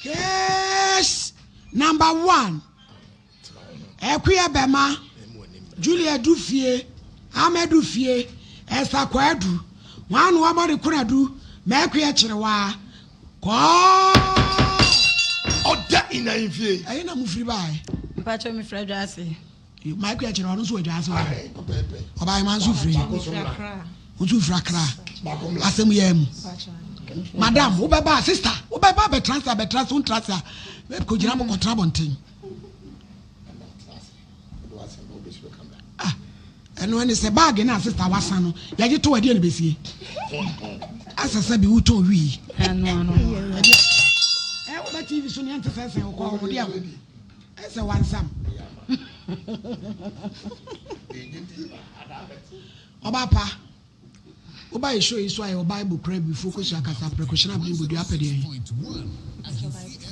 Case number one. Ɛkoyɛ bɛma Julia du fie, Ama du fie, Esther Kwadu, Hwan na wabɔ ne konadu, Mɛkoyɛ kyerewaa, Kɔɔ. Ɔda in ahemfie. Ɛhe na mofiri baeɛ? Mpakyɛw mefiri Adwaase. Michael kyerɛ ɔno nso wɔ Adwaase hɔ. Ɔbaahema nso firi. Nso firi Accra. Asɛm yɛ mu. Madam, wobɛba sister, wobɛba bɛtra ase abɛtra ase, wontra ase a, kɔgyina bɔ kɔtra abɔnten. Ah, ɛno ɛne sɛ baage no a sister wasa no, yɛgye to adeɛ na bɛsie. Asɛ sɛ bi wotɔn wii. Ɛ wobɛ TV so ne ɛnte sɛ sɛ wokɔ ɔmo deɛ. Ɛsɛ wansam. Ɔba pa. Woba yɛ show yi so a yɛwɔ Bible kura abibifo kosua kasa prɛko hyena abene bodua apɛ deɛ he.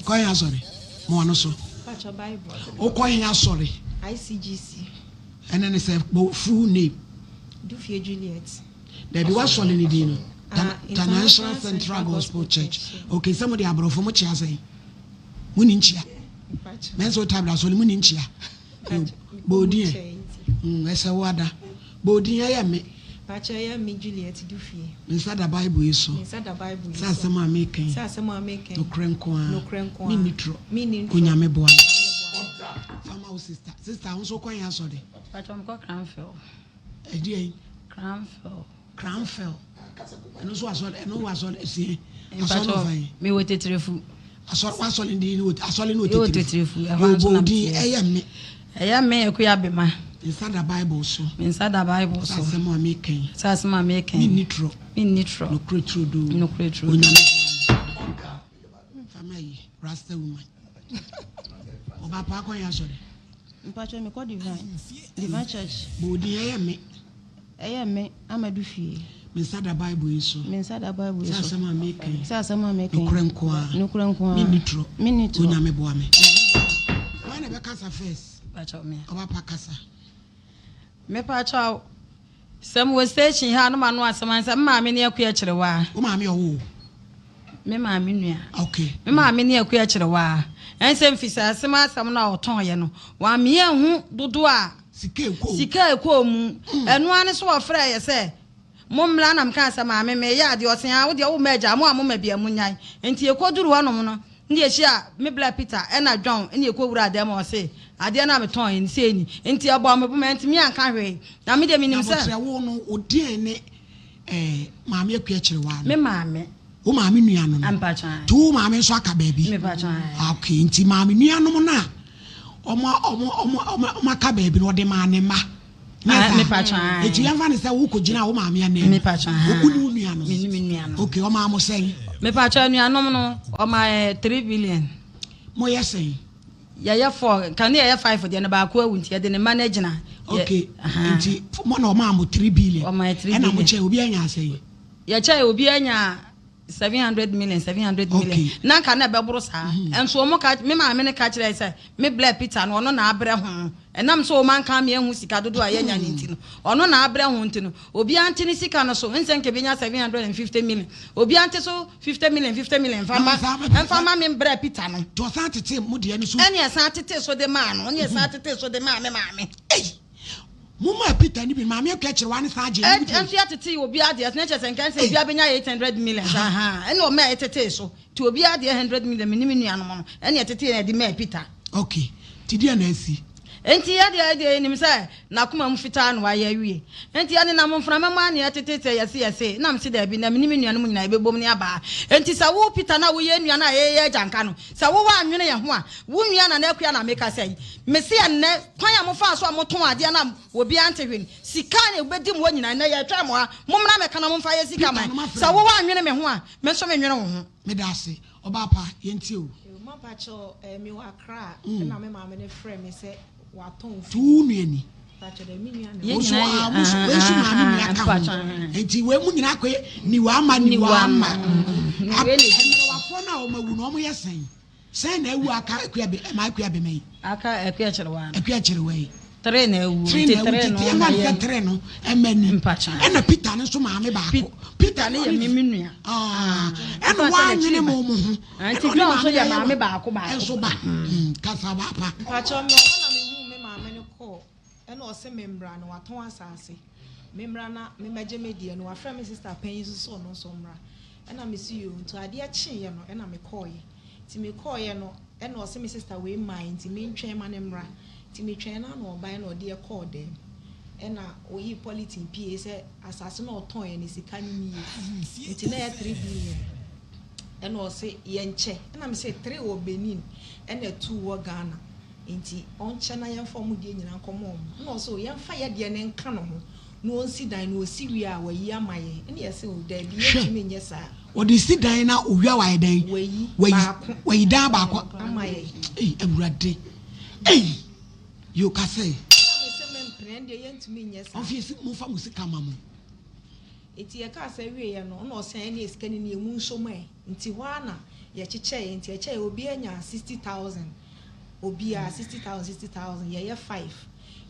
Kɔ he asɔre? Ma wano so. Wokɔ he asɔre? ICGC. Ɛne ne sɛ bɔ full name. Dufie Juliet. Dabi wasɔre ne din no. International Central Gospel Church. Okay, sɛ mo de aborɔfo mo kyea sɛn? Mo ni nkyia. Mɛnso wo tabla asɔre mu ni nkyia. Bɔ odin ɛ. Ɛsɛ wo ada. Bɔ odin ɛyɛ me. Pakyɛ ɛyɛ me Juliet Dufie. Me nsa da Bible yi so. Me nsa da Bible yi so. Sɛ asɛm a meka yi. Sɛ asɛm a meka yi. Nokorɛ nko ara. Nokorɛ nko ara. Menni torɔ. Menni ntorɔ. Onyame boa me. Fa ma wo sister. Sister, wo nso wokɔ he asɔre? Pakyɛ mekɔ Cranfield. Ɛdeɛn? Cranfield. Cranfell. Ɛno nso asɔre ɛno wɔ asɔre sie. Asɔre no fa yi. Mi wɔ titirefu. Asɔre wasɔre ndi ni wɔ asɔre no wɔ titirefu. Ɛhɔ nso na mi ɛyɛ me. Ɛyɛ me Akuya Bema. Nsa da Bible so. Me nsa da Bible so. Sɛ asɛm a meka yi. Sɛ asɛm a meka yi. Menni torɔ. Menni torɔ. Nokorɛ turodoo. Nokorɛ turodoo. Onyame Fama yi Rasta woman. Ɔba pa akɔ yɛ asɔre. Mpakyɛ mekɔ divine divine church. Bɔ odin ɛyɛ me. Ɛyɛ me Amadu fie. Me nsa da Bible yi so. Me nsa da Bible yi so. Sɛ asɛm a meka yi. Sɛ asɛm a meka yi. Nokorɛ nko ara. Nokorɛ nko ara. Menni torɔ. Menni torɔ. Onyame boa me. Hwan na ɛbɛkasa first? Mpakyɛ me. Ɔba pa kasa. Mepakyɛ sɛ mewɔ station ha a na mano asɛm ansa me maame ne Akua Kyerewaa. Wo maame ɔwo wo? Me maame nua. Okay. Me maame ne Akua Kyerewaa. Ɛnsɛ mfisa asɛm asɛm no a ɔtɔn yɛ no. Wame anhu dodoɔ a Sika ɛkɔɔ mu. Sika ɛkɔɔ mu. Ɛno ara ne so ɔfrɛɛ yɛ sɛ mommra na mekaa sɛ maame meyɛ adeɛ ɔse aa wodeɛ womma agya mo a moma bia monyae. Nti yɛkɔduru hɔnom no ne yɛhyia me bla Peter ɛna John ne yɛkɔwuraa dan mu ɔse adeɛ no a metɔn yɛ no sei ni. Nti ɛbɔɔ me bo mantumi anka hwee. Na me deɛ menim sɛ. Aboterɛ wo no wo deɛn ne eh, maame Akua Kyerewaa no? Me maame. Wo maame nua no no? Mpakyɛ ae. Nti wo maame nso aka baabi? Mepakyɛ ae. Okay, nti maame nuanom no a ɔmo ɔmo ɔmo ɔmo ɔmo aka baabi no ɔde maa ne mma. Nyɛ Ah, saa? mepakyɛ ae. Nti yɛmfa no sɛ wokɔ gyina wo maame anan mu. Mepakyɛ ae. Wo ne wo nua no. Me ne me nua no. Okay, ɔmaa mo sɛn? Mepakyɛ anuanom no ɔmaa yɛ 3 billion. Moyɛ sɛn? Yɛyɛ four, nka ne yɛyɛ five deɛ no baako awu nti yɛde ne mma no agyina. Okay, nti mo na ɔmaa mo 3 billion. Ɔmaa yɛ 3 Ɛna billion. mo kyɛ obi anya asɛn? Yɛkyɛe obiara nyaa 700 million, 700 million. Okay. Na nka na ɛbɛboro saa. Nso wɔn ka, me maame no ka kyerɛɛ sɛ me blɛ Peter no ɔno na abrɛ ho. Ɛnam sɛ wɔn anka me anhu sika dodoɔ a yɛanya no nti no, ɔno na abrɛ ho nti no, obiara nte ne sika no so. Nsɛ nka ebenya 750 million. Obiara nte so 50 million, 50 million mfa ma, mfa ma me brɛ Peter no. Nti ɔsan tetee mo deɛ no so. Ɛne ɛsan tetee so de maa no, ɛne ɛsan tetee so de maa me maame. Ei! Mo maa Peter ne bi no, maame Akua Kyerewaa ne san gyee ne bi Nso yɛtetee obiara deɛ, na kyerɛ sɛ nka sɛ obiara bɛnya 800 million saa, ahaa, ɛna ɔmaa yɛtetee so, nti obiara deɛ 100 million, me ne me nuanom no, ɛna yɛtetee na yɛde maa Peter. Ok, nti deɛn na asi? Enti yɛ deɛ yɛdeɛ yɛnim sɛ n'akoma mu fitaa na wayɛ awie. Enti yɛnenam mframa mu ara na yɛtetete yɛse yɛse, na mese daabi, na me ne me nuanom nyinaa yɛbɛbom ne aba ha. Enti sɛ wo Peter no a woyɛ nua no a yɛyɛ agyanka no, sɛ wo woannwene yɛn ho a, wo nua Nana Akua na mekasa yi. Mese ɛnnɛ, kwan a mofaa so a motɔn adeɛ no a obiara nte hwee no, sika a ɛbɛdi mo hɔ nyinaa, ɛnnɛ yɛretwɛn mo ha, mommra mmɛka na momfa yɛn sika mma yɛn. Sɛ wo woannwene me ho a, me nso mennwene wo ho. Meda ase. Ɔbaa pa, yɛntie o. Yo, mampakyɛw, eh, mewɔ Accra ɛna me maame no frɛ me sɛ watɔn fie. Nti wo nua ni? Mpakyɛw dɛ, me nua na. Yɛn Wo nso, nyinaa yɛ, ah, wo nso, wei nso maame nua ka ho. mpakyɛw. Nti wei mu nyinaa akɔyɛ niwa ama niwa ama. Wei na edi. Mmerewafoɔ no a wɔn awu no, wɔn yɛ sɛn? Sɛn na awu aka Akua Be, ɛma Akua Bema yi? Aka Akua Kyerewaa no. Akua Kyerewaa yi. Tere na awu. Tere na awu nti yɛmfa no sɛ tere no ɛma ni. Ɛna Peter no nso maame baako. Peter no yɛ me me nua. Ah, ɛna woanwene mo mo ho. Nti John nso yɛ maame baako baako. Ɛnso ba. Kasa ba pa. Mpakyɛw me ɔhɔ na me huu me maame no kɔɔ ɛna ɔse me mmra no watɔn asaase me mmra na me mɛgye me deɛ no wafrɛ me sister panyin nso sɛ ɔno nso mmra ɛna me se yoo nti adeɛ kyeeɛ no ɛna me kɔɔyɛ nti me kɔɔyɛ no ɛna ɔse me sister wei mmaeɛ nti me ntwɛn ma no mmra nti me twɛn no ana ɔbaeɛ na ɔde yɛ kɔɔ dɛm ɛna ɔyii polythene pie sɛ asaase no ɔtɔn yɛ ne sika no nie nti na ɛyɛ 3 billion ɛna ɔse yɛnkyɛ ɛna me se 3 wɔ Benin ɛna 2 wɔ Ghana nti ɔnkyɛ na yɛmfa ɔmo deɛ nyinaa nkɔma ɔmo ɛna ɔse o yɛmfa yɛ deɛ no nka no ho na ɔnsi dan na ɔsi wie a wayi ama yɛn ɛna yɛse o daabi yɛntumi nyɛ saa. Ɔde si dan na owie a wayɛ dɛn? Wayi baako. Wayi dan baako ama yɛn. Ei Awurade ei yoo kasa yi. Ɛna mese mempene ɛndeɛ yɛntumi nyɛ saa. Ɔmfa yɛsi momfa mo sika ma mo. Nti yɛkaa saa wieeɛ no ɛna ɔse ɛneɛ sika no nie monsom ɛ. Nti hɔ ara na yɛkyekyɛeɛ nti yɛkyɛeɛ obiara nyaa 60,000 obiara 60,000 60,000 yɛyɛ five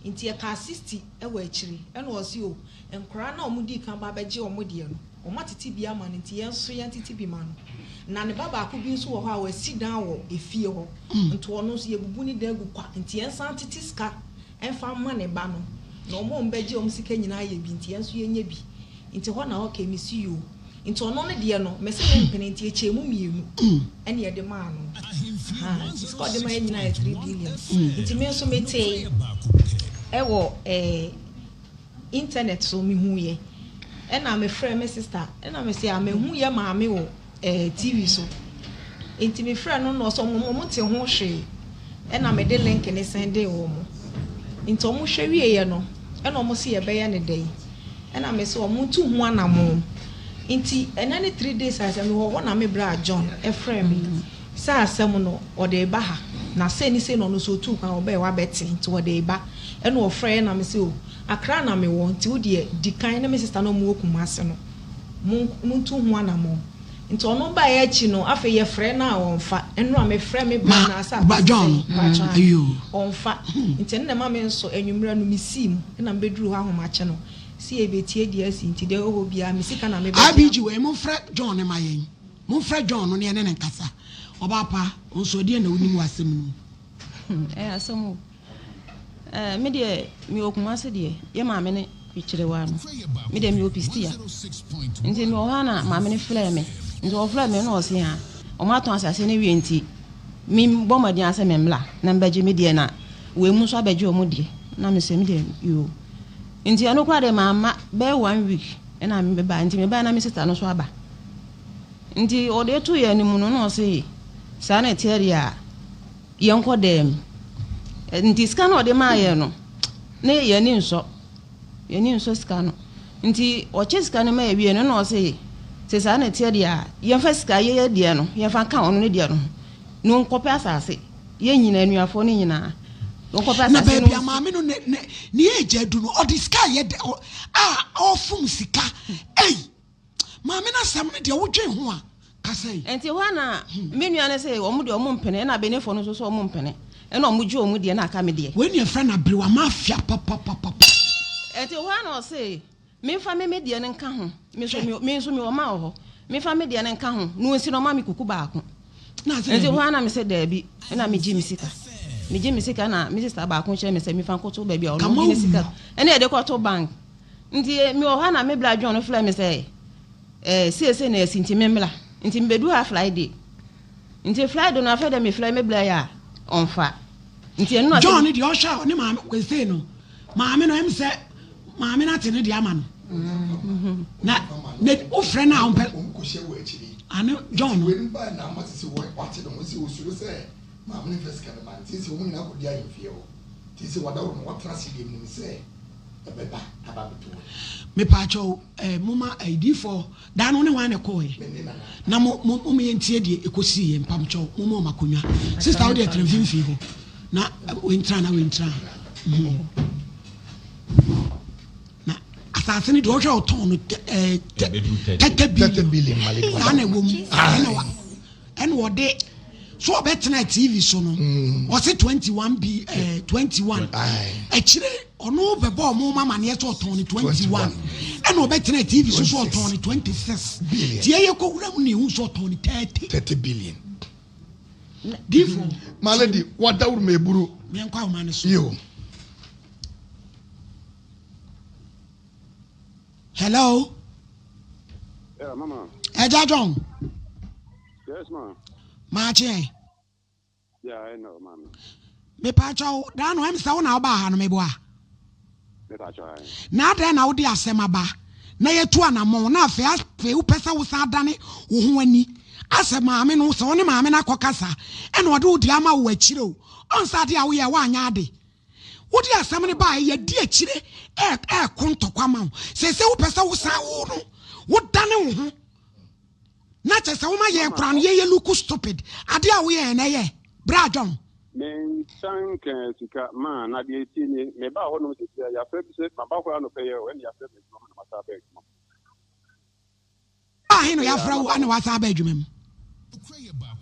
nti yɛkaa 60 wɔ akyire ɛna ɔse o nkwadaa no a wɔdii kan ba bɛgye wɔn deɛ no wɔatete bi ama no nti yɛn nso yɛntete bi ma no na ne ba baako bi nso wɔ hɔ a wasi dan wɔ efie hɔ nti ɔno nso yɛbubu ne dan gu kwa nti yɛnsan tete sika mfa mma ne ba no na wɔn a wɔbɛgye wɔn sika nyinaa yɛ bi nti yɛn nso yɛnyɛ bi nti hɔ na okay mesi yoo nti ɔno ne deɛ no mese mempene nti ɛkyɛɛ mu mmienu ɛne yɛde maa no ahaa nti sika ɔde maa yɛ nyinaa yɛ 3 billion nti me nso metee ɛwɔ ɛɛ internet so mehuiɛ ɛna mefrɛ me sister ɛna mese a mehu yɛ maame wɔ eh, TV so. Nti me frɛ no na ɔsɛ ɔmo ɔmo te ho hwee. Ɛna me de link ne sɛndee wɔn. Nti ɔmo hwɛ wieɛ no, ɛna ɔmo se yɛbɛyɛ no dɛn? Ɛna me se ɔmo ntu ho anamon. Nti ɛnɛ ne 3 days a sɛ mewɔ hɔ na me bra John ɛfrɛ me sɛ asɛm no ɔde reba ha. Na sei ne sei na ɔno nso otuu kwan ɔbɛɛ wabɛte nti ɔde reba. Ɛna ɔfrɛɛ na me se o Accra na mewɔ nti wo deɛ di kan ne me sister na ɔmo wɔ Kumasi no. Montu ho anammɔn. Nti ɔno baeɛ akyi no, afei yɛfrɛ no a ɔmfa. Nnora mefrɛ me bra no asa Ma John no, ɔmfa. Nti ɛno na ɛma me nso anwummerɛ no mesii mu na mebɛduru hɔ ahomakye no sɛ yɛbɛtie deɛ asi nti deɛ ɛwɔ hɔ biara me sika na mebɛgye. IBG wei momfrɛ John no ma yɛn. Momfrɛ John no na yɛne no nkasa. Ɔbaa pa, wo nso ɛdeɛn na wonim wɔ asɛm no mu? Ɛyɛ asɛm o. Eh, me deɛ mewɔ Kumasi deɛ, yɛ maame ne kyerewa no. Me deɛ mewɔ Pistia. Nti mewɔ hɔ a na maame no frɛɛ me. Nti ɔfrɛɛ me na ɔse ha, wɔn atɔn asase no wie nti, me bɔ mmɔden ara sɛ me mmla na mbɛgye me deɛ na wei mu nso abɛgye wɔn deɛ. Na me sɛ me deɛ yoo. Nti ɛno koraa deɛ mamma bɛyɛ one week ɛna me baa. Nti me baa na me sista no nso aba. Nti ɔde to yɛn anim no na ɔse saa na ɛteɛ deɛ a, yɛnkɔ dan mu. Nti sika no a ɔde maa yɛn no, ne yɛn ani nsɔ. Yɛn ani nsɔ sika no. Nti ɔkyɛ sika no ma yɛwie no, na ɔse, sɛ saa na ɛteɛ deɛ a, yɛmfa sika yɛyɛ deɛ no, yɛmfa nka ɔno ne deɛ no ho, na ɔnkɔpɛ asase. Yɛn nyinaa, anuafoɔ no nyinaa, ɔnkɔpɛ asase Na baabi no. a maame no ne ne ne age adu no, ɔde sika a yɛ dɛ a ɔfom sika. Ei! Maame no asɛm no deɛ wodwen ho a, kasa yi. Nti hɔ a na me nua no se wɔn deɛ wɔn mpene ɛna Beninfoɔ no nso so wɔn mpene ɛna wɔn gye wɔn deɛ na aka me deɛ. Wei ne yɛfrɛ no aberewa mafia papapapapa. Nti hɔ a na ɔse menfa me me deɛ no nka ho, me nso me me nso mewɔ mma wɔ hɔ, menfa me deɛ no nka ho na ɔnsi na ɔma me kuku baako. Na ase Nti daabi. hɔ a na mese daabi ɛna megye me sika. Megye me sika na me sista baako kyerɛ me sɛ mefa nkɔto baabi a ɔno Kama ɔde ne sika wu. ɛna yɛde kɔto bank. Nti mewɔ hɔ a na me bra John frɛ me sɛ eh, seesei na asi nti memmra. Nti mebɛduu ha Friday. Nti Friday no afei deɛ mefrɛ me bra yi a ɔmfa. Nti ɛno na sɛ. John deɛ ɔhwɛ a ɔne maame kwesei no maame no ɛm sɛ maame no ate ne deɛ ama no na ne wofrɛ no a ɔmpɛ ane John no. Mepaakyɛw eh, moma eh, difoɔ daa no ne hwan na ɛkɔɔɛ na mo mo mo yɛntie deɛ ɛkɔsiiɛ mpamkyɛw moma ɔma akonnwa sista wo deɛ tena mfimfini hɔ na wentra na wentra mm. na asase no deɛ ɔhwɛ ɔtɔn no eh, tɛtɛ billion saa na ɛwɔ mu ɛna wa ɛna ɔde. So ɔbɛtena TV so no, ɔse 21 bi eh, 21. Akyire ɔno bɛbɔ ɔmo ma amaneɛ sɛ ɔtɔn ne 21. Ɛna ɔbɛtena TV so so ɔtɔn ne 26. Tie yɛ kɔ wura mu na ehu sɛ ɔtɔn ne 30. 30 billion. Difo. My lady, wadawuro ma eburu. Menkɔ ahoma no so. Yo. Hello. Yeah, mama. Ẹja John. Yes, ma. Maakye ɛ. Yeah, I know, mama. Mepaakyɛw, daa no ɛm sɛ wo na wobaa ha no meboa. Mepaakyɛw ɛ. Na adɛn na wode asɛm aba na yɛtu anammɔn na afei afei wopɛ sɛ wosan adane wo ho ani asɛ maame no sɛ wo ne maame no akɔkasa ɛna ɔde wo deɛ ama wo akyire o ɔnsɛ adeɛ a woyɛ woanyɛ ade. Wode asɛm no baeɛ, yɛadi akyire ɛreko ntɔkwa ma wo. Seesei wopɛ sɛ wosan wo no, wodane wo ho. Na kyɛ sɛ woma yɛn koraa no yɛyɛ look stupid. Adeɛ a woyɛɛ no ɛyɛ? Bra John. Mensan nkaa sika maa na deɛ ɛtie nie, mebaa hɔnom seesei a yɛafrɛ me sɛ maba hɔ anɔpa yi o, ɛne yɛafrɛ me adwuma mu na masan aba adwuma mu. Ahe na yɛafrɛ wo ana wasan aba adwuma mu?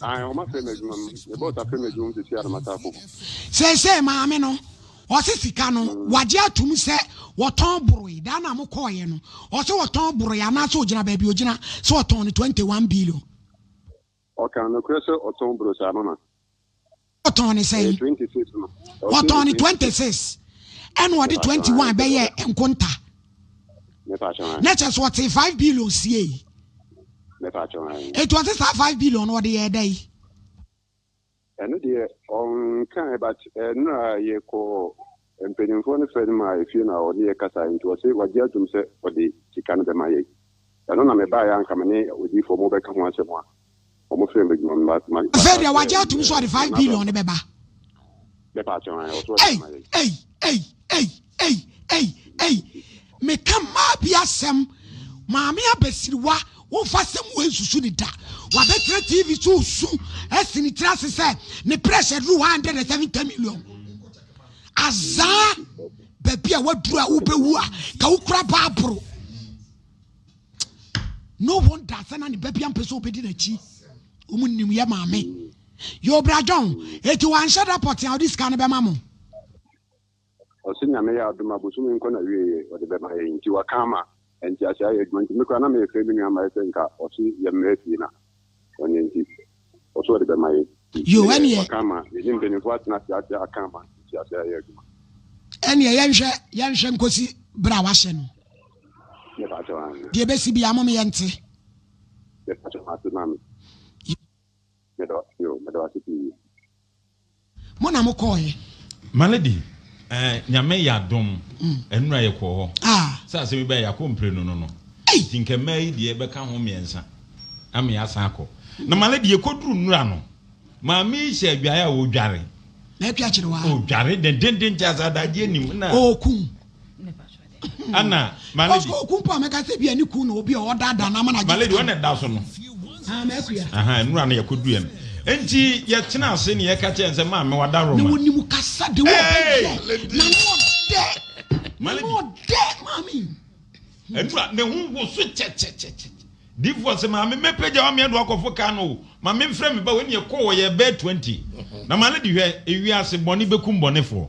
Ae, wɔn afrɛ me adwuma mu. Me boss afrɛ me adwuma mu seesei a na masan akɔ hɔ. Seesei maame no, ɔse sika no, wagye atum sɛ wɔtɔn boroe. Da no a mokɔɔeɛ no, ɔse wɔtɔn boroe anaasɛ ɔgyina baabi ɔgyina sɛ ɔtɔn no 21 billion. Ɔka nokorɛ sɛ ɔtɔn boro saa mama. Ɔtɔn ne sɛn? Ɔtɔn ne 26 ɛna ɔde 21 bɛyɛ nkonta. Na kyerɛ sɛ ɔte 5 billion siei. Eti ɔse saa 5 billion no ɔde yɛɛ dɛn? Ɛno deɛ ɔnkae but nnora yɛkɔɔ Mpanimfoɔ no frɛ no maa efie na ɔne yɛ kasaeɛ nti ɔse wagye atom sɛ ɔde sika no bɛma yɛn. Ɛno na mebaeɛ a anka me ne odiyifoɔ mobɛka ho asɛm a wɔfrɛɛ me adwuma mu but ma Afei deɛ wagye atom sɛ ɔde 5 billion no bɛba. Mepaakyɛw ae ɔse ɔde Ei bɛma yɛn. ei ei ei ei ei ei meka mmaa bi asɛm maame abasiriwa womfa asɛm wei nsusu ne da wabɛtena TV so resu asi ne tiri ase sɛ ne pressure duru 170 million. Azaa baabi a waduru a wobɛwu a ka wokura baaboro. No wonder sɛ na ne ba bi ampɛ sɛ obɛdi n'akyi. Wɔn nim yɛ maame. Yɛ obra John, eti wanhyɛ da pɔte a ɔde sika no bɛma mo. Ɔse Nyame yɛ adom a bosome nkɔ na wieɛ ɔde bɛma yɛn nti waka ama ntease ayɛ adwuma nti me koraa na mefrɛ me nua mmaɛ sɛ nka ɔse yɛmmrɛ fie na ɔnyɛ nti ɔse ɔde bɛma yɛn nti Yoo meyɛ ɛneɛ. waka ama yɛne mpaninfoɔ atena ase ate aka ama ntease ayɛ adwuma. Ɛneɛ yɛnhwɛ yɛnhwɛ nkosi berɛ a wahyɛ no. Mepakyɛw aane. Deɛ ɛbɛsi biara mom yɛnte. Mepakyɛw mate maame. Meda wo ase o, meda wo ase pii. Mo na mo kɔɔɛ. My lady, eh, Nyame yɛ adom, ɛnura yɛ kɔɔ hɔ. Ah. Sɛ asɛm yi bɛyɛ yɛakɔ mprenu no no. Nti nka mmaa yi deɛ bɛka ho mmiɛnsa ama yɛasan akɔ. Na my lady yɛkɔduru nnura no, maame yi hyɛ adwaeɛ a ɔredware. Na atwa kyerɛ wa. Ɔredware dendenden nti asɛ adagyeɛ nim na. Ɔɔkum. Ana my lady. Ɔsɔ okun po a mɛka sɛ bi a ne kun na obi a ɔdaadaa no ama no agye My lady sika. ɔna ɛda so no. Ah, m'akua. Aha, nnura no yɛkɔdu yɛ no. Nti yɛtena ase ne yɛka kyerɛ no sɛ maame wada Na Roma. wɔnim kasa de wɔ Hey! bɛyɛ. Na ne ɔdɛ. My Na ne lady. ɔdɛ maame. Nnura ne ho woso kyɛkyɛkyɛkyɛ. Difoɔ se maame mɛpagya wo ameɛ de wakɔfo kaa no o. Ma memfrɛ me ba wei ne yɛkɔɔ wɔ yɛ bɛɛ 20. Na my lady hwɛ ewiase bɔne bɛkum bɔnefoɔ.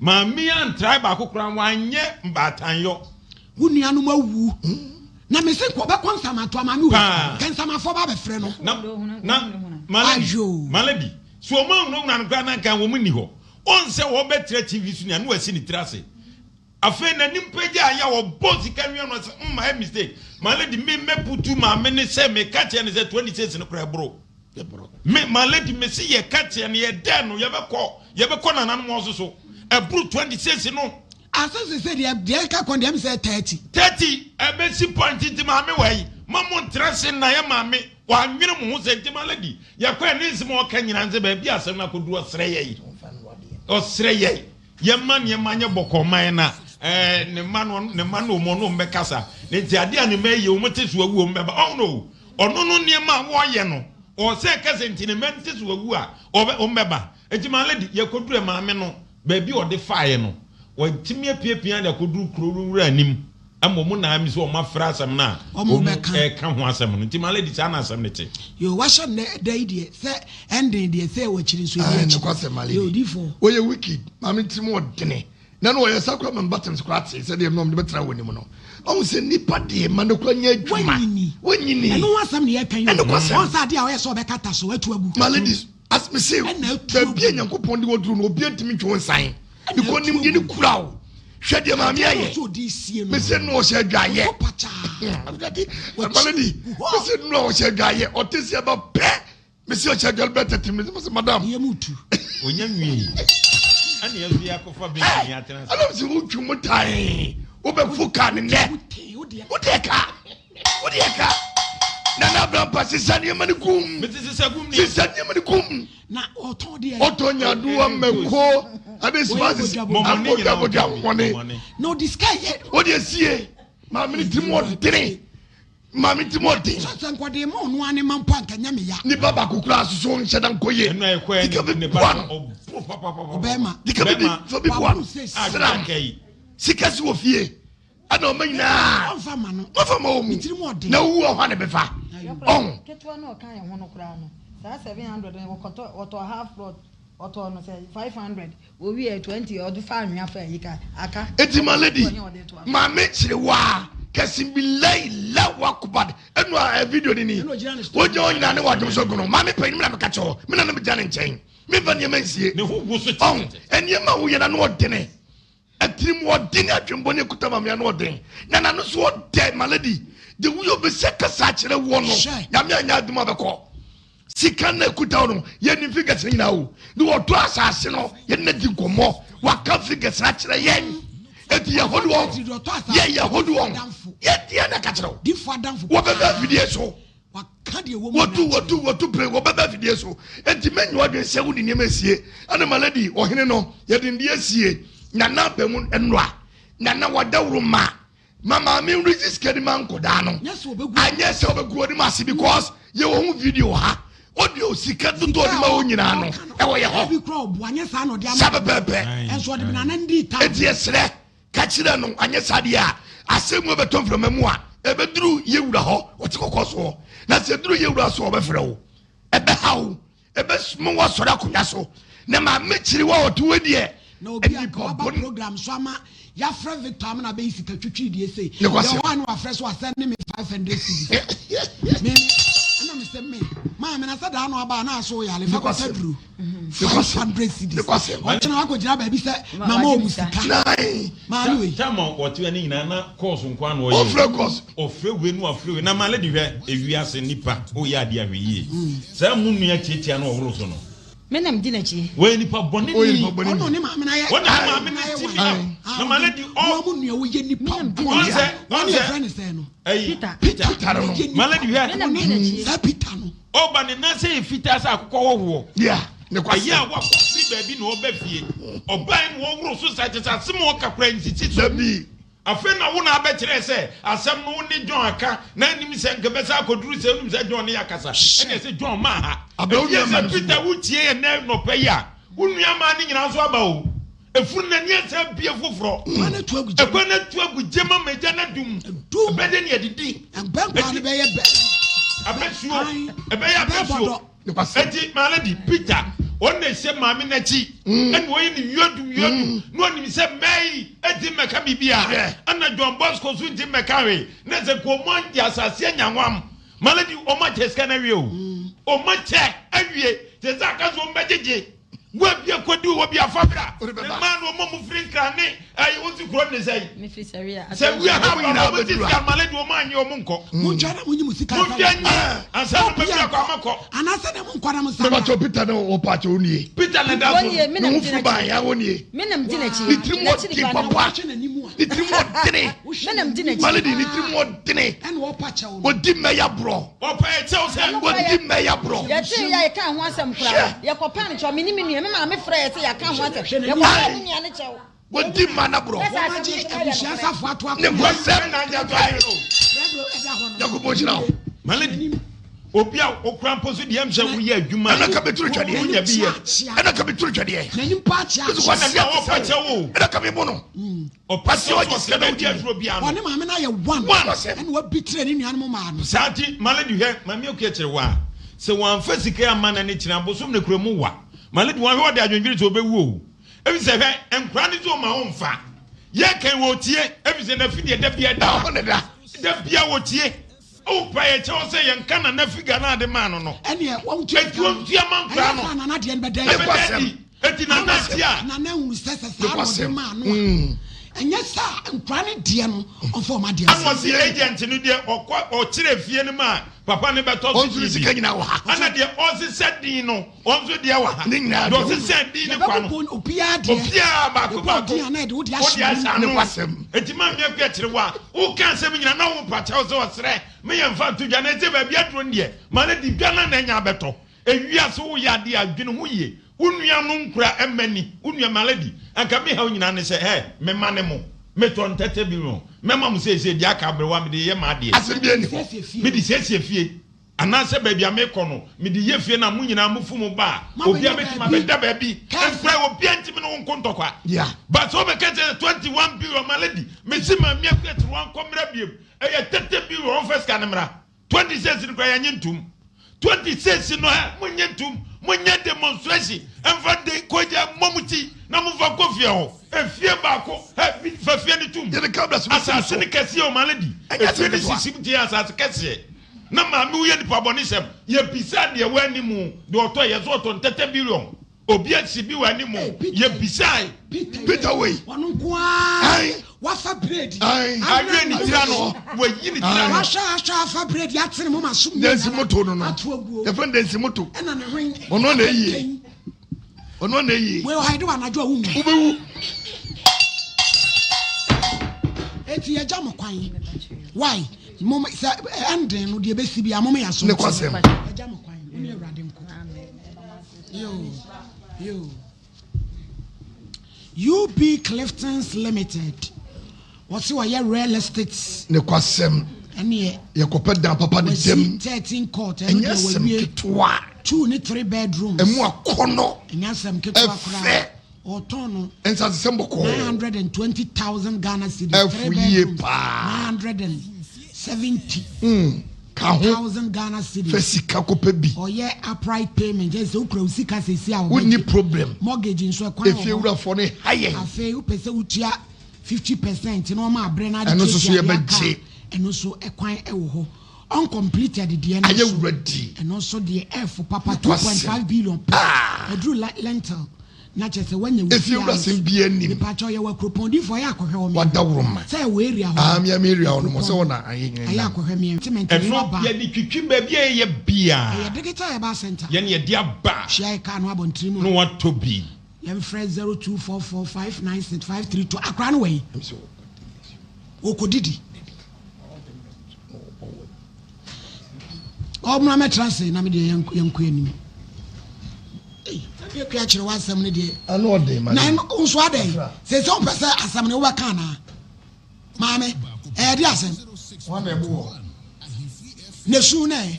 Maame yi antrae baako koraa, wanyɛ mbaatanyɔ. Wo nuanom awu. Na mese nka ɔbɛkɔ nsamantoa maame wei. Paa. Nka nsamanfoɔ ba abɛfrɛ no. Na, na, Malady, Ayoo. Malady, so wɔn anhunahuna no koraa na nka wɔn nni hɔ. Ɔn sɛ ɔbɛtra TV so nea na wasi ne tiri ase. Afei n'anim pagya a yɛ a ɔbɔ sika nwia no ɔsɛ, mm, ayɛ mistake. Malady, me mɛputu maame no sɛ meka kyerɛ no sɛ 26 no koraa ɛboro. Me my lady me se yɛ ka kyerɛ no yɛ dɛn no yɛbɛkɔ yɛbɛkɔ nananom hɔ soso ɛboro 26 no. Ase sese deɛ deɛ ɛka kɔn deɛ mi sɛ 30. 30 ɛbɛsi point nti maame wɔ yi ma mo ntra se na yɛ maame wanwene mo ho sɛ nti my lady yɛkɔ yɛ ne nsɛm a ɔka nyina nsɛ baabi asɛm no akɔduru ɔsrɛ yɛ yi ɔsrɛ yɛ Yɛmma nneɛma nyɛ bɔkɔɔ mma yɛn na ɛɛ ne mma no ne mma no wɔn no wɔn bɛkasa. Ne nti adeɛ a ne mma yɛ wɔn te so awu wɔn bɛba. Ɔn no ɔno no nneɛma a wɔyɛ no ɔsɛ kɛsɛ nti ne mma nte so awu a ɔbɛ wɔn bɛba. Nti maa lady yɛkɔduru maame no baabi a ɔde faeɛ no wɔatumi apiapia de akɔduru kuro no wura anim. Ɛma ɔmo na ami sɛ ɔmo afrɛ asɛm no a Ɔmo ɔmo bɛka. ɛka ho asɛm no. Nti my lady saa na asɛm no te. Yoo wahyɛ nnɛ da yi deɛ sɛ ɛnden deɛ sɛ ɛwɔ akyiri nso ɛdi Ae akyi. nokwasɛm my Yoo lady odifoɔ. Wɔyɛ wicked maame tirim ɔdene na na ɔyɛ sa koraa ma me buttons koraa tee sɛdeɛ na ɔmde bɛtena wɔ anim no ɔhu sɛ nipa deɛ ma no koraa nyɛ adwuma Wanyini. wanyini Ɛno ho asɛm na yɛka yi o. Ɛnokwasɛm. Ɔn sɛ adeɛ a ɔyɛ sɛ ɔbɛkata so atu agu. My ladies as me se Ɛna atu baabi a agu. Nyankopɔn de waduru no obi ntumi ntwe wo nsan Ɛna because atu nimdeɛ no agu. kura wo hwɛ deɛ maame Adeɛ ayɛ a ɔsɛ ɔde sie no. me se no ɔhyɛ adwaeɛ Ɔkɔ pakyaa. Awurade Wakyi my lady gu hɔ. me se no ɔhyɛ adwaeɛ ɔte sɛ ɛba pɛ me se ɔhyɛ adwaeɛ bɛ tɛtɛ me se madam Ne yam tu. Onya nwie. Ɛna yɛn nso yɛakɔfa bench ni atena ase. ɛnam sɛ wotwi mu tan wobɛfo kaa ne nnɛ Wotee wodeɛ. wodeɛ ka wodeɛ ka nana abrampa sesa nneɛma no gum Mete sesa gum ni. sesa nneɛma no gum Na ɔtɔn deɛ. ɔtɔ nyadoa mako ade spices Mɔmɔne nyinaa abodwabodwa ɔtɔn bi. mɔne Mɔmɔne. Na ɔde sika yɛ. wodeɛ sie maame no tirim ɔdene maame tirim ɔden Sɛ sɛ nkɔde ma ɔno ara ne ma mpo anka nyɛ me ya. nipa baako koraa soso nhyɛ da nkɔ yie Ɛno a ɛkɔ sika yɛ ne bi ba boa no no ɔbo papapapa. Ɔbɛrima. sika bi Bɛrima. fa bi boa no Waboro sɛ sram Aka yi. sika si wɔ fie ɛna ɔma nyinaa Ɔmfa ma no. wɔfa ma wɔ Ne mu tirim ɔden. na wowu ɔhɔ ne bɛfa ɔho Ketewa na ɔka yɛn ho no koraa no saa 700 no wɔkɔtɔ wɔtɔ half plot ɔtɔ no sɛ 500 owie 20 ɔde fa anwea fa yi ka aka. eti ma lady Ɔne ɔde to aso. maame kyerɛ waa kɛse bi lai la wakubad ɛnu a ɛ video ni ni Ɛna ogyina ne store. wogyina hɔ nyinaa ne wadwom so gono maame panyin mi na meka kyerɛ hɔ mi na ne mi gya ne nkyɛn mi nfa nneɛma nsie Ne ho gu so ɔho tete. nneɛma a woyɛ na no ɔdene ɛtirim ɔdene adwembɔ ne ekuta maame ano ɔden na n'ano so ɔdɛ ma lady de wuyi obesi kasa akyerɛ wɔ no Hyɛ. nyame anya adum abɛkɔ sika na ekuta wo no yɛn ni figures nyinaa o ne wɔtɔ asase no yɛn na di nkɔmɔ waka figures akyerɛ yɛn eti yɛ hodoɔ Eti deɛ ɔtɔ asase. yɛ yɛ hodoɔ Adamfo. yɛ deɛ na ka kyerɛ wo Difo adamfo. wɔbɛbɛ afidie so Waka deɛ ɛwɔ mu wɔtu nyinaa wɔtu wɔtu pere wɔbɛbɛ afidie so eti mɛnyi wadwen sɛ wodi nneɛma esie ɛna ma lady ɔhene no yɛde ndi esie nana abɛn mu nnua nana wadawuro ma ma maame nresi sika ni ma nkɔdaa no Nyɛ sɛ ɔbɛgu. anyɛ sɛ ɔbɛgu ɔnim ase because yɛwɔ ho video ha ɔde osika dodoɔ ɔde ma wɔn nyinaa no ɛwɔ yɛ hɔ Ebi kura ɔboa nyɛ saa na ɔde ama. sa pɛpɛɛpɛ Ɛnso ɔde nana ndi ta. eti ɛsrɛ ka kyerɛ no anyɛ saa deɛ a asɛm mu ɛbɛtɔ mframa mu a ɛbɛduru yɛwura hɔ ɔte kɔkɔ soɔ na sɛ ɛduru yɛwura so a ɔbɛfrɛ wo ɛbɛha wo ɛbɛsoma woasɔre akonnwa so na maame kyere wo a ɔte wo deɛ Na obi a nnipa waba bɔne program so ama yɛafrɛ Victor ama na abɛyi sika twitwi deɛ sei. Ne kwasɛm. Yɛ hɔ a na wafrɛ so asɛn ne me 500 cedis. Me me ɛna me sɛ me maame na sɛ daa no aba a na aso yale fa kɔtɛ duro. 500 cedis. Ne kwasɛm. Ɔkyena wakɔgyina baabi sɛ mama ɔmu sika. Nine. Maame wei. Tama wɔte ne nyinaa na kɔɔso nko ano ɔyɛ. Ɔfrɛ kɔɔso. Ɔfrɛ wei no ɔfrɛ wei na ma lady hwɛ ewiase nipa oyɛ adeɛ ahwɛ yie. Saa mu nua tiatia na ɔworo so no. Me na medi n'akyi. Wɔyɛ nipa bɔne Ɔyɛ ni. nipa bɔne Ɔno ni. ne maame na yɛ. Wɔn na ne maame na ti mi na ma lady ɔ. Wɔn mu nua woyɛ nipa bɔne. Ɔnsɛ Wɔn yɛ ɔnsɛ fɛ ne sɛn no. ɛyi Peter. Peter. Peter no. Woyɛ Ma lady hwɛ. Me na medi n'akyi. Saa Peter no. Ɔba ne nan sɛ yɛ fitaa sɛ akokɔ wɔhoɔ. Yeah. Ne Ɛyɛ kwasɛm. a wakɔ firi baabi na ɔba fie. Ɔbaa mu ɔworo so sa kyɛ sɛ asɛm a ɔka koraa nsisi so. Dabi. Afei na wo na abɛkyerɛ sɛ asɛm no wo ne John aka na anim sɛ nka bɛsɛ akɔduru sɛ wonim sɛ John ne yɛ akasa ɛne ɛsɛ John maa ha. Abɛ wo Ɛfie nua ma sɛ no so Peter wotie yɛ nnɛ nɔpɛ yi a wo nua maa ne nyinaa nso aba o. Efunu n'ani asɛ bie foforɔ. Kwan no tu agu gyam. Ɛkwan no atu agu gyam ama agya no adum. Adum. Ɛbɛde ne adidi. Ɛbɛn no bɛyɛ bɛ. Abɛsuo. Ae. Ɛbɛyɛ Ɛbɛyɛ abɛsuo. bɔdɔ. Ne kwasɛm. Eti maame di Peter wɔn na ɛhyɛ maame n'akyi ɛna wɔyɛ ne yodum yodum na ɔnim sɛ mɛyi eti mmɛka biribi a Hwɛ. ɛna John Bosco so nti mmɛka hwee na sɛ kɔn di asase anya nwam maame di wɔn akyɛ sika n'awie o wɔn akyɛ awie te sɛ aka so wɔn bɛgyegye wo bi akɔdi wɔ bi afa bra Wode bɛba. mmaa no wɔn mu firi nkran ne ɛyi wɔn si kuro ne sɛn Me firi Sɛwia. sɛ wia ha Wɔn nyinaa ba wɔn ti bɛduru sika maame di wɔn anyɛ wɔn nkɔ Montwa na monyi mo sika. mo nfia nyi ansa na bɛbi akɔ amakɔ Anaasɛ na mo nkɔ na mo nsa. Mebatɔ Peter ne ɔpa akyɛ wo nie. Peter ne da so. Wɔn yɛ me Ne na ho medi furu ban n'akyi. ya wo nie. Me na medi n'akyi. Ne tirim N'akyi ɔden nipa no. papa. Wohwɛ n'anim a. Ne tirim ɔdene. Me na medi n'akyi. Ma lady ne tirim ɔdene. Ɛna ɔpa kyɛw no. Ɔdi mmɛya borɔ. Ɔpa ɛkyɛw sɛ. Ɔdi mmɛya borɔ. Yɛtee yɛ a yɛkaa ho asɛm koraa. Yɛkɔpaa no kyɛw. Me ne me nua. Me maame frɛɛ yɛ sɛ yɛaka ho asɛm. Yɛkɔpaa me nua no kyɛw. Wɔdi mma no borɔ. Sɛ Wɔn asɛm agye no nso yɛ abusua nokorɛ. asafo ato Ne akɔ. kwasɛm. Ɛna agye ato ayɛ no. Brɛbrɛ ɛda hɔ no. Nyankopɔn nhyira wo. Malady. Obi a okura mpo so deɛ ɛm sɛ woyɛ adwuma a, Ɛna ka bɛturu twɛdeɛ. Wonya bi yɛ. Ɛna ka bɛturu twɛdeɛ. N'anim pa akyea akyea. Ɛna deɛ ɔpa kyɛ wo. Ɛna ka bɛbu no. Ɔpa kyɛ wo sɛ baabi aduro biara no. Ɔne maame no ayɛ one. One. Ɛna wabitire ne nuanom maa no. Saa nti Malady hwɛ Maame Akua kyerɛ wo a, sɛ wamfa sika yi amma no ne kyena abosom no kura mu wa. Malady wanhwɛ ɔde adwendwene sɛ ɔbɛwu o. Efisɛ hwɛ, nkora no nso ɔma wɔmfa. Yɛ kan wɔtie, efisɛ n'afi deɛ da biara da hɔ. Da da biara wɔtie. O pa yɛ kyɛw sɛ yɛnka Nana Figa no ade maa no no. Ɛneɛ wɔntua Enti wɔntua ma nkora no. Ɛyɛ saa Nana deɛ no bɛda adi. Ɛbɛda adi. Enti Nana te a. Nana hunu sɛ sɛ saa na ɔde maa no a, ɛnyɛ saa nkora no deɛ no ɔmfa wɔn adeɛ Ɛna ɔse agent no deɛ ɔkɔ ɔkyerɛ fie no ma papa no bɛtɔ so Ɔnso ne sika nyinaa wɔ ha. Ɛna deɛ ɔsesɛ din no Wɔn nso deɛ wɔ ha. Ne nyinaa deɛ ɔsesɛ din ne kwa no. Yɛbɛbobɔ obiara deɛ. Obiara baako baako. Yɛbɔ din a na yɛde wode ahyɛ ano. Ne kwasɛm. Eti maa mi akua kyerɛ wo a woka asɛm nyina na wo pa kyɛw sɛ ɔsrɛ me yɛ mfa nto dwa na ɛsɛ baabi aduro no deɛ ma no di dwa na na anya abɛtɔ. Ewiase woyɛ adeɛ a dwene ho yie. Wo nua no nkura ɛmma ni. Wo nua Malady anka me haw nyinaa ne sɛ hɛ me ma ne mo metɔ ntɛtɛ bi no mɛma mo seesei deɛ aka aberewa mede yɛ m'adeɛ. Asɛm biara nni hɔ. Mede siesie fie. Anaasɛ baabi a mekɔ no, mede yɛ fie no a mo nyinaa mofi mu ba a, obiara bɛtumi abɛda baabi. Nkura obiara ntumi ne wo nko ntɔkwa. But sɛ wobɛka kyerɛ sɛ 21 billion my lady, mese Maame Akua Kyere wankɔ mmra biom. Ɛyɛ 30 billion ɔmfa sika no mmra. 26 no koraa yɛnye ntom. 26 no ɛ, monnye ntom. Monyɛ demonstration mfa de kɔgya mmɔ mo ti na momfa nkɔ fie hɔ. Efie baako, ɛ, bi fa fie no tom. Asase no kɛseɛ o, my lady. Efie no sisi mu te asase kɛseɛ. Na maame wo yɛ nipa bɔne sɛm yɛ bisaa deɛ wɔ anim deɛ ɔtɔ yɛ so ɔtɔ ntɛtɛ billion obi asi bi wɔ anim yɛ bisaa. Peter wei. Ɔno nko ara wafa bredi. Awie ne tira no wayi ne tira no. Wahwɛ ahwɛ afa bredi atene mo ma so mu. Dansi moto no no. Ato aguo. Yɛfrɛ no dansi moto. Ɛna ne hwen. Ɔno na eyie. Ɔno na eyie. Wei ɔha de wɔ anadwo a wonwu. Wobɛwu. Eti yɛgya mo kwan. Why? Mom sɛ ɛnden no deɛ ɛbɛsi biara mom yɛ aso Ne kwasɛm. Agya mo kwan wo ne awurade nko. Yo yo. UB Cliftons Limited wɔsi wɔyɛ real estate. Ne kwasɛm. Ɛneɛ. Yɛkɔpɛ dan papa ne dɛm. Wɔsi 13 court ɛno deɛ wɔwie. Ɛnyɛ asɛm ketewa. 2 ne 3 bedrooms. Ɛmu akɔnɔ. Ɛnyɛ asɛm ketewa koraa. Ɛfɛ. Ɔtɔn no. Nsasesɛm bɔkɔɔ. 920,000 Ghana cedis. Ɛfo yie paa. 970. Mm, ka ho. Thousand Ghana cedis. Fɛ sika kɔpɛ bi. Ɔyɛ upright payment. Ɛsɛ sɛ wokura wo sika sɛsi a wɔbɛgye. Wonni problem. Mortgage nso ɛkwan wɔ hɔ. Efie wurafoɔ no ha yɛn. Afei wopɛ sɛ wotua 50% na wɔma abrɛ no ade Ɛno nso so tuatua deɛ aka yɛbɛgye. a, ɛno nso ɛkwan wɔ hɔ. Uncompleted deɛ no Ayɛ nso, ready. ɛno nso deɛ ɛfo papa Nokwasɛm. 2.5 billion pɛ. Ah! Ɛduru lentil. Na kyerɛ sɛ wanya wo Efie fie wura ara sɛm so. biara nnim. Mepakyɛw yɛwɔ akuropɔn difo ɔyɛ akɔhwɛ wɔ me. Wada wo ma. Sɛ ɛwɔ area hɔ Ah no. me ame area hɔ nom sɛ Akuropɔn hɔ na ayɛ nyina ɛyɛ nam. akɔhwɛ me cement nso Ɛno aba. yɛde twitwi baabi a ɛyɛ biara. Ɛyɛ digital herbal center. Yɛn yɛde aba. Hyia yɛ car no abɔntene mu a. Na watɔ bi. Yɛnfrɛ 0244596532 akora no wɔ he? Ɔkɔdidi. Ɔmmra mɛtra ase na me deɛ yɛnkɔ anim. Ei, akua kyerɛ w'asɛm no deɛ. Ano ɔden ma Na nso adɛn? Sɛ sɛ wopɛ sɛ asɛm no wobɛka anaa? Maame, ɛyɛ de asɛm. Wɔn na ɛbo wɔ. Na esu na ɛ.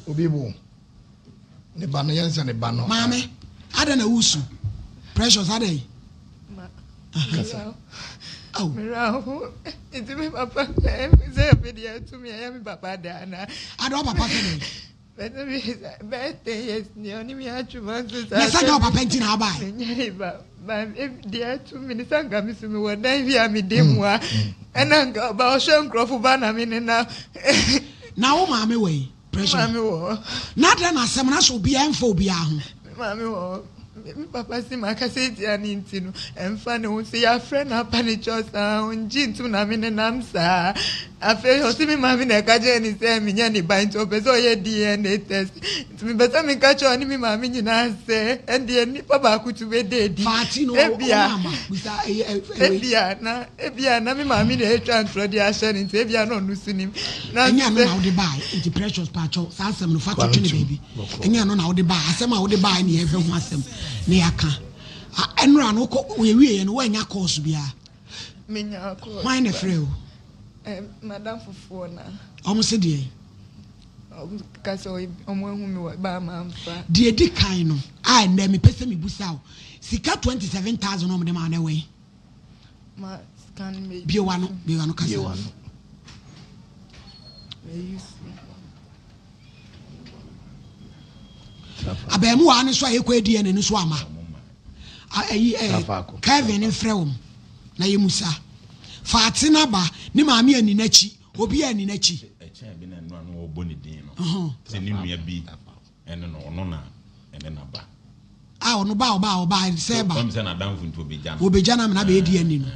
Obi bo. Ne ba no yɛn sɛ ne ba no. Maame, adɛn na wusu? Precious adɛn? Kasa. Aw. Mmerɛ ho nti me papa sɛ me deɛ tumi ɛyɛ me papa daa na. Adɛn wo papa sɛ dɛn? Bɛsɛ me bɛyɛ ten years ni ɔne me atwuma nso saa. Na sɛ nyɛ wo papa nti na abae. Menyɛ ne ba ba deɛ tumi ne sɛ nka me so mewɔ dan bi a mede mu a ɛna nka ɔba ɔhwɛ nkurɔfo ba na me nenam. Na wo maame wɔ yi? Pressure. Me maame wɔ hɔ. Na adɛn na asɛm no asɛ obiara mfa obiara ho? Me maame wɔ hɔ. Me papa se makasa atia no nti no, ɛmfa ne ho. Sɛ yɛafrɛ no apa ne kyɛw saa a, ɔngye ntom na me nenam saa. Afei ɔse me maame na ɛka kyerɛɛ no sɛ menyɛ ne ba nti ɔpɛ sɛ ɔyɛ DNA test. Nti mepɛ sɛ meka kyerɛ ɔne me maame nyinaa sɛ ɛndeɛ nnipa baako tu bɛda adi. Faati no Ebia, ɔma ama bisa ɛyɛ ɛwei. ebia na ebia na me maame na ɛretwa ntorɔ de ahyɛ no nti ebia na ɔno nso nim. Ɛnyɛ ɛno na wode bae nti Precious pakyɛw saa asɛm no fa to twene baabi ɛnyɛ ɛno na wode bae asɛm a wode bae ne yɛhwɛ ho asɛm na yɛaka ɛnora no wokɔ yɛwieɛ no woanya course biara Menya course hwan na ɛfrɛ o Madam fofoɔ na ɔmo se deɛ. Ɔmo ka sɛ ɔmo ahu me wɔ ba mamfa. Deɛ edi kan no a ɛnnɛ mepɛ sɛ mebusa wo, sika 27,000 a wɔde maa wo no ɛwɔ he? Ma sika no me. Bue w'ano, bue w'ano kasa. Bue w'ano. Meyi so. Abɛɛmoa no so a yɛkɔ ADN no so ama. Ayi ɛɛ Kevin mfrɛ wɔn na yɛmusa. Faate n'aba ne maame ani n'akyi. Obi anni n'akyi. Ɛkyɛn bi na nnora no wɔbɔ ne din no sɛ ne nua bi ɛne no ɔno na ɛne na ba. A ɔno ba ɔba ɔba sɛ ba. Ɔm sɛ n'adamfo nti obegya no. Obegya no amena bɛyɛ DNA no.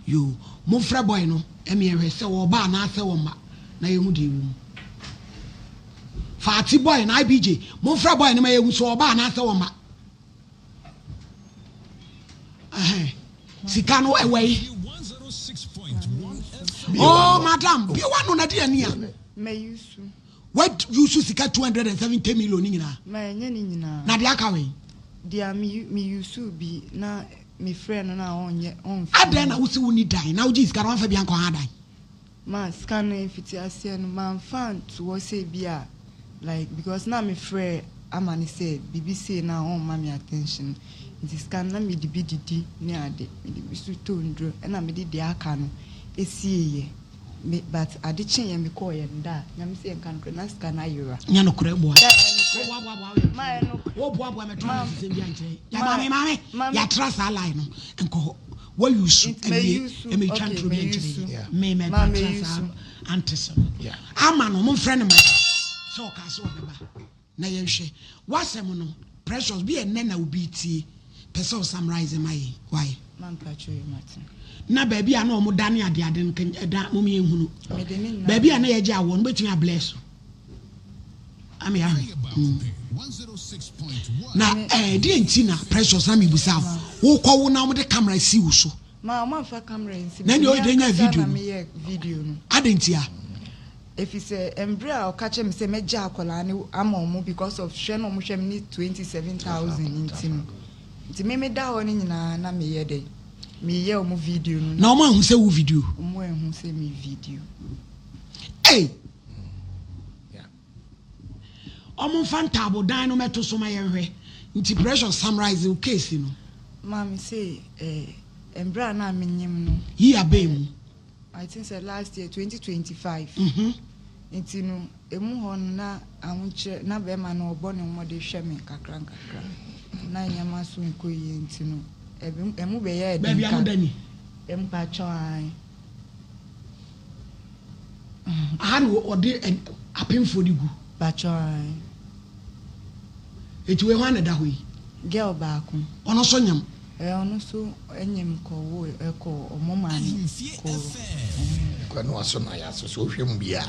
Yoo momfrɛ boy no ɛmi ɛhwɛ sɛ ɔba anaasɛ ɔmma na yɛhu deɛ ɛwɔ mu. Faati boy no IBJ momfrɛ boy no ma yɛhu sɛ ɔba anaasɛ ɔmma. Sika no ɛwɔ yi. Oh madam, bi wa no na di ani a. What you su sika 270 million ni nyinaa. Ma enye ni nyinaa. Na de aka wei. Dia mi mi yusu bi na me frɛ no na ɔnyɛ ɔnfrɛ. Adɛn na wosi wo ni dan na wogye sika na wamfa bi ankɔ ha dan. Ma sika no mfitiaseɛ no manfa anto hɔ sɛ bi a like because na me frɛ ama no sɛ biribi sei na ɔmma me attention nti sika no na mede bi didi ne ade mede bi nso tɔ nnuro ɛna mede deɛ aka no ɛsieeɛ me but ade kyeeɛ me kɔɔeɛ no da a nyame sɛ yɛnka nokorɛ na sika no ayera. Nyɛ nokorɛ boa. Sɛ ɛnokorɛ ma ɛnokorɛ Woboaboa mɛto ma no sisɛm bi ankyerɛ yɛ ma maame maame ma yɛatra saa line no nkɔ hɔ Wa use Nti awie mɛ use ɛmɛ twa okay ntoro bi mɛ nkyerɛ use yi me mɛ ma mɛ tra use. saa antes no ama no mo nfrɛ no ma sɛ ɔka sɛ ɔbɛba na yɛnhwɛ wasɛm no precious bi ɛnɛ na obi tie pɛ sɛ ɔsummarize ma yɛn why Ma mpakyɛ yi mate. na baabi a na wɔn da ne adeade no ɛda mo yɛn hunu Mede ne nyinaa baabi a na yɛgye awɔ no bɛtumi ablɛ so Ame ahwɛ. Mm. Na ɛɛ eh, deɛ nti na precious na mebisa wo wokɔ wo na wɔde camera si wo so. Ma wɔn amfa camera nsi. Na ɛnna ɔyɛ dɛ nya video no. Video no. Adɛn nti a? Efisɛ mbrɛ a ɔka kyerɛ me sɛ mɛgye akwadaa no ama wɔn because of hwɛ na wɔn hwɛ me ne 27,000 nti no. Nti me meda hɔ no nyinaa na meyɛ dɛ meyɛ wɔn video no. Na wɔn ahu sɛ wo video. Wɔn ahu sɛ me video. Hey! Ɔmo nfa ntaabodan no mɛto so ma yɛnhwɛ. Nti Precious summarize wo case no. Maame se eh, mbrɛ a na menyim no. Yi abɛn mu. I think sɛ last year 2025. Nti no emu hɔ no na ahokyerɛ na bɛrima no ɔbɔ ne ho mmɔden hwɛ me nkakra nkakra. Na nneɛma so nkɔ yie nti no ɛmu bɛyɛɛ den Baabi a moda ni? Mpakyɛw ae. Aha na wɔde apemfoɔ no gu. Pakyɛ ae. Eti wei hwan na ɛda hɔ yi? Girl baako. Ɔno nso nyem? Ɛɛ ɔno nso nyem kɔ wo ɛkɔ ɔmo maame kɔ. Ɛkɔ ne wasɔ na yɛ ase so wohwɛ mu bi a.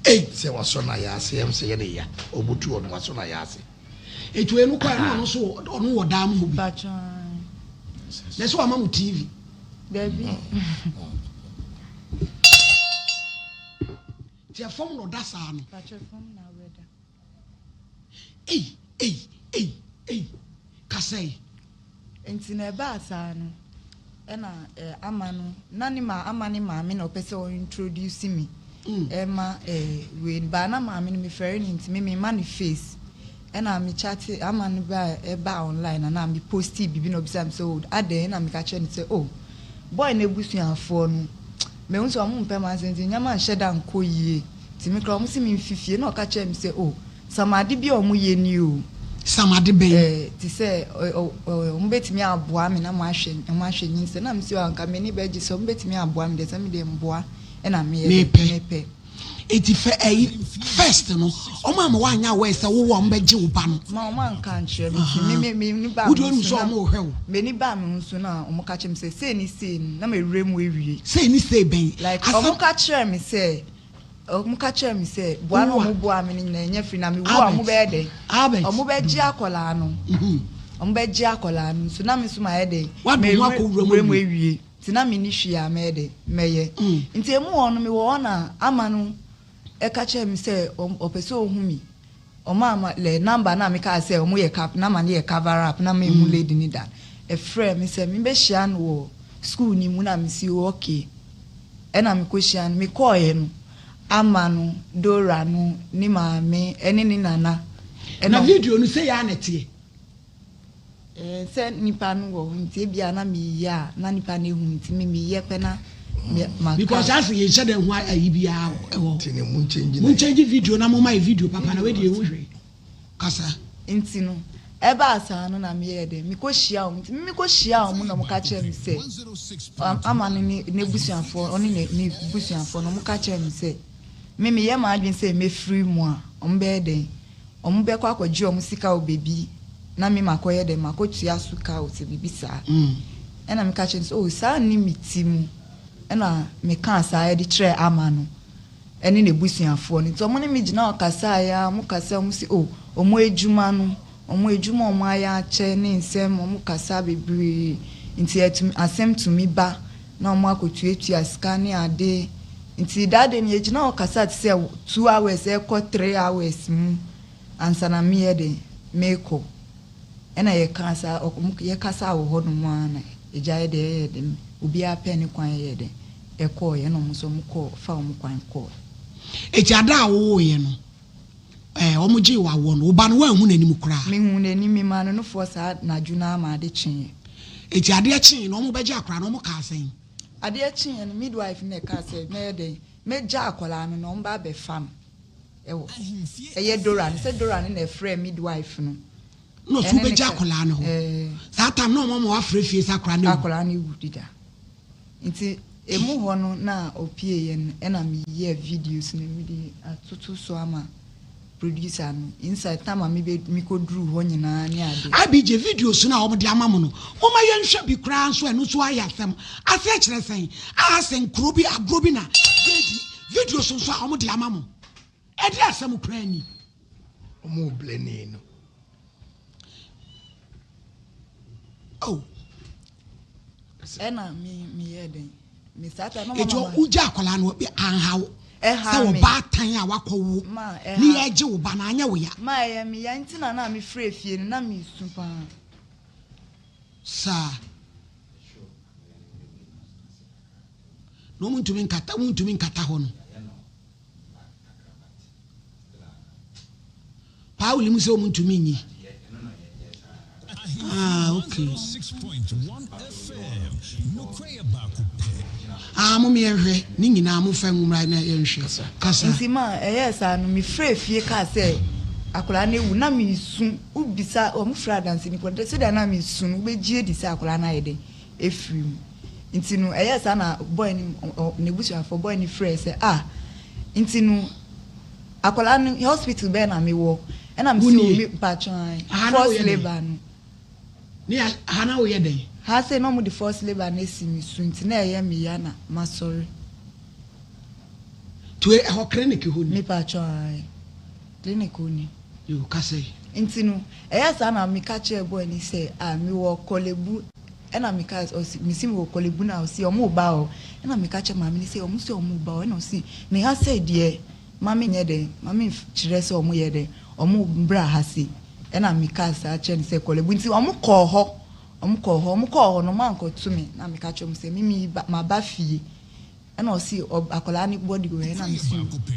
Ei sɛ wasɔ na yɛ ase ɛm sɛ yɛ ne ya ɔbutu ɔno wasɔ na yɛ ase. Eti wei no kɔ ɛna ɔno nso ɔno wɔ dan mu hɔ bi. Pakyɛ ae. Na ɛsɛ wama mo TV. Dabi. Nti ɛfam na ɔda saa no. Pakyɛ fam na wɛda. Ei ei ei ei kasa yi. Nti na ɛbaa saa no ɛna eh, ama no na ne ma ama ne maame na ɔpɛ sɛ ɔ introduce me ɛma eh, wei baa na maame no mefɛre no nti me mema no face Ɛna me chate ama no ba ɛbaa online na na me postii biribi na ɔbisaa me sɛ oh adɛn ɛna meka kyerɛ no sɛ oh boy no abusuafoɔ no mehu sɛ ɔmo mpɛ m'asɛm nti nneɛma nhyɛ da nkɔ yie nti me koraa ɔmo se me mfi fie na ɔka kyerɛ me sɛ oh samade bi a ɔmo yɛ ni o Samade bɛn? Eh, te sɛ ɔmo bɛtumi aboa me na mahwɛ ɔmo ahwɛ nyinsɛn na me sɛ oh anka m'ani bɛgye sɛ ɔmo bɛtumi aboa me deɛ sɛ me deɛ mboa ɛna meyɛ dɛ Mepɛ. mepɛ. Eti fɛ ɛyi first no ɔmo ama wanyɛ aware sɛ wowɔ a ɔmo bɛ gye wo ba no. Ma ɔmo anka ankyerɛ me nti me me me ni baa Wo me deɛ ho onim so sɛ na ɔmo rehwɛ wo. m'ani baa me ho so na ɔmo ka kyerɛ me sɛ sei ne sei no na mawura mu awie. Sei ne sei bɛn? Like Asɛm. ɔmo ka kyerɛɛ me sɛ ɔmo ka kyerɛɛ me sɛ boa na Wowa. ɔmo boaa me no nyinaa ɛnyɛ free na me wu a ɔmo Albert bɛyɛ dɛn? Albert. Ɔmo bɛgye akwadaa no ɔmo bɛgye akwadaa no nso na me nso mayɛ dɛn? W'ade wo ho akɔ Mawura wura mu mu awie. awie. Nti na menni hwee a mɛyɛ dɛ, mɛyɛ. Nti emu hɔ no, mewɔ hɔ na Ama no ka kyerɛɛ me sɛ ɔpɛ sɛ ɔhu me. Ɔmaa ma lɛ number no a mekaa sɛ ɔmo yɛ ka number no yɛ cover up na menhu lady no da. Ɛfrɛɛ me sɛ membɛhyia no wɔ school no mu na mese okay. Ɛna mekɔhyia no, mekɔɔeɛ no. Ama no, Dora no, ne maame ne ne nana. Na video no sei ara na ɛteɛ. Ɛɛ sɛ nipa no wɔ hɔ nti ebia na meyɛ a na nipa no ehu nti me meyɛ pɛ na maka. Because asɛ yɛn hyɛ dɛ ho ayi biara wɔ hɔ. Mo nkyɛngye video na mo ma yɛ video papa na wei deɛ yɛn ho hwee. Kasa. Nti no, ɛbaa saa no na meyɛɛ dɛn? Mekɔhyiaa wɔn. Nti me mekɔhyiaa wɔn na wɔka kyerɛɛ me sɛ, Ama ne ne n'abusuafoɔ, ɔne ne n'abusuafoɔ no, wɔka kyerɛɛ me sɛ, me meyɛ m'adwene sɛ mɛfiri mu a, wɔbɛyɛ dɛn? Wɔbɛkɔ akɔgye wɔn sika wɔ baabi na me makɔyɛ dɛn? Makɔtua so ka o, sɛ biribi saa. Ɛna meka kyerɛɛ no sɛ, oh, saa nni me ti mu. Ɛna mekaa saa de kyerɛɛ Ama no. ne n'abusuafoɔ no. Nti wɔn ne me gyina hɔ kasaeɛ ara, wɔn kasa wɔn se oh wɔn adwuma no, wɔn adwuma a wɔn ayɛ akyɛ ne nsɛm, wɔn kasa bebree. Nti ɛtumi asɛm tumi ba na wɔn akɔtuatua sika ne ade. Nti that day no yɛgyina hɔ kasa te sɛ 2 hours ɛrekɔ 3 hours mu ansa na meyɛ den merekɔ. Ɛna yɛkaa saa, yɛkasaa wɔ hɔ nom ara na agya yɛ dɛ ɛyɛ dɛn obiara pɛɛ ne kwan yɛɛ dɛn ɛkɔɔeɛ ɛna wɔn nso wɔn kɔɔ faa wɔn kwan kɔɔɛ. Eti ada a wowooeɛ no, ɛɛ wɔn gyee wo awoɔ no, wo ba no woanhu n'anim koraa? Mehuu n'anim, memaa no nufoɔ saa anadwo no ara ma ade kyeeɛ. Eti adeɛ kyeeɛ no wɔn bɛgye akwadaa no wɔn kaa sɛn? Adeɛ kyeeɛ no midwife no na ɛkaa sɛ mɛyɛ dɛn mɛgya akwadaa no na wɔn ba abɛfa no ɛwɔ ɛyɛ Dora no sɛ Dora no na ɛfrɛɛ midwife no. Na ɔso wobɛgya akwadaa no hɔ. Saa tam na ɔma ma wafrɛ fie sɛ akwadaa no awu. Akwadaa no awu deda. Nti emu hɔ no na ɔpieeɛ no ɛna meyɛɛ videos no mede atoto so ama producer no inside time a mebe mekɔduruu hɔ nyinaa ne ade. IBJ videos no a wɔde ama mo no, momma yɛnhwɛ bi koraa nso ɛno nso ayɛ asɛm. Aseɛ kyerɛ sɛn? A Asɛ nkuro bi agorɔ bi na yɛredi. Videos nso a wɔde ama mo. Ɛde asɛm koraa ni. Wɔn blɛni no. Oh. Ɛna me meyɛɛ dɛn? Me saa ta na Eti mama. wogya akwadaa no anha wo. Ɛha Sɛ me. ɔbaatan a wakɔ wo Ma ɛha. ne yɛgye wo ba no anyɛ wo ya. Ma ɛyɛ me ya nti na na mefiri efie no na mesu paa. Saa. Na wɔn ntumi nkata wɔn ntumi nkata hɔ no. Pauli mu sɛ wɔn ntumi nyi. Ah, okay. Ah, mo yɛnhwɛ ne nyinaa mo fɛ nwomra na yɛnhwɛ. Kasa. Nti ma ɛyɛɛ saa no mefrɛ fie kaa sɛ akwadaa no awu na mesu wobisa wɔn frɛ adanseni kɔ sɛdeɛ na mesu no wobɛgye adi sɛ akwadaa no ayɛ dɛn efiri mu nti no ɛyɛɛ saa na boy no n'abusuafoɔ boy no frɛ sɛ ah nti no akwadaa no hospital bɛɛ na mewɔ ɛna mesi Wunie. o me mpatwan Aha na force woyɛ dɛn? labour no Ne ya ha na woyɛ dɛn? Ha sei na wɔde force labour no asi me so nti na ɛyɛ me ya na masɔre. To ɛhɔ clinic hɔ ni. Mepatwan clinic hɔ ni. Yo kasa yi. Nti no ɛyɛ saa na meka kyerɛɛ boy no sɛ ah mewɔ Korle Bu ɛna meka ɔsi mesi mewɔ Korle Bu na ɔsi ɔmo ba hɔ ɛna meka kyerɛ maame no sɛ ɔmo sɛ ɔmo ba hɔ ɛna ɔsi me ha sɛ deɛ maame nyɛ dɛn maame kyerɛ sɛ ɔmo yɛ dɛn ɔmo bra ha se ɛna meka saa kyerɛ no sɛ Korle Bu nti ɔmo kɔɔ hɔ ɔmo kɔɔ hɔ ɔmo kɔɔ hɔ no ɔmo ankɔto me na meka kyerɛ ɔmo sɛ mimi ba maba fie ɛna ɔsi akwadaa ne body wɔ ɛna mesi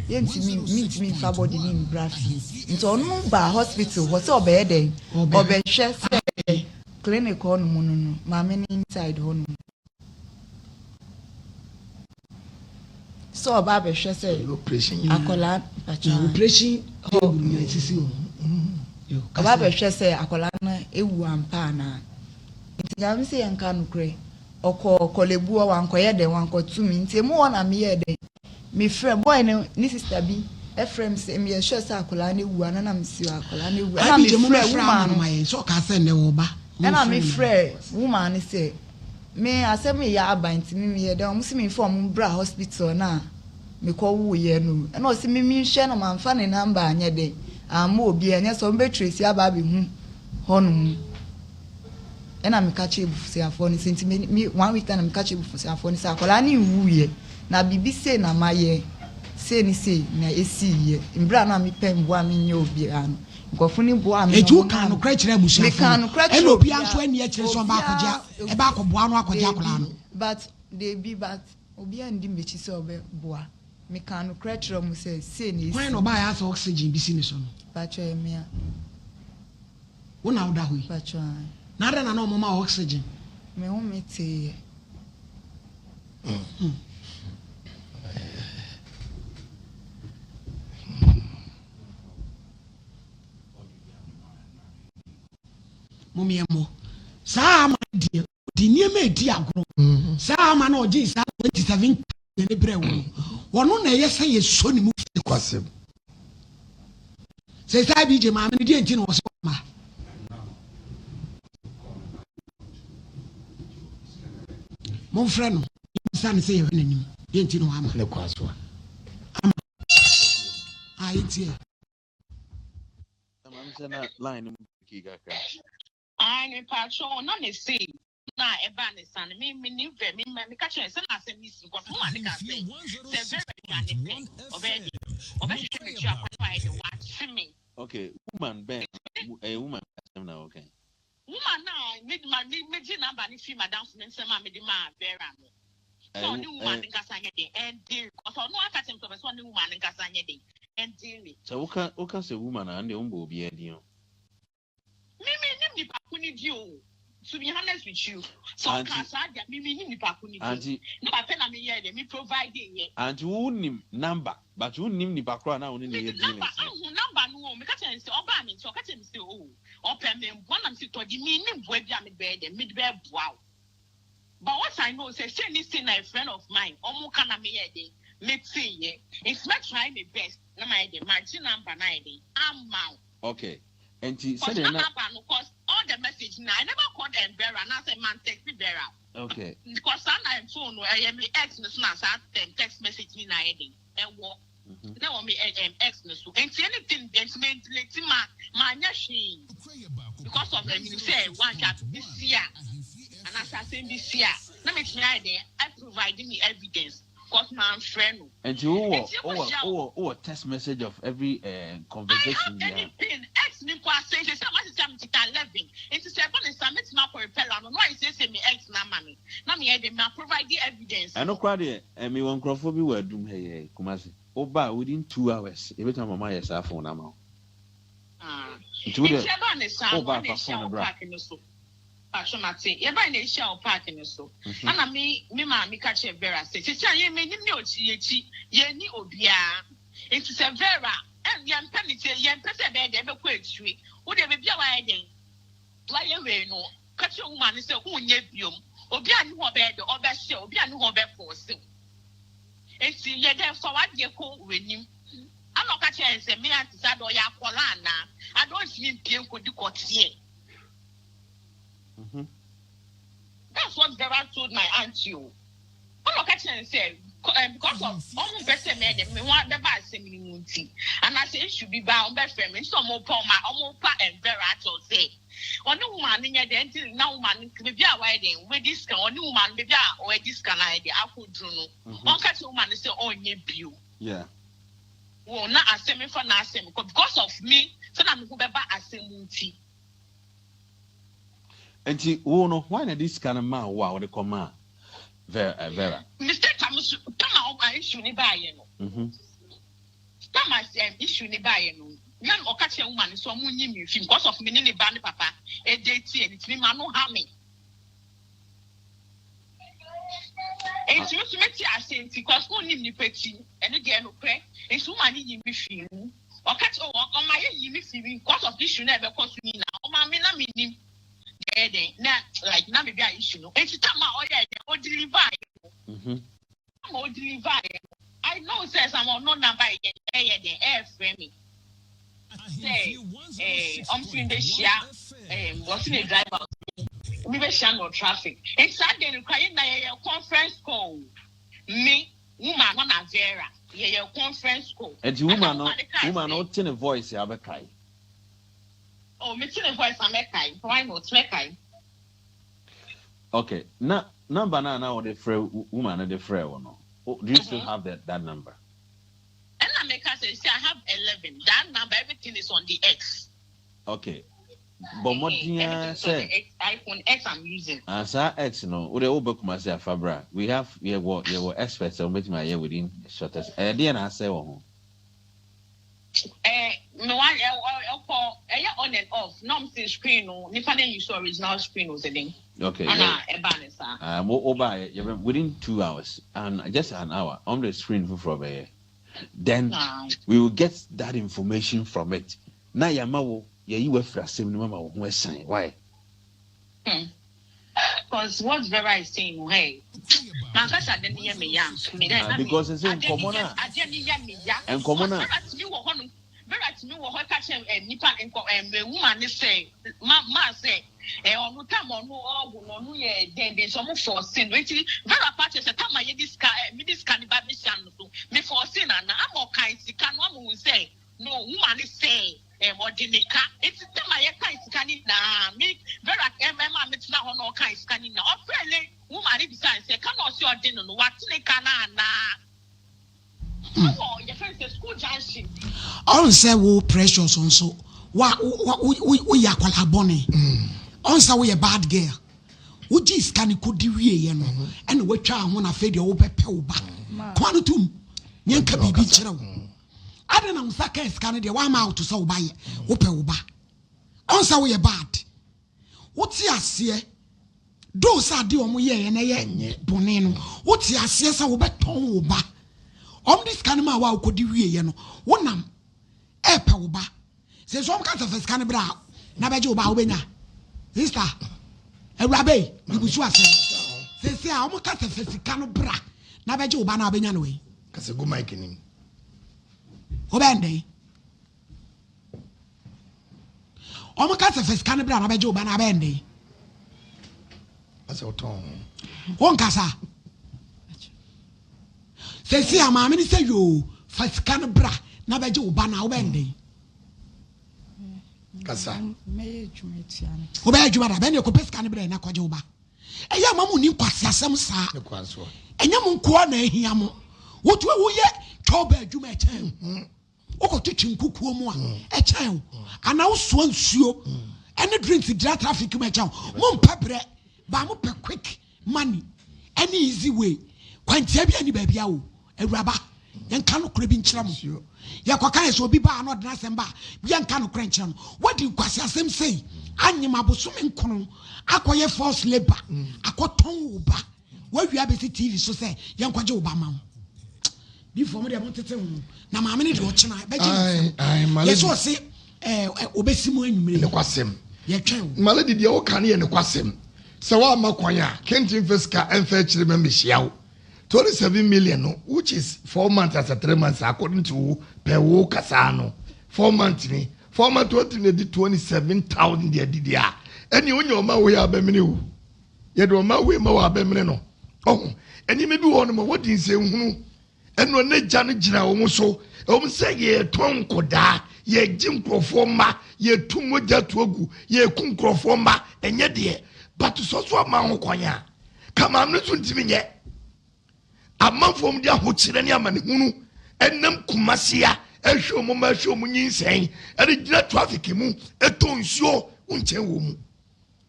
yɛntumi mintumi nfa body ne mbra fie nti ɔno ba hospital hɔ sɛ ɔbɛyɛ dɛn ɔbɛhwɛ sɛ clinic hɔ nom no maame ne inside hɔ nom sɛ ɔba abɛhwɛ sɛ akwadaa Na operation table na esisi hɔ. Yo ɔba kasa. abɛhwɛ sɛ akwadaa no ewu ampa anaa nti nyame sɛ yɛn ka nokorɛ ɔkɔ Korle Bu hɔ wankɔyɛ dɛn wankɔto mi nti emu hɔ na meyɛɛ dɛn mefrɛ boy no ne sister bi ɛfrɛ mi sɛ meyɛ sure sɛ akwadaa no ewu ana na mesi akwadaa no ewu ɛna Abigye mo mefrɛ mɛfrɛ ama woman no no ma yɛn sɛ ɔka sɛ nnɛ wɔ ba. ɛna mefrɛ woman no sɛ me asɛm yɛ aba nti me meyɛ dɛn ɔmo sɛ memfa ɔmo mbra hospital na mekɔ woyɛ no ɛna ɔsɛ me menhwɛ na mamfa ne number anyɛ dɛn amma obi ɛnyɛ sɛ ɔmo bɛtrace aba abɛhu hɔnom ɛna meka kyerɛ abusuafoɔ no sɛ nti me me one week time na meka kyerɛ abusuafoɔ no sɛ akwadaa no nwuiɛ na biribi sei na mayɛ sei ne sei na esiiɛ mbrɛ a na mepɛ mboa menyɛ obiara no nkurɔfo no boa me na Eti wo ɔmo kaa maa me nokorɛ kyerɛ abusuafoɔ meka no nokorɛ ɛna kyerɛ obiara nso obiara ani akyerɛ sɛ ɔba akɔgye obiara ɛba akɔboa no akɔgye akwadaa no. but deebi but obiara ndi m'akyi sɛ ɔbɛboa. Mekaa nokorɛ kyerɛɛ wɔn sɛ, sei na Hwan ɛsi. na ɔbaeɛ a sɛ oxygen bi si ne so no? Pakyɛ ɛyɛ me a. Wo na woda hɔ yi? Pakyɛ ae. Na adɛn na na wɔma wo oxygen? Me home teeɛ. Hmm. Momeɛmmɔ. Saa ama deɛ ɔde nneɛma edi agorɔ. Mm-hmm. Saa ama na ɔgye saa 27 ne brɛ wɔ no. Wɔno na ɛyɛ sɛ yɛsɔ ne mu fi. Kwasɛm. Sɛ saa bi gye maame no deɛ nti na ɔsɛ ɔma. Momfrɛ no bisa ne sɛ yɛhwɛ n'anim deɛ nti na wama. Ne kwa so a. Ama. A yɛntie. Maame sɛ na line no mu kii kakra. Ae mepakyɛw na me se na ɛbaa ne sa no me me nim vɛ me me ka kyerɛ sɛ na asɛm ne si because mo ma ne ka sɛ sɛ Vera dwane pɛ ɔbɛyɛ de ɔbɛhwehwɛ me tua kwan na wayɛ de wate me. Okay woman bɛn ɛyɛ woman asɛm na wɔka yi. Woman na me ma me me gye number ne fi madamfo ne nsɛm a me de maa Vera no sɛ ɔne woman ne nkasa nyɛ den ɛnde because ɔno aka kyerɛ me sɛ ɔbɛ sɛ ɔne woman ne nkasa nyɛ den ɛnde me. Sɛ woka woka sɛ woman a ɛnde wombɔ obiara din o. Me me nim nipa ko ne di o. To be honest with you, sɛ ɔka saa deɛ me me nim nipa ko ne di. Ne ba pɛ na me yɛ deɛ me provide yɛ. Aunty wo nim number but wo nim nipa koro a na wo ne ne yɛ dealings no. Ahu number no o, me ka kyerɛ no sɛ ɔbaa me nkyɛn ɔka kyerɛ me sɛ o ɔpɛ me mboa na me sɛ tɔ de me nim boa bi a me bɛyɛ dɛ me de bɛ boa wo. But what I know sɛ sei ne sei na a friend of mine ɔmo ka na me yɛ dɛ me te yɛ. Nti mɛ try me best na ma yɛ dɛ ma gye number no ayɛ dɛ ama wo. Okay nti Cause sɛdeɛ na na. maba no cause all the message na I never called um Vera anaasɛ man text Vera. Okay. Because saa na phone no ɛyɛ me ex no so na saa um, text message ni na ayɛ den ɛwɔ Mhm. na ɛwɔ me eh, um, ex no so nti anything nti me delete ma ma nyɛ hwee because of ɛnyim sɛ wanhwɛ a bi si a anaasɛ asɛm bi si a na metumi ayɛ den I provide me evidence. Cause manfrɛ no. Nti wo wɔ Nti wo wɔ yɛkɔhyia wo wɔ. wɔ wo wɔ text message of every eh, I conversation have biara. anything ex mi mpo asɛn sɛ sɛ masisi a mekita 11 nti sɛ ɛba ne saa mɛtumi akɔ repel ano na wayɛ siesie me ex no ama me na meyɛ de ma provide evidence Ɛno no. koraa deɛ eh, mewɔ nkurɔfoɔ bi wɔ adum ha yi eh, Kumasi. Woba a within 2 hours yɛbɛtumi ama wɔayɛ saa phone no ama wo. Ah. Nti wo Nti deɛ ɛbaa ne saa no woba a ɛna fa ɛhyia phone no wɔ bra. park no so. Paatwo mate. Yɛbae na yehyiaa wɔ park no so. Ɛna me me maame ka kyerɛɛ Vera sɛ, Seesei a yɛn m'anim ne ɔkyi yɛn akyi, yɛnni obiara. Enti sɛ Vera, ɛn, yɛmpɛ ne sɛ yɛmpɛ sɛ ɛbɛyɛ dɛn, ɛbɛkɔ akyiri. Wo deɛ baabi a woayɛ dɛn, woayɛ wei no, ka kyerɛ wo maame sɛ wonyɛ biom. Obiara nni hɔ a ɔbɛyɛ dɛn, ɔbɛhyɛ wo, obiara nni hɔ a ɔbɛfɔɔse wo. Enti yɛ dɛn, fa w'adeɛ kɔ w'anim. Ɛna ɔka kyerɛɛ yɛn sɛ, me aunty sɛ, Ada ɔyɛ akwadaa anaa? Ada ɔntumi mpue nkɔdi kɔteɛ. Mhm. That's what Vera told my auntie o. Ɛna ɔka kyerɛ no sɛ eh, because of ɔmo mpɛ sɛ mɛyɛ dɛ me ho bɛba asɛm no mu nti anaasɛ issue bi ba a ɔmo bɛfrɛ me nti ɔmo pa ɔmo ɔmo pa eh, Vera akyɛw sɛ ɔne wo maame nyɛ dɛ nti na wo maame baabi a wayɛ dɛ wadi sika ɔne wo maame baabi a ɔadi sika no ayɛ dɛ akɔduru no mhm. ɔnka kyerɛ wo maame sɛ ɔnyɛ bio. Yeah. Wɔ na asɛm mfa n'asɛm kɔ because of me sɛ na me ho bɛba asɛm mu nti. Nti wo no hwan na de sika no maa wo a wode kɔ maa eh, Vera? Mr. Tam so tam a ɔba issue ne baayɛ no. Mhm. Tam a um, issue ne baayɛ no. Na ɔka kyerɛ woman no sɛ ɔmo nyi me mfi because of me ne ne ba ne papa ɛde tie ne tumi ma no ha me. Nti me so mete ase nti cause wonnim nipa ti ɛno deɛ nokorɛ nti woman no yi me fii mu. Ɔka kyerɛ oh ɔma yɛ yi me fi mu because of issue na ɛbɛkɔ so nyinaa ɔma me na me nim deɛ ɛyɛ dɛn na like na baabi a issue no nti tam a ɔyɛ dɛn o deliver yɛ no tam a o deliver yɛ no I know sɛ some unknown number yɛ ɛyɛ dɛn ɛɛfrɛ me sɛ ɛɛ ɔmo si mi bɛ hyia ɛɛ wɔsi mi driver mi bɛ hyia no traffic nti saa deɛ no kora yɛ na yɛyɛ conference call me. Woman no na Vera yɛyɛ conference call. Nti woman no woman no wote ne voice a wobɛkae? Oh mete ne voice a mɛkae why not mɛkae. Okay na number no a na wode frɛ woman no de frɛ wo no do you still have that that number? Ɛna meka sɛ see I have 11 that number everything is on the X. Okay bɔ mmɔden ara sɛ. iPhone X I'm using. Ah saa X no wo deɛ wo ba Kumasi a fa bra we have yɛ wɔ yɛ wɔ experts a wɔn bɛtumi ayɛ within shortest ɛyɛ deɛ na asɛe wɔ ho. Eh me wa ɛkɔ ɛyɛ on and off na ɔmo se screen no nipa na use original screen o sɛ den. Okay. Ɛna ɛba ne saa. Ah mo wo ba yɛ bɛ within 2 hours and just an hour ɔmo de screen foforɔ bɛyɛ then we will get that information from it na yɛama wo yɛyi wo afiri asɛm no mu ama wo ho asan why. Cause what Vera is saying no hey mankasa ade no yɛ me ya me dɛ na because sɛ nkɔmɔ no a ade no yɛ me ya nkɔmɔ no a Vera tumi wɔ hɔ no Vera tumi wɔ hɔ ka kyerɛ eh, nipa nkɔ eh, woman ne sɛ ma ma sɛ eh, ɔno tam ɔno ɔɔgo no ɔno yɛ dɛndɛn sɛ ɔmo fɔɔse no eti Vera pa kyerɛ sɛ tam a yɛde sika eh, mede sika ne ba bɛhyia no so me fɔɔse no ana ama ɔkan sika no ama ohun sɛ no woman ne sɛ Ɛɛ ɔde ne ka. Enti tam a yɛkae sika no nyinaa, me Vera ɛmaa metena hɔ na ɔkae sika no nyinaa. Ɔfrɛɛ ne woman no bisaa no sɛ, ka na ɔse ɔde no no, wate ne ka no anaa? Ɛwɔ yɛfrɛ no sɛ school junction bi. Ɔn sɛ wo Precious nso wa wo wo woyɛ akwadaa bɔne. Ɔn sɛ woyɛ bad girl. Wogyee sika no kɔdi wieeɛ no ɛna woatwa ho na afei deɛ wobɛpɛ wo ba. Kɔa no tom. Yɛnka biribi nkyerɛ wo. Adɛn na wo nsa kaa sika no deɛ woama out sɛ wo ba yɛ wopɛ wo ba ɔn sɛ woyɛ bad wote aseɛ doo sɛ adeɛ ɔmo yɛɛyɛ na ɛyɛ bɔne no wote aseɛ sɛ wobɛtɔn wo ba ɔmo de sika no ma wo a wokɔdi wieɛ no wonam ɛɛpɛ wo ba sɛ sɛ ɔmo ka sɛ fa sika no bra na bɛgye wo ba a wobɛnya sister awuraba yi bibusu asɛm sɛ sɛ a ɔmo ka sɛ fa sika no bra na bɛgye wo ba no a wobɛnya no wei Kasa gu mic nim. Wobɛn dɛn? Wɔn ka sɛ fa sika no bra na bɛgye wo ba na abɛn dɛn? Asɛ wotɔn ho. Wonkasa. Sɛsi a maame no sɛ yoo fa sika no bra na bɛgye wo ba na wobɛn dɛn? Kasa. Wobɛyɛ adwuma da bɛn deɛ kɔpɛ sika no bra na kɔgye wo ba. Ɛyɛ a ma mo nni nkwaseasɛm saa. Ɛnyɛ mo nkoa na ahia mo. Wotu a woyɛ twɔba adwuma ɛkyɛn wo. Wokɔto kyi nkukuo mu a ɛkyɛn wo. Anaa wosoa nsuo ɛne drinks gyina traffic mu ɛkyɛn wo. Mompɛ brɛ baa mopɛ quick money ɛne easy way. Kwantia bi ani baabi a o. Awuraba, yɛnka nokorɛ bi nkyerɛ mo. Yɛkɔka yɛ sɛ obi ba a na ɔde n'asɛm ba a, yɛnka nokorɛ nkyerɛ no. Woadi nkwaseasɛm sei, anyem abosome nkono, akɔyɛ forced labour, akɔtɔn wo ba, woawie abɛsi TV so sɛ yɛnkɔgye wo ba ma wo. Difoɔ mo deɛ montete ho, na maame no deɛ ɔkyena bɛgye ne nsam. Yɛ sɛ ɔse ɛɛ ɔbɛsi mu anwummere. Nokwasɛm. Yɛtwɛn wo. Malady deɛ woka no yɛ nokwasɛm. Sɛ woamma kwan a, kente mfa sika mfa akyire ma mmɛhyia wo. 27 million no which is 4 months as a 3 months according to wo pɛ wo kasaa no 4 months ni 4 months wɔntumi na di 27,000 deɛ didi a ɛne onya ɔma wei abɛmene o yɛde ɔma wei ma wɔ abɛmene no ɔho nneɛma bi wɔ hɔ no ma wɔdi nsɛnhunu ɛna ɔne gya no gyina wɔn so ɛwɔm sɛ yɛtɔn nkɔdaa yɛgye nkurɔfoɔ mma yɛtu mogya to agu yɛku nkurɔfoɔ mma ɛnyɛ deɛ but sɔ so ama ho kwan a kama no nso ntumi nyɛ amanfoɔ mu de ahokyerɛ ne amanehunu ɛnam kumasia ɛhwɛ wɔn mma ɛhwɛ wɔn nyinsɛn ɛde gyina traffic mu ɛtɔ nsuo nkyɛn wɔ mu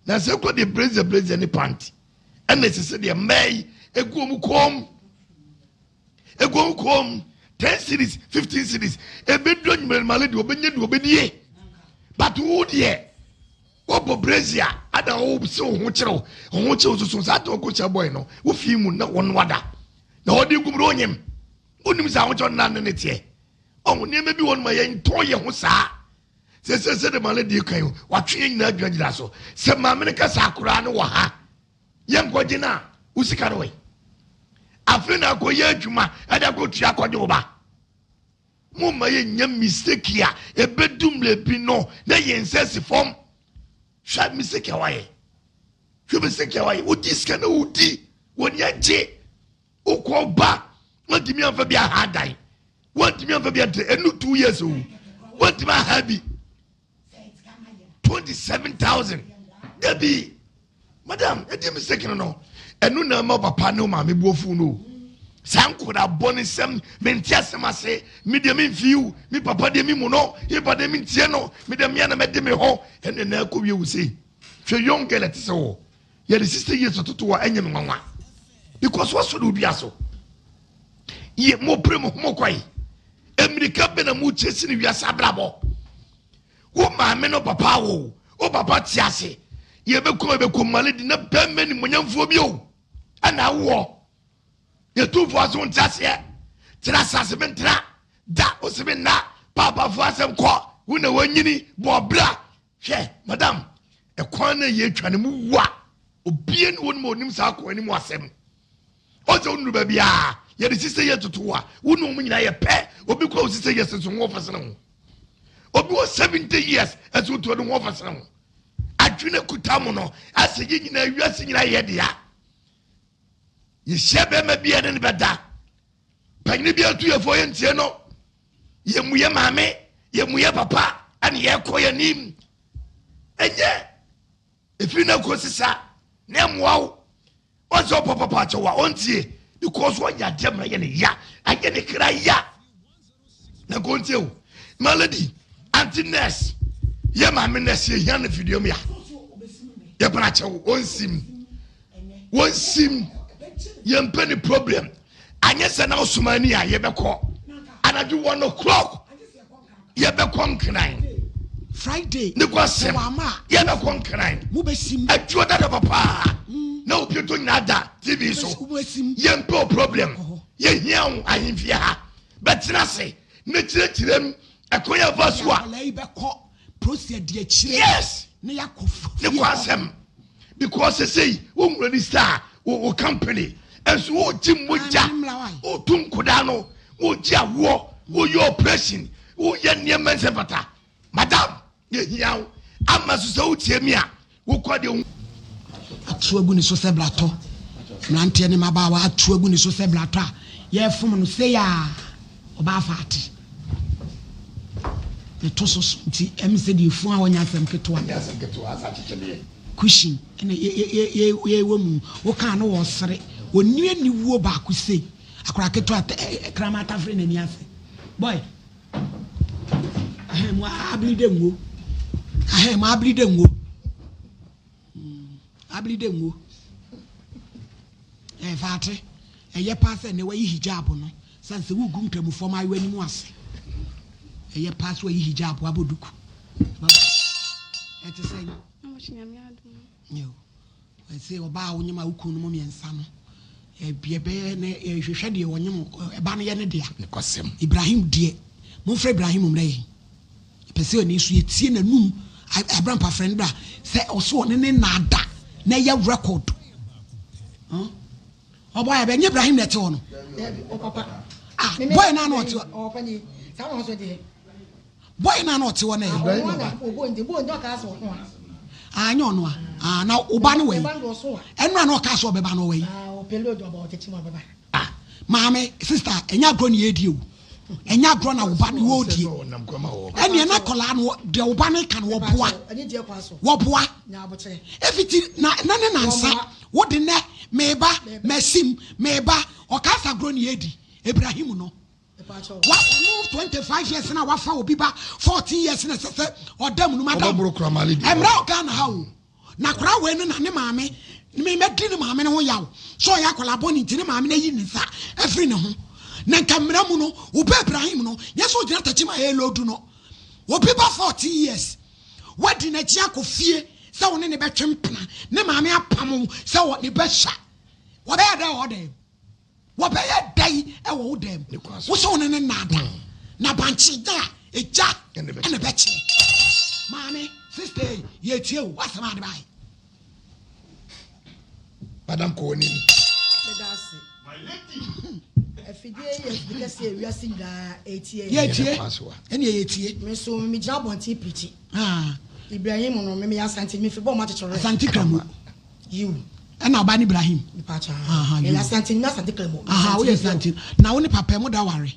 na sɛ kɔ de blazer blazer ne pant ɛna ɛsɛ sɛ deɛ mmaa yi egu wɔn kɔn mu egu wɔn kɔn mu 10 cedis 15 cedis ebedu enyimire male deɛ ɔbɛnya deɛ ɔbɛdie but wo deɛ wɔbɔ brazier ada wo sɛ wo ho kyerɛw wo ho kyerɛw soso saa te ɔkɔ hyɛ bɔy no wo fi mu na wɔn wada na ɔde gum no onyim wonim sɛ ahokyɛ ɔnna ne ne teɛ ɔho nneɛma bi wɔ no ma yɛntɔn yɛ ho saa sɛ sɛ sɛ de maame deɛ kan watwe yɛn nyinaa gyinagyina so sɛ maame no kasa akoraa no wɔ ha yɛnkɔgye no a wo sika no wɔ afei na akɔyɛ adwuma ɛde akɔtua akɔgye wo ba. Momma yɛnnya mistake a ɛbɛdu mmerɛ bi no na yɛn nsa asi fam. Hwɛ mistake a wayɛ. Hwɛ mistake a wayɛ. Wodi sika na wodi. Wɔn agye. Wokɔ ba. Wɔntumi amfa bi aha dan. Wɔntumi amfa bi antere. Ɛnu 2 years o. Wɔntumi aha bi. 27,000. Dabi. Madam, ɛdi mistake no no. Ɛno na ama papa ne maame bu afu no. Saa nkwadaa bɔ ne nsɛm, mente asɛm ase, me deɛ memfiw, me papa deɛ me mu no, me papa deɛ mentie no, me deɛ mmea na mɛde me ho, ɛne na ɛkɔ wie wo sei. Hwɛ young girl ɛte sɛ wɔ. Yɛde 60 years toto wɔ ɛnyɛ me nwanwa. Because wɔsɔ de odua so. Yɛ mo pere mo ho mo kɔe. Mmirika bɛ na mo kyɛ si ne wiase abrabɔ. Wo maame no papa wo, wo papa te ase. Yɛbɛkɔ yɛbɛkɔ male di na bɛmɛ ni monyamfoɔ bi o. Ɛna awoɔ. Yɛtumfoɔ ase wo nte aseɛ. Tena asase me ntena. Da wo se me nna. Paapafoɔ asɛm kɔ. Wo na wanyini bɔ bra. Hwɛ madam, ɛkwan no a yɛtwa no mu wa. Obia ni hɔ nom a onim saa kwan no mu asɛm. Ɔsɛ wonuru baabi a yɛde sisɛ yɛ toto a wo ne wɔn nyinaa yɛ pɛ. Obi kɔ wo sisɛ yɛ sɛ so ho ɔfɛsene ho. Obi wɔ 70 years ɛsɛ wotu ɔde ho ɔfɛsene ho. Adwene kuta mo no asɛ yɛ nyinaa wiase nyinaa yɛ dea. Yɛhyia bɛrima bi a ne ne bɛda. Panyini bi atu yɛfoɔ yɛntie no. Yɛmu yɛ maame, yɛmu yɛ papa ɛne yɛkɔ yɛ anim. Ɛnyɛ ɛfiri no kɔ sisa na ɛmmoa wo. Ɔsɛ ɔpɔ papa akyɛw a ɔntie because ɔyɛ adeɛ mmerɛ yɛ ne ya, ayɛ ne kra ya. Na nka ɔntie o. My lady, auntie nurse, yɛ maame nurse yɛhia no fidua mu ya. Yɛpɛ akyɛw, ɔnsim. Wɔnsim. Yɛmpɛ ne problem. Anyɛ sɛ na ɔsoma ani a yɛbɛkɔ anadwo 1 o'clock yɛbɛkɔ nkran. Friday ne kɔ asɛm yɛbɛkɔ nkran. Adwuo dada papa na obi to nyinaa da TV so. Yɛmpɛ o problem. Yɛhia wo ahemfie ha. Bɛtena ase ne kyerɛkyerɛ mu ɛkwan yɛ fa so a. Yes. Ne kɔ asɛm because sesei wo nwura ni star wo wo company ɛnso wo gye mogya wo tu nkodaa no wo gye awoɔ wo yɛ operation wo yɛ nneɛma nsɛ fata madam yɛ hia wo ama so sɛ wo tie mi a wo kɔ deɛ wo. Ato agu ne so sɛ bratɔ. Mmeranteɛ ne mmabaawa ato agu ne so sɛ bratɔ a yɛrefom no sei a ɔbaa fa ate. Ne to so so nti ɛm sɛ deɛ funu a ɔnyɛ asɛm ketewa. Ɛnyɛ asɛm ketewa asa akyekyedeɛ. Cushion ɛna yɛwɔ mu wokaa no wɔ sere ɔnni aniwuo baako sei akwadaa ketewa kraman atafere n'ani ase boy. Ahɛn mu abiri dɛ ngo. Ahɛn mu abiri dɛ ngo. Hmm, abiri dɛ ngo. Ɛfa ate. Ɛyɛ paa sɛ nnɛ wayi hijab no. Sane sɛ wogu nkramofoɔ maayewa anim ase. Ɛyɛ paa sɛ wayi hijab abɔ duku. Ɛte sɛ. Yo. Ɛsɛ ɔbaa a wonyem a wo kunu no mu mmiɛnsa no, yɛbɛyɛ na yɛhwehwɛ deɛ ɔnyem ɛba no yɛ ne dea. Nokwasɛm. Ibrahim deɛ, momfrɛ Ibrahim mmrɛ yɛn. Yɛpɛ sɛ ɔne nso yɛtie n'anum Abrampa frɛ no bra sɛ ɔso ɔne ne nna ada na ɛyɛ record. Huh? Ɔbɔ ayɛ bɛ nyɛ Ibrahim na ɛte hɔ no. Ah, boy na na ɔte hɔ. Boy no a na ɔte hɔ no ɛ? Ah, nyɛ ɔno a. Ah, na wo ba no wɔ yi? Ɛno a na ɔkaa sɛ ɔbɛba no ɔwɔ yi? Ah, maame, sister, ɛnyɛ agorɔ ne yɛredi o. Ɛnyɛ agorɔ na wo ba no wɔredie. Ɛneɛ na akwadaa no, deɛ wo ba no ka no wɔboa. Wɔboa. Ɛfiti na na ne nansa, wode nɛ, meba, masim, meba, ɔkaa sɛ agorɔ ne yɛredi. Ibrahim no. Wa ɔno 25 years na wafa obi ba 14 years na ɛsɛ sɛ ɔda mu no madam ɛmmerɛ wɔ Ghana ha o na akwadaa wei no na ne maame me mɛdi ne maame no ho yaw sɛ ɔyɛ akwadaa bɔne nti ne maame no ayi ne nsa afiri ne ho na nka mmerɛ mu no wo ba Ibrahim no nyɛ sɛ ɔgyina takyi ma ɛlɔdu no obi ba 14 years wadi n'akyi akɔ fie sɛ wo ne ne bɛtwe mpena ne maame apam wo sɛ ne bɛhyɛ wɔbɛyɛ dɛ wɔ dɛm Wɔbɛyɛ dɛn wɔ wo dan mu? Wo sɛ wo ne no nnaada na bankye da a egya na ɛbɛkyerɛ. Maame, sista yi, yɛretie o, w'asɛm a ade bae. Madam kɔ w'anim. Meda ase. Afidie yi yɛ afidi kɛseɛ a wiase nyinaa ɛretie. Yɛretie, ɛnneɛ yɛretie. Me nso megyina abɔnten pirikyi. Ibrahim no, me meyɛ Asante, mefiri bɔɔ m'akyekyerɛ. Asante Kramu. Yiw. Ɛna ɔba ne Ibrahim. Mepakyɛ haa. Meyɛ Asante ni, Asante Kramo. Aha, woyɛ Asante. Na wo ne papa mo da ware?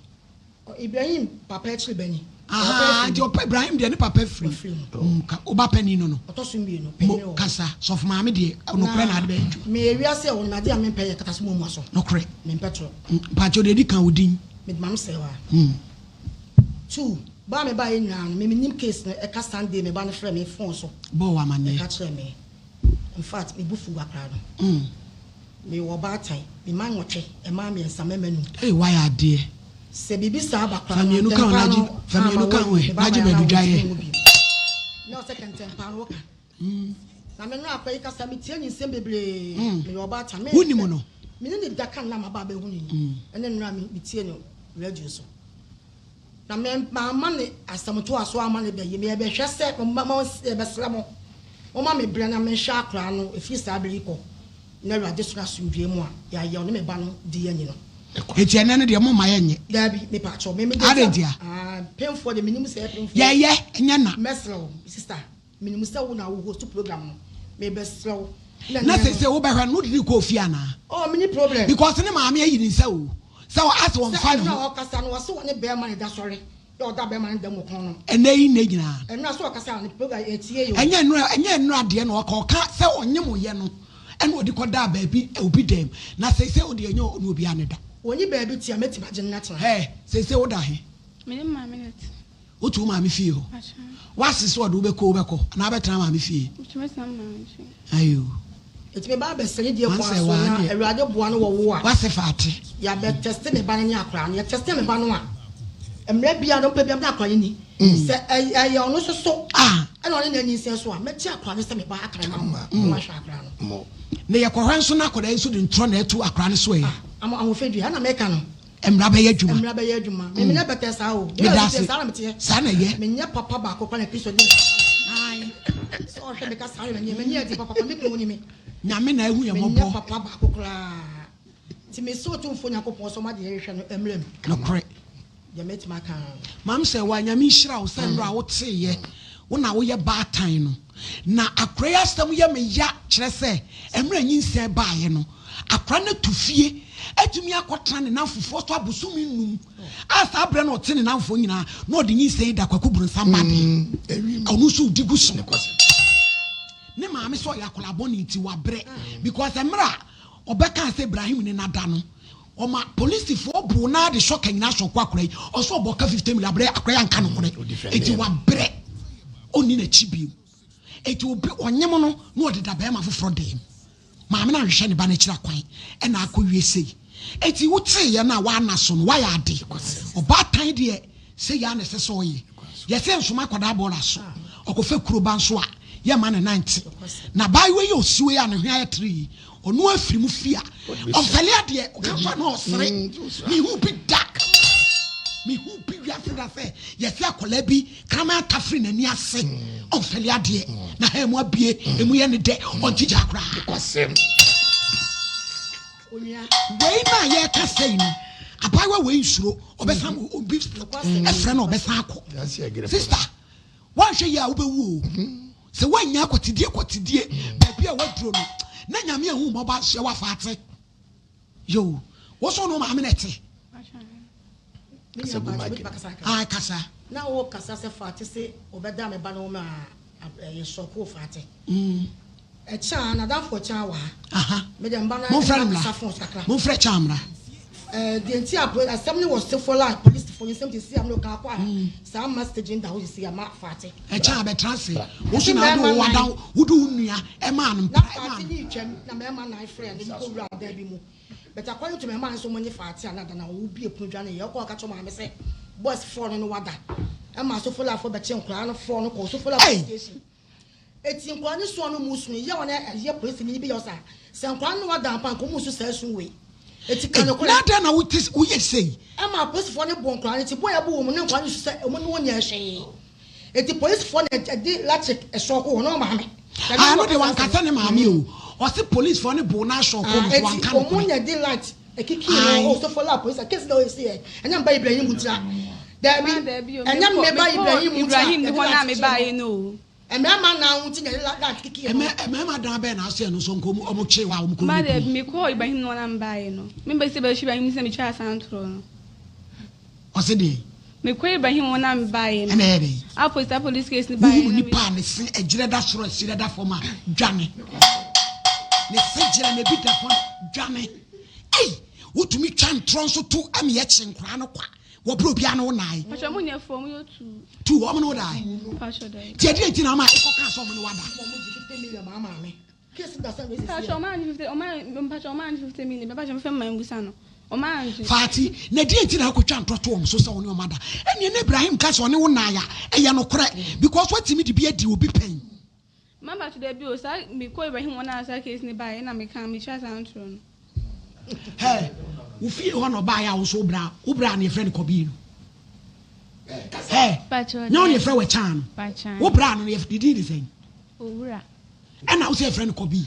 Ibrahim papa akyiri bɛ ni. Aha, nti ɔpɛ Ibrahim deɛ ne papa firi. Ɔfiri mu. Ɔba panin no no. Ɔtɔ so mmienu, panin wɔ hɔ. Mo kasa, sɔfo maame deɛ, nokorɛ na ade bɛyɛ adwuma. Meyɛ wiase a wɔn ade a mempɛ yɛ kata so muamua so. Nokorɛ. Mempɛ torɔ. Mpakyɛw deɛ edi kan wo din. Mede maame sɛe wa. Two, ba a mebaeɛ nyinaa no, me menim case no, ɛka Sunday me ba no frɛ me phone so. Bɔɔ wo amaneɛ. Ɛka kyerɛ me. In fact, me bo fuw akwadaa no. Mewɔ ɔbaatan, me mma nwɔtwe, mmaa mmiɛnsa, mmarima num. Ei, wayɛ adeɛ. Sɛ biribi saa ba Fa koraa no, mmienu ka ho ntɛmpa na gye, no fa ama mmienu ka ho wɔayi ɛ, me ba na gye ma baabi yɛn dwa a yɛ. wɔntumi nwo bio. Na ɔsɛ kɛntɛmpa no woka. Na me no akwa yi kasa, metie ne nsɛm bebree. Meyɛ ɔbaatan. Me, Wonim no? Me ne ne da ka nna maba abɛhu no yi. Ɛne nnora me metie no radio so. Na me mamma ne asɛm ntoasoɔ amma ne bɛ yi, merebɛhwɛ sɛ mo mo yɛbɛsrɛ mo, momma me berɛ na menhwɛ akoraa no, ɛfiri saa berɛ yi kɔ, na Awurade soro asomdwoeɛ mu a yɛayɛ ɔne me ba no di anyi no. Enti ɛnnɛ no deɛ momma yɛnyɛ. Daabi, mepaakyɛw, me me deɛ Adɛn sɛ, ntia? ah, mpemfoɔ deɛ menim sɛ ɛyɛ pemfoɔ. Yɛyɛ, ɛnyɛ na. Mɛsrɛ wo, sister, menim sɛ wo na wo host program no, mebɛsrɛ wo, na Na ɛnnɛ no. seesei wobɛhwɛ no, wode no kɔɔ fie anaa? Oh, menni problem. Because ne maame ayi ne nsa o. Sɛ ɔ asɛ Sɛ ɔnfa ne ɛno ho. a ɔkasa no ɔse ɔne bɛɛma no da sɔre yɛ ɔda bɛɛma no da mu ɔkɔn no. Ɛnɛ yi nnɛ nyinaa. Ɛno a sɛ ɔkasa a ne program yɛtie o. Ɛnyɛ nnora ɛnyɛ nnora deɛ na ɔka ɔka sɛ ɔnye mo yɛ no ɛna ɔde kɔ daa baabi obi dɛm na seisei ɔdeɛ ɛnyɛ ɔne obiara ne da. Ɔnyi baabi te a mɛtumi agye no atena. Hɛɛ seisei woda he? Me ne maame na ɛte. Wote wo maame fie hɔ? Woase sɛ ɔde wo bɛkɔ wobɛkɔ anaa wobɛtena maame fie? Mɛtena me maame fie. Ayo. Eti me ba abɛsɛ ne deɛ kwan so na Awurade boa no wɔ wo a. Wase fa ate. Yɛabɛ tɛste me ba no ne akwaraa no. Yɛtɛste me ba no a, mmerɛ biara no mpɛ biara na akwaraa no ni. Sɛ ɛyɛ ɔno nso so ɛna ɔne no anyinsɛn so a, mɛgye akwaraa no sɛ me ba aka me ma wo na wahwɛ akwaraa no. Na yɛkɔhwɛ nso na akwadaa yi nso de ntorɔ na ɛto akwaraa no so ɛ. Ahofadua ɛna meka no. Mmara bɛyɛ adwuma. Mmara bɛyɛ adwuma. Me menyɛ bɛtɛɛ saa o. Meda ase. Saa na meteɛ. Saa na ɛyɛ. Menyɛ papa baako koraa na Kristo de me. Sɛ ɔhwɛ me ka saa na m'ani m'ani adi papa me kunu ni me. Nyame na ehu yɛn mmɔbɔ. Menyɛ papa baako koraa. Nti me sɛ Otumfoɔ Nyankopɔn sɛ ɔma deɛ yɛhwehwɛ no mmra mu. Nokorɛ. Deɛ mɛtumi aka ara no. Maame sɛ wa Nyame nhyira wo sɛ nnora a woteeɛ wo na woyɛ baatan no na akora yi asɛm yɛ me ya kyerɛ sɛ mmerɛ nyinsɛn baeɛ no akora no atu fie atumi akɔtena ne namfofoɔ so abosome num a saa berɛ no ɔte ne namfoɔ nyinaa na ɔde nyinsɛn yi da Kwaku Bronsam ba deɛ ɔno nso ɔdi gu so ne maame sɛ ɔyɛ akwadaa bɔne nti wabrɛ because mmerɛ a ɔbɛkaa sɛ Ibrahim ne nada no Ɔma polisifoɔ boo no ara de sɔ kanyina sɔ kɔ akora yi ɔsɛ ɔbɔ ka 50 million abrɛ akora yi anka nokorɛ eti wabrɛ ɔnni n'akyi bio eti obi ɔnyem no na ɔde da bɛrima foforɔ dɛm maame no anhwehwɛ ne ba no akyiri akwan ɛna akɔ wie sei eti woteeɛ no a woana so no wayɛ ade ɔbaatan deɛ Sei ara na ɛsɛ sɛ ɔyɛ. Yɛsɛ nsoma akwadaa bɔɔla so. Ɔkɔfa kuro ba nso a, yɛmma ne nan nte. Na abaayewa yi a ɔsi hɔ yi a ne hwene ayɛ tere yi, ɔno afiri mu fie a, ɔmfɛle adeɛ, ɔka nso a na ɔsere. Mehu bi da. Mehu bi wiase da sɛ yɛsɛ akwadaa bi kraman atafere n'ani ase, ɔmfɛle adeɛ, na ha mu abie, emu yɛ ne dɛ, ɔnte gyaa koraa. Wei no a yɛreka sei no, abaayewa wei nsuro, ɔbɛsan mm. obi ɛfrɛ no ɔbɛsan akɔ. Sista, woanhwɛ yie a wobɛwu o. Mm-hmm. Sɛ woannya akɔtidie kɔtidie mm. baabi a woaduro no, na Nyame ahu mmɔbɔ ahyɛ woafa ate. Yo, wo so no maame na ɛte. Ah, kasa. Na wo kasa sɛ fa ate se ɔbɛda me ba no ma ɛyɛ sɔko fa ate. Mm. Ɛkyɛ a n'adamfo ɛkyɛ a wɔ ha. Mede mba no Momfrɛ no mmra. kasa phone kakra. Momfrɛ Kyan mmra. Ɛɛ deɛ nti a asɛm no wɔ sefo la polisifo nsɛm te si a mo ka akɔ a saa ma stage nda hɔ sisi a ma faate. Ɛkyɛn abɛtra ase. Wo so na wode wo ada wode wo nua ɛmaa no Na mpra ɛmaa faate no. ne twam na mmarima nan frɛ no kɔ wura dan bi mu. But according to mmarima no nso wɔn nye faate a na da na wɔn bie pono dwa ne yɛ ɔkɔ ɔka kyerɛ maame sɛ boys four no no wada. Ɛma sofo la fo bɛkye nkwadaa no four no kɔ sofo la police station. Eti nkwadaa no su a na ɔmo su no yɛ wɔn ɛyɛ polisini bi yɛ ɔsa sɛ nkwadaa no ada mpa nka ɔmo nsu saa su wei eti ka nokorɛ. Na adɛn na wote woyɛ sei. Ɛma apolisifoɔ no bɔ nkwadaa no ti bɔ a ɛbɔ wɔn no nkwadaa no su sɛ ɔmo ne wɔn nyɛɛ hwee eti polisifoɔ na ɛde latric ɛsɔɔko wɔn na wɔn maame. Ah ɛno deɛ wanka sɛ ne maame o ɔse policefoɔ no boo no asɔɔko no so wanka nokorɛ. Eti ɔmo na ɛde light Ekiki no o sofo la polisi case na oyɛ si yɛ ɛnyɛ mba Ibrahim ntira daabi ɛnyɛ mmeba Ibrahim ntira Ibrahim hɔ na me ba yi no. Mmarima nan ho nti na yɛ la kiki no. Mmarima dan bɛn na asɛ no so nko ɔmo kye wa ɔmo kɔ. Ma daabi me kɔ Ibrahim no na mba yi no. Me ba sɛ bɛ Ibrahim sɛ me twa asan toro no. Ɔse deɛn? Mekɔ Ibrahim hɔ na mebaeɛ no. Ɛna ɛyɛ dɛn? A police a police case no baeɛ Wohunu na nipa a ne se ɛgyerɛ da soro ɛsirɛ da fam a, dwane. Ne se gyerɛ na ebi da fam, dwane. Ei! Wotumi twa ntorɔ nso to ɛma yɛkye nkoraa no kwa wɔ berɛ obiara ne wo nnae. Pakyɛ ɔmo nyɛ four, ɔmo yɛ two. Two, ɔmo ne wo dae? Pakyɛ dae. Nti ɛdeɛn nti na ama wokɔkaa sɛ ɔmo ne wo ada? Ɔmo gye 50 million maa maame. Case da sɛ wei sisi Mpakyɛ ɔmo angye 50 ɔmo an mpakyɛ ɔmo angye 50 million mpakyɛ mfɛ mma mbusa no ɔmo angye. Faati, na deɛn nti na akɔtwa ntorɔ to wɔn so sɛ wo ne wɔn ada? Ɛnneɛ na Ibrahim ka sɛ ɔne wo nnaeɛ a, ɛyɛ nokorɛ because woatumi de bi adi obi pɛn. Ma mpakyɛ dabi o saa mekɔ Ibrahim hɔ na saa case no baeɛ na meka metwaa saa ntorɔ no. Hɛ, wo fie hɔ na ɔbaeɛ a wo nso wo bra, wo bra na yɛfrɛ no Kɔbii no. Hɛ, nyɛ wo na yɛfrɛ wo Ɛkyan no. Wo bra no, ne din de sɛn? Owura. Ɛna wo sɛ yɛfrɛ no Kɔbii.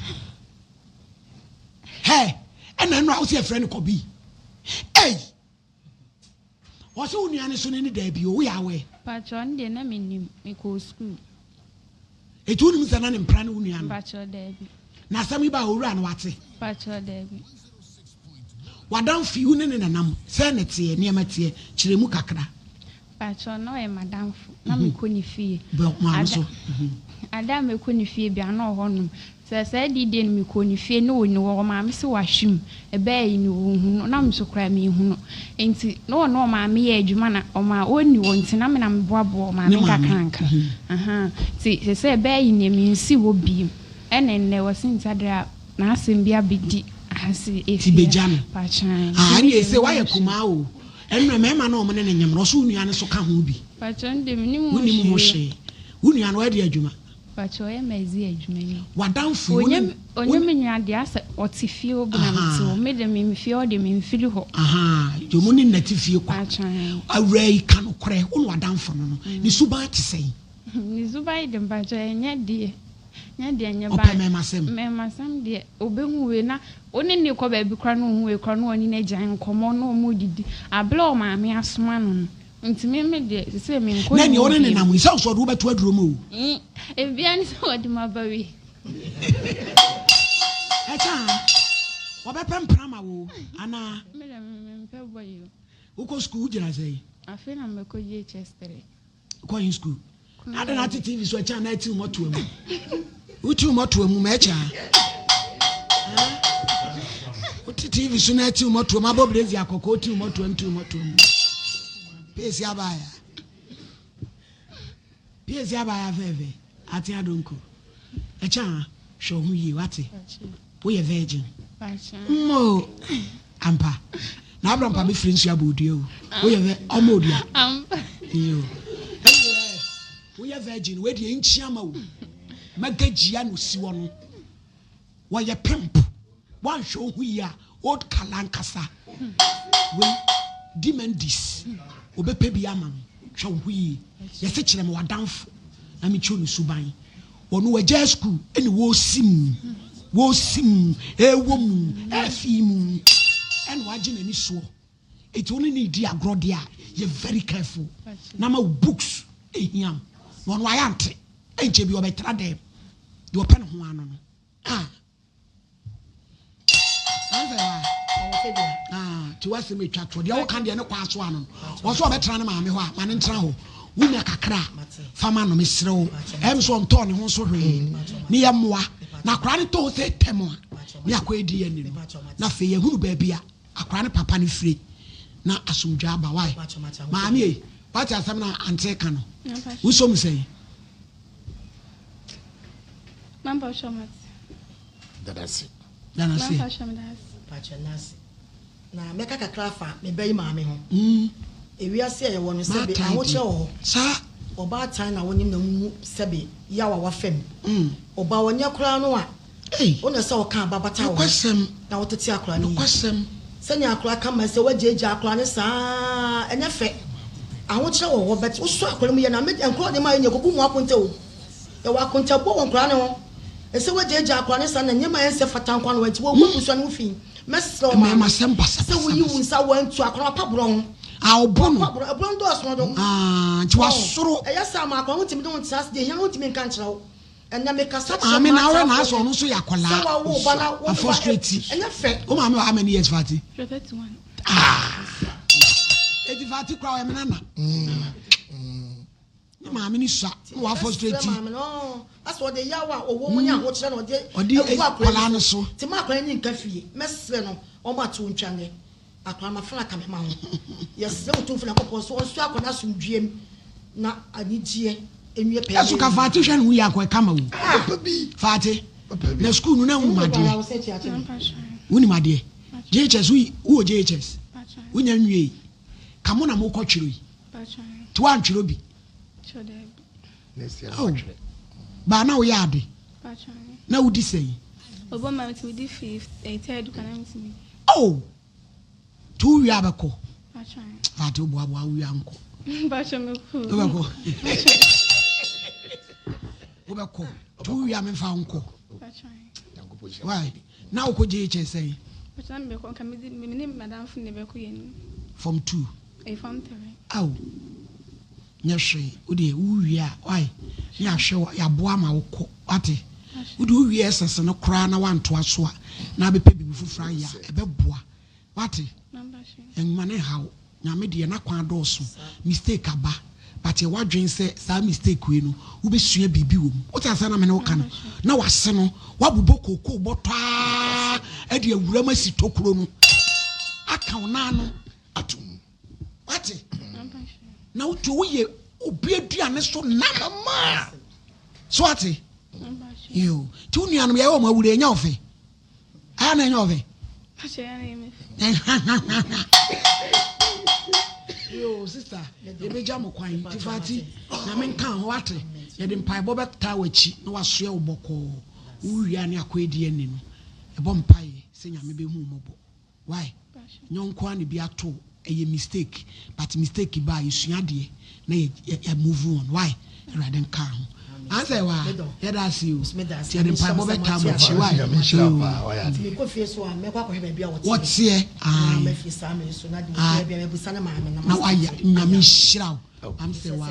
Hɛ, ɛna ɛno a wo sɛ yɛfrɛ no Kɔbii. Ei! Ɔse wo nua no so no ne daabi o, woyɛ aware? Mpakyɛw ɔno deɛ na mennim, mekɔɔ sukuu. Eti wonim sɛ na ne mpra ne wo nua no? Mpakyɛw daabi. Na asɛm yi baa owura no wate? Mpakyɛw daabi. W'adamfo yi wo ne ne nanam sɛn na ɛteɛ, nneɛma teɛ, kyerɛ mu kakra. Mpakyɛw na ɔyɛ m'adamfo, na mekɔ ne fie. Bɔ maame so. Ada a mɛkɔ ne fie biara na ɔwɔ hɔnom. Sɛ saa didie no mekɔɔ ne fie na ɔnni hɔ, ɔmaame se wahwe mu, ɛbɛɛ yi no ɔnhu no, na me nso koraa menhu no. Nti na ɔne ɔmaame yɛ adwuma na ɔmaa ɔnni hɔ nti na me na meboaboa ɔmaame nkakrankra. Ahaa, nti sɛsɛ ɛbɛɛ yi deɛ mensi hɔ bio. Ɛna nnɛ ɔse nti adeɛ a n'asɛm bi abɛdi ha se Nti efie bɛgya no. Pakyɛw. Ah, ɛnneɛ ɛsei woayɛ kumaa o. Ɛnna mmarima no a wɔne no nyem no, ɔse wo nua no nso ka ho bi. Pakyɛw no deɛ mennim ho Wonnim ho hwee. hwee. Wo nua no ɔyɛ deɛ adwuma? Pakyɛw ɔyɛ mɛdze adwuma ni. W'adamfo yi, wo ne. Ɔnyɛ me nua deɛ asɛ ɔte fie hɔ bi na mete hɔ. Me deɛ me fie hɔ deɛ memfiri hɔ. Ahaa, nti mo ne nna te fie kwa. Pakyɛw. Awuraa yi ka nokorɛ, wo ne w'adamfo no no, ne suban te sɛn? Ne suban de mpakyɛw ɛnyɛ deɛ. Nyɛ deɛ nyɛ Ɔpɛ mmɛɛmasɛm. Mmɛɛmasɛm deɛ ɔbɛhu wei na wo ne no rekɔ baabi koraa na ɔhu wei koraa na ɔne no agyae nkɔmmɔ na wɔn redidi aberɛ a ɔmaame asoma no no nti me me deɛ sesei menkɔ Na ne nea hɔ ɔne bio. nenam yi sɛ ɔsɛ ɔde wo bɛto aduro mu o. Mm, ebia ne sɛ ɔde m'aba wei. Ɛkyɛ a ɔbɛpɛ mpena ma wo anaa? Me deɛ me mempɛ boy o. Wokɔ sukuu wogyina sɛn? Afei na mɛkɔ JHS 3. Kɔ in school. Adɛn na ate TV so ɛkyɛ a na atiw mɔtoa mu. Wotiw mɔtoa mu ma ɛkyɛ a. Wote TV so na atiw mɔtoa mu abɔ brezi akɔkɔ wotiw mɔtoa mu tiw mɔtoa mu. Peesi abaya. Peesi abaya fɛfɛ ate adonko. Ɛkyɛ a hwɛ wo ho yie wate. Woyɛ virgin. Mmo ampa. Na abra mpa bɛfiri nsu abɔ odua o. Woyɛ vɛ ɔmɔ odua. Iyo. Anyway, woyɛ virgin wei deɛ nkyia ma o. Magagyia na osi hɔ no. Wɔyɛ pimp. Woanhwɛ wo ho yie a old kala ankasa. Wei demandis. Obɛpɛ bi ama wo. Hwɛ wo ho yie. Yɛse kyerɛ me w'adamfo na mekyerɛ no suban. Wɔn wɔagyae sukuu ɛna wɔresi mu, wɔresi mu, ɛwɔ mu, ɛfi mu, ɛna wagye n'ani soɔ. Eti wɔn ne di agorɔ deɛ a, yɛ very careful. Na ma wo books ehia wo. Na ɔno ayɛ ante, ɛnkyɛ bi ɔbɛtra dɛm. Deɛ ɔpɛ ne ho ano no. Ah. Nti w'asɛm atwa toɔ deɛ woka deɛ ne kɔ aso ano no wɔ so ɔbɛtena ne maame hɔ a ma ne ntena hɔ wonya kakra a fa ma no mesrɛ wo ɛm so ɔntɔɔ ne ho nso hwee ne yɛ mmoa na akora no tɔɔ sɛ tɛm a ne akɔ adi yɛ ne no na afei yɛhunu baabi a akora ne papa no fire na asomdwa aba wae maame ei wate asɛm no a ante ka no wosɔ mu sɛn Mampa hwɛ mate. Dadase. Danase. Mampa hwɛ medase. Pakyɛ nase. Na mɛka kakra afa me ba yi maame ho. Ewiase a yɛwɔ no sɛbe ahokyerɛ wɔ hɔ. Saa. Ɔbaatan na wonim na wohu sɛbe yaw a wafa mu. Ɔba ɔnyɛ koraa no a, wo na ɛsɛ sɛ ɔka aba bata wo ho na wotete akwadaa no yie. Nokwasɛm. Sɛnea akwadaa ka ma sɛ woagyaagyaa akwadaa no saa ɛnyɛ fɛ. Ahokyerɛ wɔ hɔ but wosɔ akwadaa mu yɛ na nkwadaa de ma yɛ nyɛ kɔbu mu akonta o. Yɛwɔ akontabuo wɔ nkwadaa no ho. Ɛsɛ woagyaagyaa akwadaa no saa na nneɛma a ɛnsɛ fata nko ara na wɔnti wɔgu abusua no ho fi. Mɛsrɛ wo maame sɛ woyi wo nsa wɔantu akwadaa no wapa borɔ ho. Ah, ɔbɔ no. Wapa borɔ, ɛborɔ no dɔɔso no do. Ah, nti wasoro. Ɛyɛ saa ma akwadaa no ntumi de wo ntena ase deɛ ehia no ntumi nka nkyerɛ wo. Ɛnɛ mekasa kyerɛ Maame na awɛ mmaatafoɔ na asɛ ɔno nso yɛ sɛ akwadaa. wawo wo ba na wo ba Afɔstrati. ɛnyɛ fɛ. Wo maame wɔ how many years Fati? 31. Ah. Eti Fati kura ɔyɛ me nana. Ne maame ni sua na wa frustrate. Ɛsrɛ maame no ɔɔ asɛ ɔde yaw a ɔwɔ mu ne ahokyerɛ na ɔde Ɔde agu akwadaa akwadaa no so. so. Nti ma akwadaa no nka fie. Mɛsrɛ no ɔmo ato ntwa nnɛ. Akwadaa no mafrɛ no aka me ma ho. Yɛsrɛ Otumfo Nyankopɔn sɛ ɔnsoɛ akwadaa no asomdwoeɛ mu na anigyeɛ nwie pɛyɛ. Ɛso ka Fati hwɛ ne ho yie akɔ ɛka ma wo. Papa bi. Fati. Na sukuu no na wonim adeɛ? Wonim adeɛ? JHS wowɔ JHS? Wonya nwiei? Ka mo na mokɔ twerɛ yi. Nti woantwerɛ bi? Oh, baa na woyɛ ade? Na wodi sɛn? Oh! Nti wo wie a bɛkɔ? Ate wo boaboa wo wie a nkɔ. Wobɛkɔ. Wobɛkɔ. Nti wo wie a memfa wo nkɔ. Why? Na wokɔ JHS sɛn? Form 2. Aw. Nyɛ hwee. Wo deɛ wo wie a why? Ne ahwɛ yɛaboa ama wokɔ. Wate? Wo deɛ wo wie SS no koraa na wantoa so a na abɛpɛ biribi foforɔ ayɛ a ɛbɛboa. Wate? Mma no nhaw. Nyame deɛ n'akwan dɔɔso. Mistake aba but yɛ w'adwene sɛ saa mistake wei no wobɛsua biribi wɔ mu. Wote aseɛ na me ne wo ka no? Na w'ase no woabobɔ kookoo bɔtɔ ara de awura mu asi tokuro no aka wo nan ano ato mu. Wate? Na wotu woyɛ obi aduane so nam. So wate? Yo. Ti wo nuanom yɛyɛ wɔn awure ɛnyɛ ɔfɛ. Ɛyɛ na ɛnyɛ ɔfɛ. Yo sister, yɛbɛgya mo kwan tifati na menka ho wate. Yɛde mpaebɔ bɛtaa w'akyi na wasoɛ wo bɔkɔɔ. Wowia ne akɔ adi ani no. Ɛbɔ mpaeɛ sɛ Nyame bɛhu wo mmɔbɔ. Why? Nyɛ wo nkoaa na ebi ato wo, ɛyɛ mistake but mistake ba a yɛsua adeɛ na yɛ yɛ move on why? Awurade nkaa ho. Ansɛ waa yɛda ase o nti yɛde mpaebɔ bɛtaa mo akyi why? Yoo wɔteɛ ae ae na wayɛ Nyame nhyira wo Ansɛ waa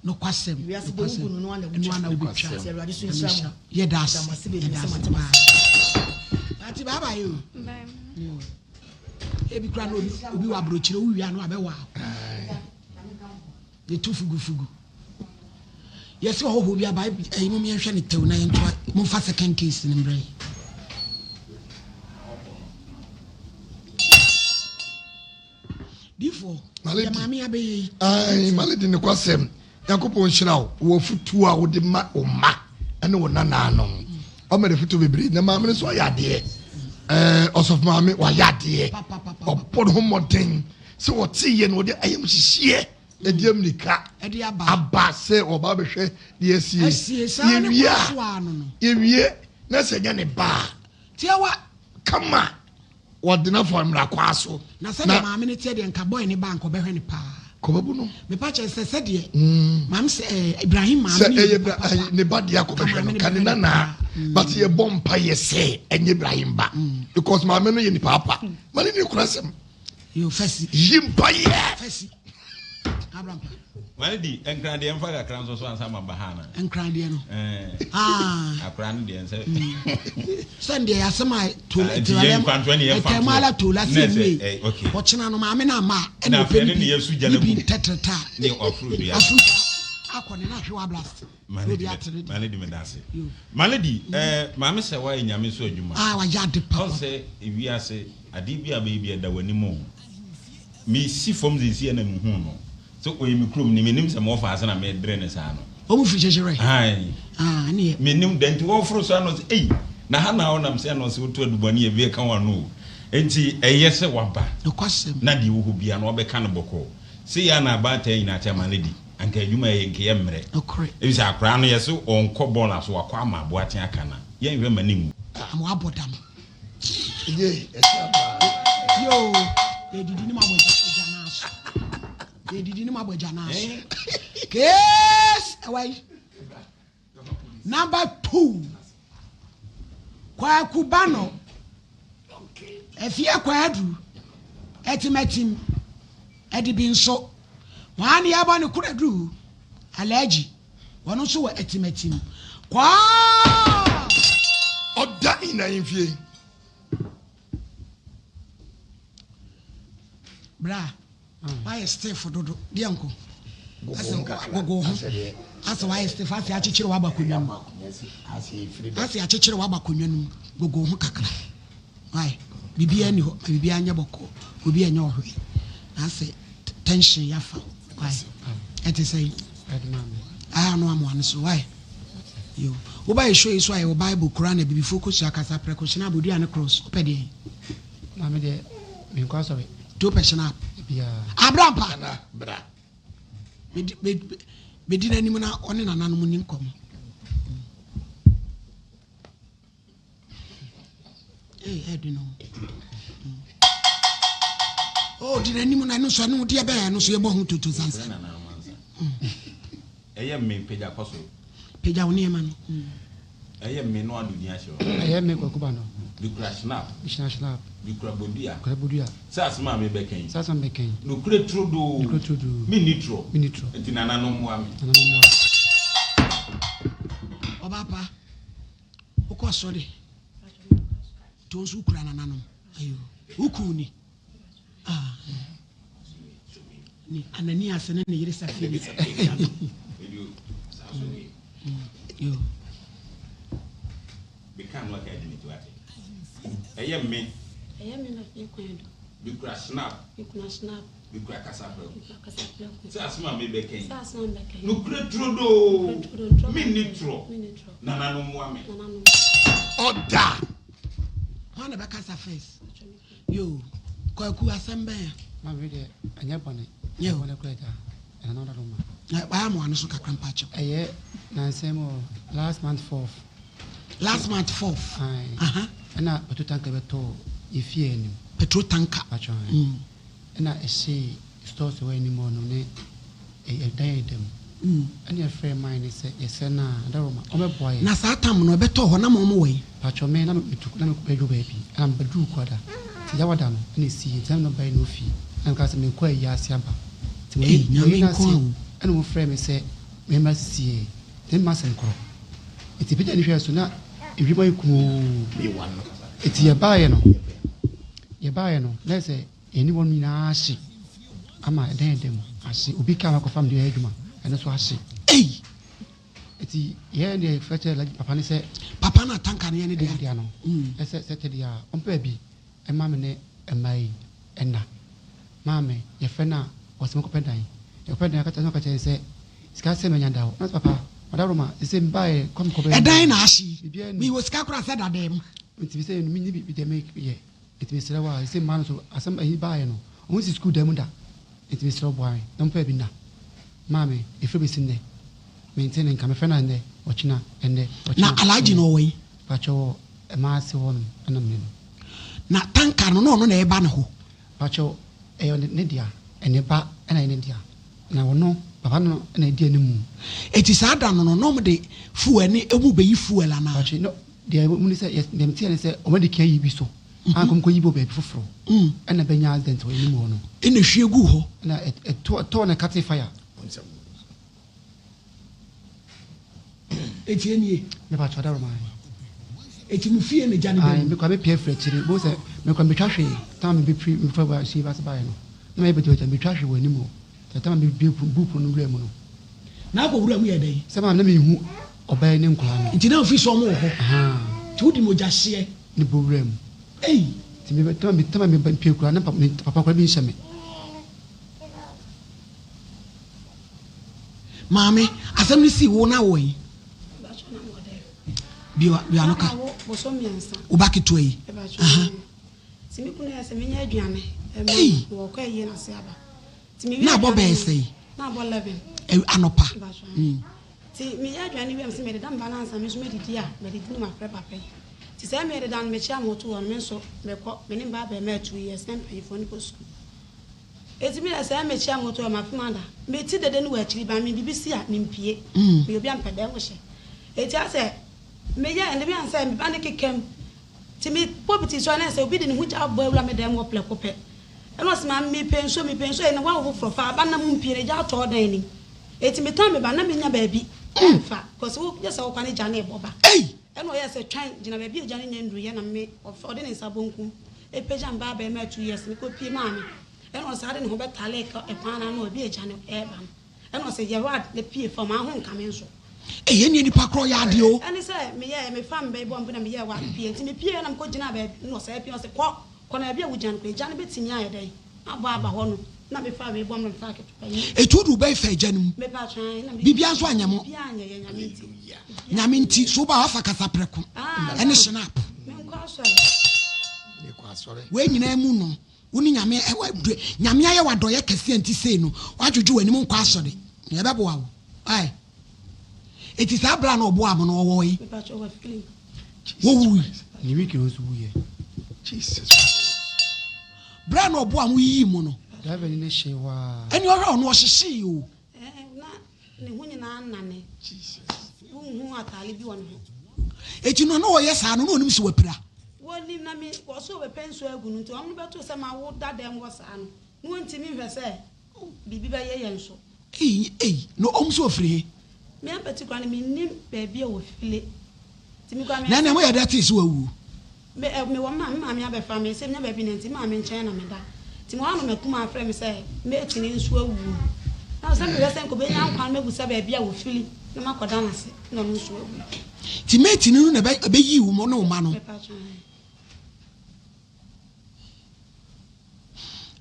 nokwasɛm nokwasɛm ɛno ara na wobɛtwa Nyame nhyira wo. Yɛda ase yɛda ase paa. Ati bye bye o. Ebi kura na obi obi wɔ aburokyire wo wia no abɛwa. Yɛtu fugufugu. Yɛsɛ ɔhɔhoɔ bi aba ɛyi mo yɛnhwɛ ne tɛw na yɛntoa momfa second case no mbrɛ. Difoɔ, deɛ maame abɛyɛ yi. Ae, Malady nokwasɛm, Nyankopɔn nhyira wo wɔ afutuo a wode ma wo mma ne wo nanaanom. Ɔma no afutuo bebree na maame no nso ɔyɛ adeɛ. Ɛɛ, ɔsɔfo maame wayɛ adeɛ. Ɔbɔ ne ho mmɔden sɛ ɔteeɛ no ɔde ayamhyehyeɛ ɛde ammirika aba sɛ ɔba abɛhwɛ deɛ asie. Yɛwie a, yɛwie na sɛ ɛnyɛ ne ba a, Tiawa. Kama. Wɔde no afa mmara kwaa so. Na sɛdeɛ maame no teɛ deɛ nka boy no ba a nka ɔbɛhwɛ no paa. Kɔbɛbu no. Mepa kyɛ sɛ sɛdeɛ mm. maame sɛ ɛɛ eh, Ibrahim maame sɛ ɛyɛ eh, ne ba deɛ akɔbɛhwɛ no ka ne nanaa mm. but yɛ bɔ mpa yɛ sɛ ɛnyɛ Ibrahim ba mm. because maame no yɛ nipa apa ma ne ne kura sɛm. Yo fɛsi. Yi mpa yɛ. Fɛsi. Abrampa. Wale di nkran deɛ nfa kakra nso so ansa ma ba ha na. Nkran deɛ no. Ɛɛ. Ah. Akora no deɛ nsɛ. Sɛ deɛ asɛm a to ɛtɛm ɛtɛm ala to la se nwie. Ɔkyena no maame na ama ɛna ɔpɛ ne bi ne bi ntɛtɛrɛta. Ne ɔforo dua. Aforo dua akɔ ne na ahwe wa blast. Maame di me da ase. Maame di ɛɛ maame sɛ wayɛ nyame so adwuma. Ah wayɛ ade papa. Ɔnsɛ ewiase adeɛ bi a bɛyɛ bi ɛda w'anim o. Mesi fam seesei na mehuu no sɛ ɔyɛ me kurom ni, mennim sɛ mewɔ faase na medrɛ no saa no. Wɔn firi Kyekyerɛ? Ae. Ah, ɛneɛ. Mennim da nti wɔforo so ano sɛ, ei, na ha na wonam sɛ ano sɛ woto adubɔne a ebi ka w'ano o. Enti ɛyɛ sɛ waba. Nokwasɛm. Na deɛ ɛwɔ hɔ biara no wabɛka no bɔkɔɔ. Sei ara na abaatan nyinaa te ama no di. Anka adwuma a ɛyɛ nka ɛyɛ mmerɛ. Nokorɛ. Efisɛ akwadaa no yɛse ɔnkɔ bɔɔla so, wakɔ ama aboaten aka no a, yɛnhwɛ mma no nwu. Ama wabɔ dam. Yoo, yɛdidi ne mu abɔ agya naa so. Yɛdidi ne mu abɔ agya naa so. Case ɛwɔ yi. Number 2. Kwaku Bano. Efie Kwadu. Ɛtimatim. Ɛde bi nso. Wɔn a ne yɛbɔ ne koradu. Alhaji. Wɔn nso wɔ atimatim. Kwaa! Ɔda nyina mfie. Bra, wayɛ stiff dodo. Deɛ nko. Asɛ gogo ho. Asɛ wayɛ stiff asɛ akyekyere waba akonnwa mu. Asɛ akyekyere waba akonnwa no mu. Gogo ho kakra. Why? Biribiara nni hɔ. Ma biribiara nyɛ bɔkɔɔ. Obi ɛnyɛ ɔhwee. Na asɛ tension yafa wo. Why? Ɛte sɛn? Aa no amoa no so. Why? Yo. Woba yɛ show yi so a yɛwɔ Bible, Quran, Abibifoɔ kosua kasa, prɛko, Schnapp, odua ne cross. Wopɛ deɛn? Na me deɛ menkɔ asɔre. Nti wopɛ Schnapp? Biaa. Abrampa! Nana bra. Bedi, bedi, bedi n'anim na ɔne nananom ni nkɔmmɔ. Ee, ɛdi no. Oh, di n'anim na ɛno nso ɛno deɛ bɛyɛ ɛno nso yɛbɔ ho toto sansa. Ɛyɛ me pagya kɔ soro. Pagya wo nneɛma no. Ɛyɛ me no ado din ahyɛ hɔ. Ɛyɛ me kwaku ba no. Mekura snap. Mehyina snap. Mekura bodua. Mekura bodua. Sɛ asɛm a mebɛka yi. Sɛ asɛm a mebɛka yi. Nokorɛ turodoo. Nokorɛ turodoo. Menni torɔ. Menni torɔ. Nti nananom mmoa me. Nananom mmoa me. Ɔbaa pa. Wokɔ asɔre nti wo nso wokura nananom ayo wo kun ni ah ni Ananias ne ne yere Safira yo Meka no aka adi ne ti wate. Ɛyɛ me. Ɛyɛ me na fie kwan do. Mekura snap. Mekura snap. Mekura kasaprɛko. Mekura kasaprɛko. Sɛ asɛm a mebɛka yi. Sɛ asɛm a mebɛka yi. Nokorɛ turodoo. Nokorɛ turodoo, ntorɔ Menni kakra. torɔ. Menni torɔ. Nananom mmoa me. Nananom. Ɔda. Hwan na bɛkasa first? Yoo, Kwaku asɛm bɛn a? Maame wei deɛ ɛnyɛ bɔne. Yo. Ɛnyɛ bɔne koraa agya. Ɛna na ɔda do ma. Na wayɛ amoa no so kakra mpakyɛw. Ɛyɛ nansa yi mu o, last month fourth. Last month fourth. Ae. Aha. Ɛna petrol tanker bɛtɔɔ yɛ fie anim. Petrol tanker. Pakyɛw ae. Mm. Ɛna ɛhyee stores ɛwɔ anim hɔ nom ne ɛdan a ɛda mu. Mm. Ɛna yɛfrɛɛ man no sɛ yɛsrɛ no a adaworoma ɔmmɛboa yɛn. Na saa tam no ɛbɛtɔɔ hɔ na ma ɔmo wɔ he? Pakyɛw me na metu na mekɔ bɛdwo baabi ɛna mebɛduruu Kwada nti Yawada no ɛna ɛsiiɛ nti na me ne ɔbaeɛ na ofie ɛna mekaa sɛ merekɔ ayi ase aba nti Ei wɔyi Nyame wɔyi no nko ase a o. ɛna wɔfrɛɛ me sɛ memmra sisiɛ nti na memma asɛm korɔ nti pagya ne hwɛɛ so na ewiem ayɛ kumoo nti yɛbaeɛ no yɛbaeɛ no na ɛsɛ Yɛne wɔn nyinaa ahye ama ɛdan ɛda mu ahye. Obi kaa makɔfa mede ayɛ adwuma ɛno nso ahye. Ei! Eti yɛn deɛ yɛfrɛ kyerɛ Alhaji papa ne sɛ. Papa no a tanka no yɛ ne dea. Ɛyɛ ne dea no. Ɛsɛ sɛ kyɛ deɛ a ɔmpɛ baabi ɛma me ne mmaa yi ɛna. Maame yɛfrɛ no a ɔse menkɔpɛ dan. Yɛkɔpɛ dan ɔka kyerɛ yɛn sɛ sika sɛ manya da o. Na sɛ papa ɔdaworo sese mebaeɛ kɔ mekɔ bɛyɛ. Ɛdan na ahye yi. Biribiara nni. Mewɔ sika koraa sɛ dada mu. Nti mesɛ menni biribi deɛ meyɛ. Nti mesrɛ wo a, sesei mmaa no nso asɛm ayi baeɛ no, wɔn nsi sukuu dan mu da. Nti mesrɛ wo boa me na momfa bi nna. Maame, ɛfiri bɛsi nnɛ, mente ne nka. Mefrɛ no a ɛnnɛ, ɔkyena, ɛnnɛ, ɔkyena, Na Alhaji ɛnnɛ. no ɔwɔ he? Pakyɛ wɔ Ɛmaase hɔ nom ɛna mene no. Na tanka no, na ɔno na ɛba ne hɔ? Pakyɛ ɛyɛ ne dea, ɛne ba ɛna ɛyɛ ne dea. Na ɔno, papa no na ɛdi animu. Enti saa da no no, na wɔde fuel ne, wɔn bɛyi fuel anaa? Pakyɛ, no, Deɛ ɛwɔ mu ne sɛ, deɛ meteɛ ne sɛ, wɔadi kan ayi bi so a nka wɔkɔyi bi wɔ baabi foforɔ, ɛna bɛnya accident wɔ anim hɔ no. Ɛna ɛhwie guu hɔ. Ɛna ɛtɔɔ na ɛkatee fire. Eti enie. Mepa kyɛw dawuro maa. Eti mo fie na gya ne bɛ mu. Mekɔ abɛpie afiri akyire bo sɛ mekɔ metwa hwee tama me bɛpiri mefa wɔ ahyɛn ba se baeɛ no na mayɛ bɛgya bɛgya metwa hwee wɔ anim hɔ sɛ tama mebie bu pono no wura mu no. Na akɔ wura mu yɛ dɛn? Sɛ maa na mehu Ɔbaa yi ne nkwadaa no. Nti na ofiri sɛ ɔmo wɔ hɔ. Nti wodi mogya hyeɛ. Ne bɔ wura mu. Ei! Nti me tama me tama me ba mpie koraa na me papa koraa bi nhyɛ me. Maame, asɛm no sii wo na wowɔ he? Bue w'ano ka. Wo ba ketewa yi. Aha. Ei! Na abɔ bɛyɛ sɛn? Anɔpa. Nti meyɛ aduane wie a mese mededa me ba no ansa me nso mɛdidi a madidi na mafrɛ papa yi. Nti saa mmerɛ deda no mekyea moto hɔ no me nso mekɔ me ne me ba abarimaa 2 years na mpanyinfoɔ no kɔ sukuu. Enti me deɛ saa mekyea moto hɔ mafe mada mete dede no wɔ akyiri ba me biribi si a mempie meyɛ obi a mepɛ dɛm hyɛ. Enti asɛ meyɛ ɛnde me ansɛ me ba no kekam nti me bɔ piti so a na ɛsɛ obi de ne ho gya abɔ awura me dɛm hɔ plɛko pɛ. Ɛna ɔse maame mepɛ nsuo mepɛ nsuo ɛna wawo foforɔ fa aba na mompie na gya atɔ ɔdan nim. Enti metan me ba na menya baabi mfa cause wo gye sɛ wokɔ ne gya ne ɛbɔ ba. Ɛna ɔyɛɛ sɛ twɛn gyina baabi a gya no nya nnuru yɛ na me ɔde ne nsa bonkum ɛpagya me ba abɛɛmaa 2 years no kɔ pie maa me ɛna ɔsaa de ne ho bɛtale ɛkwan no ano baabi a gya no ɛɛba no ɛna ɔsɛ yɛ rad na pie fam aho nka me nso. Ɛyɛ nea nipa korɔ yɛ adeɛ o. Ɛne sɛ meyɛɛ mefa me bɛ bɔ mpo na meyɛɛ wad pie nti mepie na mekɔ gyinaa baabi na ɔsaa pie ɔsɛ kɔ kɔ na baabi a wogyina no kɔ gya no bɛtumi ayɛ dɛn abɔ aba hɔ no. Na mefaa wei bɔ me na mefaa ketewa yi. Etu wode wo bɛyi fa agya no mu. Mepa kyɛw na Biribiara nso anyɛ mo. Biribiara anyɛ yɛ Nyame nti. Nyame nti so woba wafa kasaprɛko Ah, ɛne shenap. Menkɔ asɔre. Mekɔ asɔre. Wei nyinaa mu no wo ne Nyame Nyame ayɛ wo adɔyɛ kɛseɛ nti sei no woadwodwo w'anim nkɔ asɔre na ɛbɛboa wo. Ae. Eti saa berɛ a na ɔboaa mo no ɔwɔ he? Mepa kyɛw wafiri mu. Wɔwui. Ne week no nso wuiɛ. Jesus. Berɛ a na ɔboa mo yiyii mo no. Driver ni no hyee hɔ ara. Ɛne ɔhwɛ ɔno ɔhyehyee o. Ɛɛ na ne ho nyinaa nane. Jesus. Wonhu ataale bi wɔ ne ho. Eti no na ɔyɛ saa no na onim sɛ wapira. Wɔnim na me wɔso ɔbɛpɛ nsuo agu no nti ɔno bɛto sɛ ma wo da dɛm hɔ saa no na wɔntumi nhwɛ sɛ biribi bɛyɛ yɛn so. Ei ei na ɔm sɛ ɔfiri he? Me ampati koraa no mennim baabi a wɔfile nti me koraa me. Na ɛnɛ moyɛ dɛ tee sɛ wawu? Me ɛ mewɔ me maame, me maame abɛfa me sɛ menya baabi na nti me maame nkyɛn na meda. Nti mewɔ hɔ a na m'akumaa frɛ me sɛ mate no nso awu o. Na sɛ mehwɛ sɛ nka ɔbɛnya nkwa no mɛbusa baabi a wɔfiri na makɔda no ase na ɔno nso awu. Nti mate no na ɛbɛyii wo ne wo mma no? Mepa kyɛw.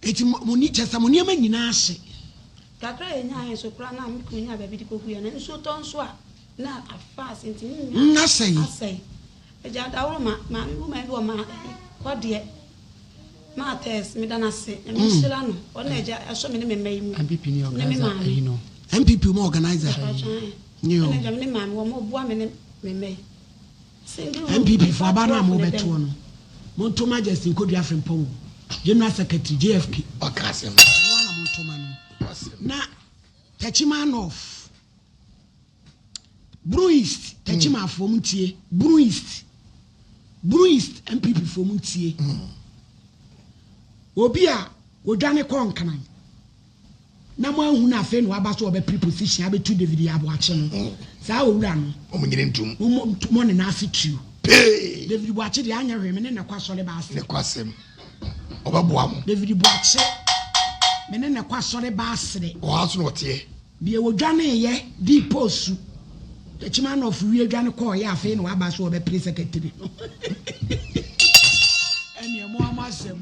Enti mo ni kyɛ sɛ mo nneɛma nyinaa ahye. Kakra a yɛnyaeɛ nso koraa na me kunu nyaa baabi de kɔguiɛ no, nsuo tɔ nso a na afa ase nti ne nyinaa asɛe. Asɛe. Agya daworo ma maame woman bi wɔ ma kɔdeɛ maa tɛs meda no ase na menhyira no ɔno na agya ɛsɔ me ne me mma yi mu NPP ni ne me organizer maame. ayi no. NPP mu organizer. Ɛna agya me ne maame wɔn ɔboa me ne me mma yi. NPP fo aba no a mo bɛ toɔ no mo nto ma Justin Kodua Frimpong o General Secretary JFK Ɔka asɛm. Ɔno ara na mo nto ma no na Techiman North Brun East Techiman foɔ mo ntie Brun East Brun East NPP foɔ mo ntie obi a odwane kɔ Nkran. Na mo anhu no afei na waba so ɔbɛpere position abɛtu David Yaw Boakye no saa owura no Wɔn nyini ntom. Mo mo mo ne n'ase tuo. Pee. David Boakye deɛ anyɛ hwee me ne ne kɔ asɔre ba asere. Ne kɔ asɛm. Ɔbɛboa mo. David Boakye me ne ne kɔ asɔre ba asere. Ɔha so na ɔteɛ. Deɛ wɔdwaneeɛ dii posu Techiman North wie dwane kɔɔeɛ afei na waba so ɔbɛpere secretary no ɛneɛ mo ama asɛm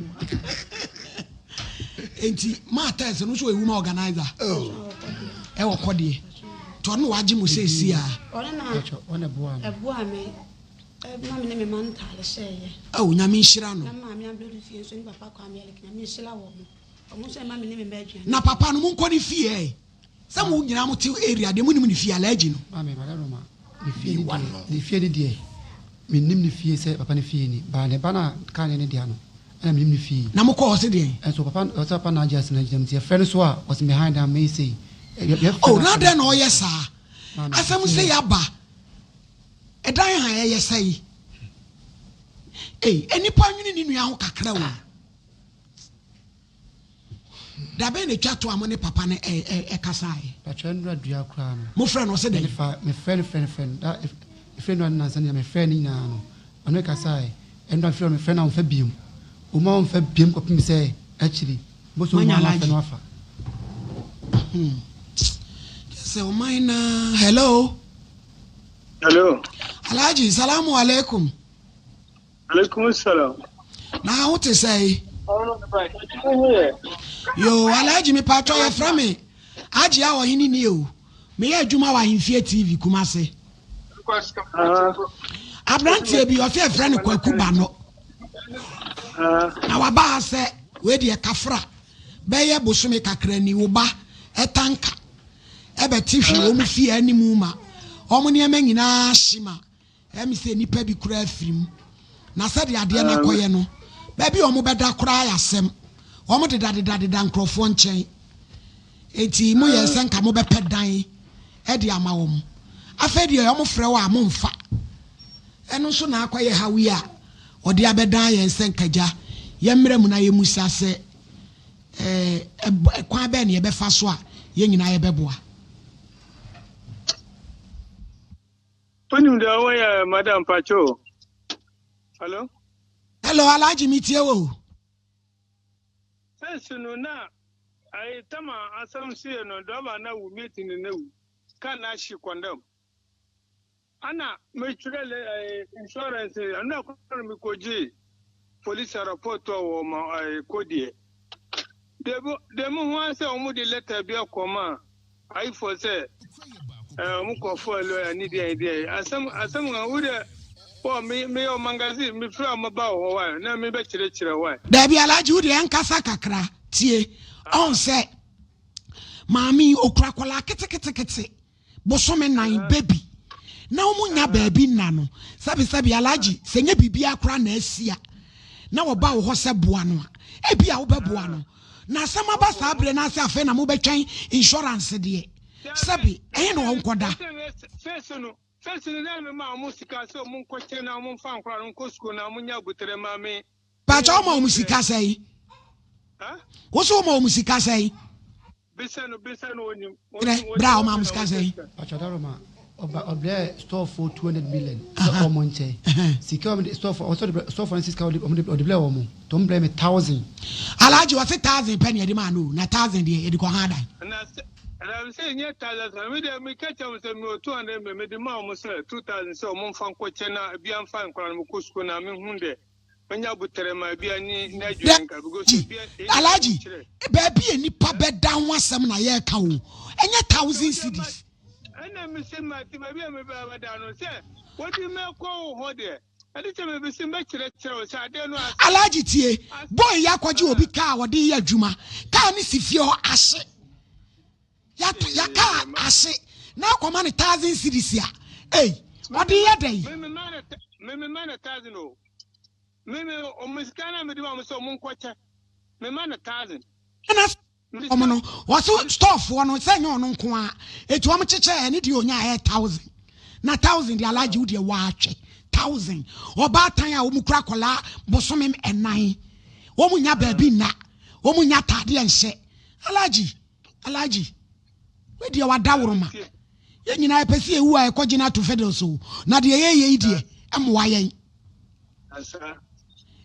Enti maa tɛs no nso ewu ma organizer. Oh. Ɛwɔ kɔ deɛ. Nti ɔno na wagye mo seesie a. Ɔno na ɔna ɛboa me. Ɛboa me. Ɛma me ne me ma ntaade hyɛɛyɛ. Oh, nyame nhyira no. Na maame abɛdu fie nso ne papa Kwame Alec nyame nhyira wɔn. Wɔn nso ɛma me ne me ma aduane. Na papa no monkɔ ne fie ɛ. Sɛ mo nyinaa mo te area deɛ mo nim ne fie Alhaji no. Maame madam Roma ne fie ne deɛ ne fie ne deɛ me nim ne fie sɛ papa ne fie ni ba ne ba na car ne ne dea no ɛna me nim ne fie. Na mo kɔ hɔ se deɛn. Ɛnso papa ɔsɛ papa na agye asem agyina mu nti yɛfrɛ no so a ɔse me han dan me sei. Oh na adɛn na ɔyɛ saa asɛm sei aba ɛdan han ɛyɛ sɛi ei nnipa nwene ne nua ho kakra o. Da bɛn na etwa to a mo ne papa no kasaeɛ? Patwɛ nnura dua koraa no. Mo frɛ no ɔse dɛn? Mefa mefrɛ no frɛ no frɛ no da efrɛ nnura no nansa no nyinaa mefrɛ no nyinaa no ɔne kasaeɛ ɛnura mefrɛ no mefrɛ no a ɔmfa biom ɔmu a ɔmfa biom kɔpem sɛ akyiri bosom mu Moanya a mafrɛ Alhaji. no afa. Hmm. Kyerɛ sɛ ɔman na hello. Hello. Alhaji salamu alaikum. Alaikum salam. Na wo te sɛe? Yo, Alhaji me patɔ yɛfrɛ me Agye a ɔhene ni o. Meyɛ adwuma wɔ Ahemfie TV Kumase. Aberanteɛ bi ɔsɛ yɛfrɛ no Kwaku Banɔ. Na waba ha sɛ wei deɛ kafra bɛyɛ bosome kakra ni wo ba ɛtanka ɛbɛte hwee wɔn fie anim ma wɔn nneɛma nyinaa hye ma Ɛyɛ me sɛ nnipa bi koraa afiri mu. Na sɛdeɛ adeɛ no akɔyɛ no, baabi a wɔbɛda koraa yɛ asɛm. Wɔdedadedadeda nkurɔfoɔ nkyɛn. Enti moyɛɛ sɛ nka mobɛpɛ dan de ama wɔn. Afei deɛ wɔfrɛ wo a, momfa. Ɛno nso na akɔyɛ haw yi a wɔde abɛdan yɛn sɛ nka gya yɛmmrɛ mu na yɛmmisa sɛ, ɛɛ, kwan bɛn na yɛbɛfa so a yɛn nyinaa yɛbɛboa. Wonim deɛ wɔyɛ madam pacho. Hello. Hello Alhaji mi tie wo. Sɛnsi no na ayi tama asɛm sie no dɔba na wu meeting no na wu ka na hye kɔndɛm ana metwerɛ le ayi insurance ɛno akɔ no mekɔgye police report wɔ ma ayi kodeɛ. Debi deɛ me hu ara sɛ wɔn de letter bi akɔ ma ayifoɔ sɛ ɛɛ wɔn kɔ fɔ lawyer ne deɛ deɛ asɛm asɛm kan wo deɛ wɔ me me yɛ ɔmangasi me fira wɔn ba wɔ hɔ wa na me bɛ kyerɛkyerɛ wa. Dabi Alhaji wo deɛ ɛnkasa kakra tie ɔn sɛ maame yi okura akwadaa ketekete bosome nan baby na wɔn nya baabi nna no sɛbi sɛbi Alhaji sɛ nye biribi akora na asi a na wɔba wɔ hɔ sɛ boa no a ebi a wobɛboa no na asɛm aba saa berɛ no ase afei na mobɛtwɛn insurance deɛ sɛbi ɛhe na ɔnkɔda. Fɛsi no fɛsi no na mema wɔn sika sɛ wɔn nkɔkyɛ na wɔn mfa nkora no nkɔ sukuu na wɔn nya abutere ma me. Pakyɛ woma wɔn sika sɛn? Wo so woma wɔn sika sɛn? Bisa no bisa no onim. Kyerɛ bra woma wɔn sika sɛn? Pakyɛ ɔdaroma ɔba ɔbrɛ store fo 200 million sɛ ɔmo nkyɛ sika ɔmo de store fo ɔsɛ ɔde store fo no sika ɔde ɔmo de ɔde brɛ wɔn to ɔmo brɛ me thousand. Alhaji ɔse thousand pɛ na yɛde maa no o na thousand deɛ yɛde kɔ ha dan. Na sɛ na sɛ nyɛ thousand sɛ me deɛ me ka kyerɛ wɔn sɛ me wɔ 200 million me de maa wɔn sɛ 2000 sɛ wɔn mfa nkɔ kyɛ na ebi anfa nkora no mo kɔ sukuu na me hu dɛ. Dabi, Alhaji, baabi a nipa bɛda ho asɛm na yɛreka o, ɛnyɛ thousand cedis. Ɛna mese mate baabi a mebɛda no sɛ wode mɛkɔ wo hɔ deɛ ɛde kyɛ mebese mɛkyerɛkyerɛ wo sɛ adeɛ no ase. Alhaji tie, boy yi akɔgye obi kaa a ɔde yɛ adwuma, kaa no si fie hɔ ahye. Yɛato yɛ kaa ahye na akɔma no thousand cedis a, ei, ɔde yɛ dɛn? Memema no thousand o. Me me ɔmo sika na mede ma ɔmo sɛ ɔmo nkɔkyɛ. Mema no thousand. Ɛna ɔmo no wɔso storefoɔ no sɛ nyɛ ɔno nko ara eti wɔn kyekyɛ ɛne deɛ onya ɛyɛ thousand na thousand deɛ alagye wo deɛ waatwɛ thousand ɔbaatan a wɔn kura akwadaa bosome ɛnan wɔn nya baabi nna wɔn nya ataadeɛ nhyɛ alagye. Alhaji, wei deɛ wadaworoma. Yɛn nyinaa yɛpɛ sɛ yɛwu a yɛkɔ gyina to fiddles o. Na deɛ yɛyɛ yi deɛ, ɛmmoa yɛn.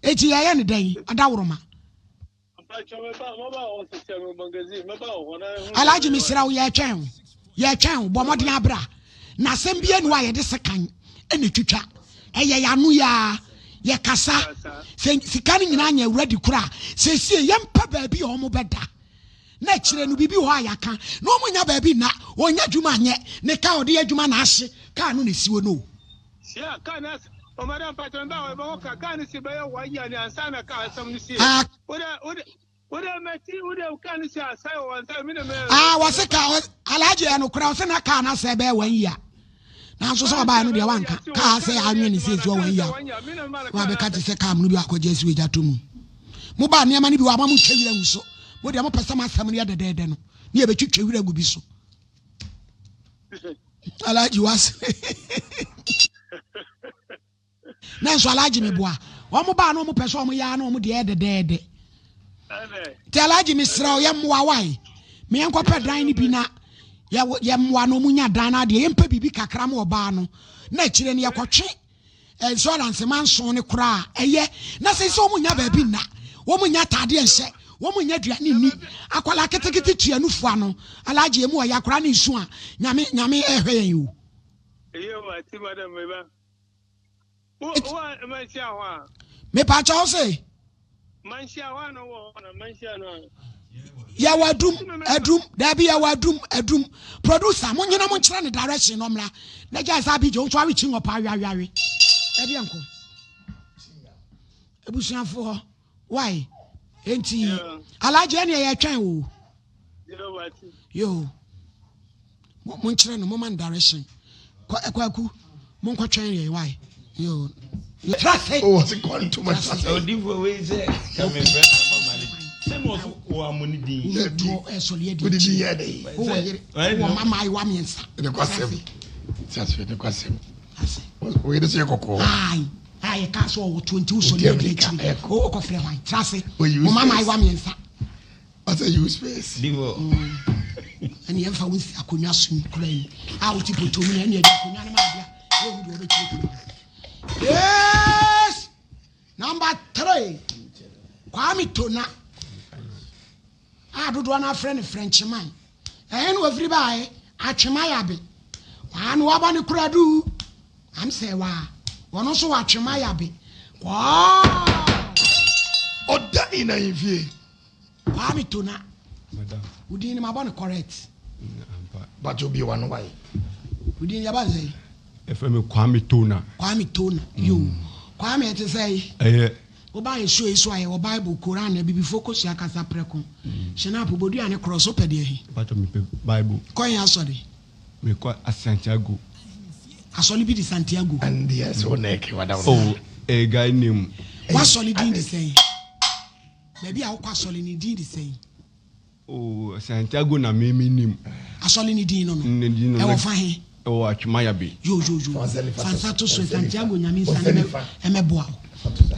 Eti yɛyɛ ne dɛn? Adaworoma. Alhaji mesrɛ wo yɛtwɛn wo. Yɛtwɛn wo, bɔ mmɔden abra. Na asɛm bi anu a yɛde sekan ɛna twitwa. Ɛyɛ yɛn ano yi ara. Yɛkasa. Sɛ sika no nyinaa nyɛ awura di kora a, seesie yɛmpɛ baabi a wɔn bɛda. Na akyire no biribi wɔ hɔ a yɛaka na wɔn nya baabi nna, wɔn nya adwuma nyɛ, ne kaa ɔde yɛ adwuma na ahye, kaa no na esi hɔ no o. Yeah, kaa no ase. Oh madam mpakyɛ me ba hɔ ɛbɛhɔ ka kaa no si bɛyɛ one year ni ansa na kaa asɛm no sie. Ah. Wode wode wode mɛti wode kaa no si asɛe wɔ ansa mi na mɛ. Ah wɔse kaa alhaji ɛnokorɛ ɔse na kaa no asɛe bɛyɛ one year. Nanso sɛ ɔbaeɛ no deɛ wanka kaa sɛ anwe ne sɛ ɛsi hɔ wɔn yia wabɛka te sɛ kaa mono bi akɔgye asi wagya to mu. Mobaa nneɛma no bi wɔ ama motwa wira ngu so. Mo deɛ mopɛ sɛ mo asɛm no yɛ dɛdɛɛdɛ no ne yɛbɛtwitwa wira gu bi so. Alhaji wasere. Nanso Alhaji meboa. Wɔn baa na wɔn pɛ sɛ wɔn yɛ na wɔn deɛ yɛ dɛdɛɛdɛ. Nti Alhaji mesrɛ wo yɛ mmoa wae. Me yɛn kɔpɛ dan no bi na yɛ mmoa na wɔn nya dan no adeɛ. Yɛn pɛ biribi kakra ma ɔbaa no. Na akyire no yɛkɔtwe insurance ma nson no koraa ɛyɛ. Na sɛ sɛ wɔn nya baabi nna, wɔn nya ataadeɛ nhyɛ, wɔn nya aduane nni. Akwadaa ketekete tua nufu ano. Alhaji emu ɔyɛ akwadaa ne nsu a nyame nyame ɛhwɛ yɛn o. Iyo mate madam meba. Wo wo a manhyia hɔ a. Mepakyɛ wo se. Manhyia hɔ a na wɔ hɔ na manhyia no a. Yɛwɔ adum adum daabi yɛwɔ adum adum producer mo nyina mo nkyerɛ ne direction no mmra na gyae sɛ abigye wo nso awe kyi ngɔpa awe awe awe ɛdeɛ nko abusuafoɔ why enti alagye ɛne ɛyɛ twɛn o yo monkyerɛ no moma no direction kwaku monkɔtwɛn yɛn why yo trase o wɔsi kɔntu ma trase odifo wei sɛ kame fɛ na ma mali sɛ na ɔso wɔ amoni din ɛsɔli ɛdi wodi din yɛ dɛ wowɔ yere wowɔ mama ayiwa mmiɛnsa ne kwasɛm trase ne kwasɛm wo yere sɛ kɔkɔɔ ayi a yɛka sɛ ɔwɔ 20 wosɔli ɛdi akyiri wokɔfrɛ hwan trase wo mama ayiwa mmiɛnsa Ɔsɛ use space. Divo. Ɛne yɛmfa wo nsi akonnwa so yi kora yi a wote pɔtɔ mu na ɛne ɛde akonnwa no ma adeɛ a yɛhu deɛ wɔbɛkyerɛ kura yes number three Kwame Tona a dodoɔ no afrɛ no Frenchman ɛhe na wɔfiri baeɛ Atwemayabe waa na wabɔ ne kora du am sɛ waa wɔno nso wɔ Atwemayabe kɔɔ ɔda ina ahemfie. Kwame Tona. Wo din no mabɔ no correct. But obi wa no wae. Wo din yɛba ne sɛn? Yɛfrɛ me Kwame Tona. Kwame Tona. Yo. Kwame ɛte sɛn? Ɛyɛ. Woba yɛ show yi so a yɛwɔ Bible, Koran, abibifo kosua kasa prɛko. Shinap, bodua ne korɔ so pɛ deɛ he? Pacho mepɛ Bible. Kɔ he asɔre? Mekɔ Santiago. Asɔre bi de Santiago. Ɛndeɛ sɛ wo na ɛke wada wo. Oh, a guy name. W'asɔre din de sɛn? Baabi a wokɔ asɔre no din de sɛn? Oh, Santiago na me me nim. Asɔre no din no no? Ne din no. Ɛwɔ fa he? Ɛwɔ Atwemayabe. Yo yo yo. Fa nsa to so Santiago Nyame nsa no ɛmɛboa wo.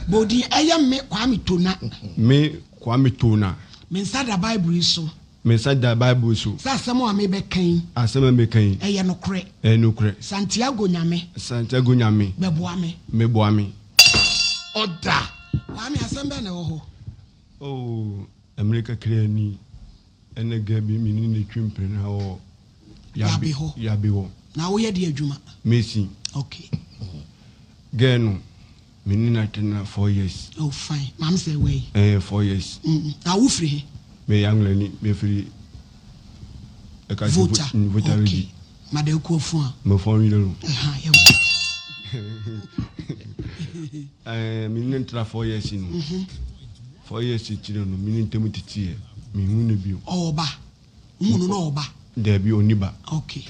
Bɔ odin ɛyɛ me Kwame Tona. Me Kwame Tona. Me nsa da Bible yi so. Me nsa da Bible so. Sɛ asɛm a mebɛka yi. Asɛm a mebɛka yi. Ɛyɛ nokorɛ. Ɛyɛ nokorɛ. Santiago Nyame. Santiago Nyame. Bɛboa me. Bɛboa me. Ɔda. Kwame, asɛm bɛn na ɛwɔ hɔ? Oh, mmere kakraa ni, ɛna girl bi me ne no twe mpena wɔ Yabe hɔ. Yabe hɔ. Na woyɛ deɛ adwuma? Mason. Okay. Girl no, me ne no atena 4 years. Oh, fine. Maame sɛ wei. Eh, 4 years. Mm, na wo firi he? Me yɛ Anglani, me firi. Volta. Volta okay. Region. Mada akuafo a. Mefɔn yere no. Ɛha yɛ. Ɛɛ me ne ntra 4 years no. Mhm. 4 years akyire no me ne ntam titiɛ. Me hu no bio. Ɔwɔ ba. Hu no na ɔwɔ ba. Dabi ɔni ba. Okay.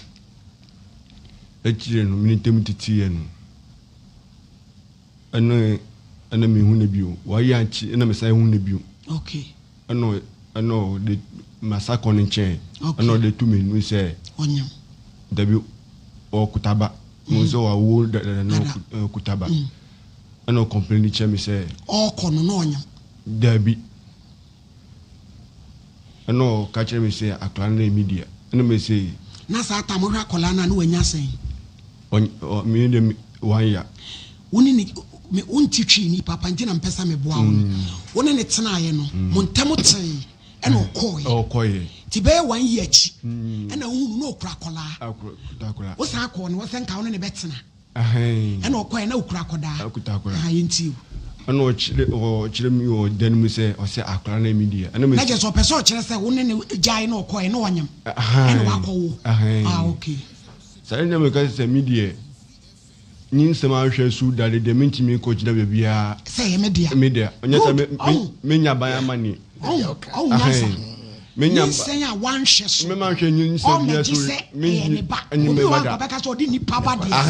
Akyire no me ne ntam titiɛ no. Ɛna ɛna me hu no bio. Wayɛ akyi ɛna me san hu no bio. Okay. Ɛna ɛna ɔde masa kɔ ne nkyɛn. Ɛna ɔde tu m'anim sɛ. Ɔnyam. Dabi ɔkuta ba. Mo sɛ wawo dada na ɔkuta ba. Ɛna ɔkɔmpleni kyerɛ me sɛ. Ɔkɔ no na ɔnyam. Dabi. Ɛna ɔka kyerɛ me sɛ akwadaa no yɛ me dea. Ɛna me se. Na saa tam wohwɛ akwadaa no a na wanya sɛn? Ɔny ɔ me de one year. Wo ne ne me wonte Twi ni papa nti na mpɛ sɛ meboa wo no. Wo ne ne tenaeɛ no mo ntam tee ɛna ɔkɔeɛ. Ɔkɔeɛ. Nti bɛyɛ one year akyi ɛna wohu no na ɔkura akwadaa. Akura akwadaa. Wosan kɔɔ no hɔ sɛ nka wo ne no bɛtena. Ɛhɛn. Ɛna ɔkɔɛ na okura akɔdaa. Okuta akɔdaa. Aha yɛntie o. Ɛna ɔkyerɛ ɔkyerɛ mi wɔ dan mu sɛ ɔsɛ akɔdaa no mi deɛ. Ɛna mi. Na kyerɛ sɛ ɔpɛ sɛ ɔkyerɛ sɛ wo ne no gyae na ɔkɔɛ na ɔnyem. Ɛhɛn. Ɛna wakɔ wo. Ɛhɛn. Ah okay. Saa na meka sɛ mi deɛ nyi nsɛm ahwɛ so dade deɛ mentumi nkɔ gyina baabiara. Sɛ ɛyɛ me dea. Me dea. Ɔnyɛ sɛ me me menya ban ama ni. Ɔn ɔn nyansa. Nyinsɛn a wanhwɛ so. Mema nhwɛ nyinsɛn biara so. Ɔmmɛgye sɛ ɛyɛ ne ba. Obi wɔ hɔ a nka ɔbɛka sɛ ɔde nipa ba deɛ. Ka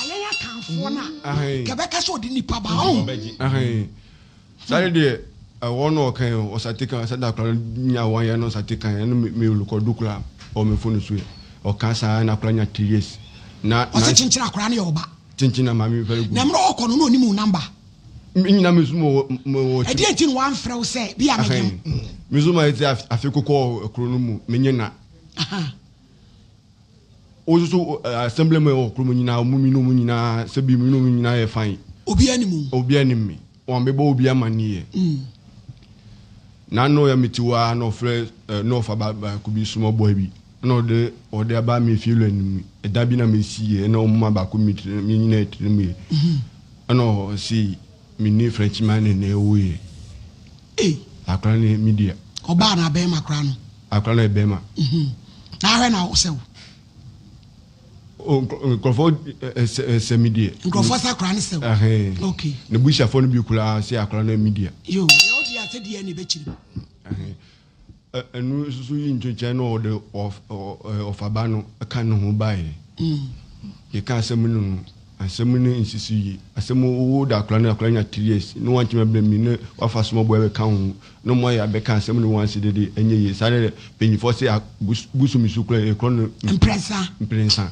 yɛn Akanfoɔ no a, nka ɛbɛka sɛ ɔde nipa ba. Ɔn. Saa ne deɛ ɛwɔ no ɔka yɛ ɔsate kan sɛ da akora no nya wɔn yɛ no ɔsate kan ɛno me me rekɔdo kora ɔwɔ me phone so yɛ ɔka saa na akora nya 3 years na ɔsɛ kyenkyere akora no yɛ ɔba kyenkyen na maame fɛrɛ gu na mmerɛ ɔkɔ no na ɔnim wo number. Me nyina me nso mowɔ mowɔ. Ɛdeɛn nti na wamfrɛ wo sɛ bi a menyem? Me nso mayɛ sɛ afe kokɔ kuro no mu menye na. Wo nso so assembly mu wɔ kuro mu nyinaa mu mi no mu nyinaa sɛ bi mu no mu nyinaa yɛ fine. Obi anim wo. Obi anim me. Wɔn bɛbɔ obi amanneɛ. Na no yɛ mete hɔ ara na ɔfrɛ na ɔfa baako bi small boy bi na ɔde ɔde aba me fie wura no mu. Ɛda bi na mesi yɛ na ɔmo ma baako mi tiri mi nyina tiri mu yɛ. Ɛna ɔse me ne French man ne na ɛwɔ yɛ. Ei. Akora no yɛ me dea. Ɔbaa anaa bɛɛma akora no? Akora no yɛ bɛɛma. Na ahwɛ na ɔsɛ wo. Nkurɔfoɔ sɛ me deɛ. Nkurɔfoɔ sɛ akora no sɛ wo. Okay. Ne busuafoɔ no bi koraa sɛ akora no me deɛ. Yo, ɛyɛ wo deɛ sɛ deɛ na ɛbɛkyiri mu. Ɛno nso so yi nkyɛnkyɛn na ɔde ɔfaba no ka ne ho baeɛ. Yɛka asɛm no no, asɛm no nsisi yie. Asɛm wo da akora no akora nya 3 years na wantumi abrɛ mi na wafa small boy bɛka ho na ɔmo ayɛ abɛka asɛm no once de de ɛnyɛ yie. Saa de mpanyinfoɔ se bosom su kora yɛkorɔ no mprɛnsa. Mprɛnsa.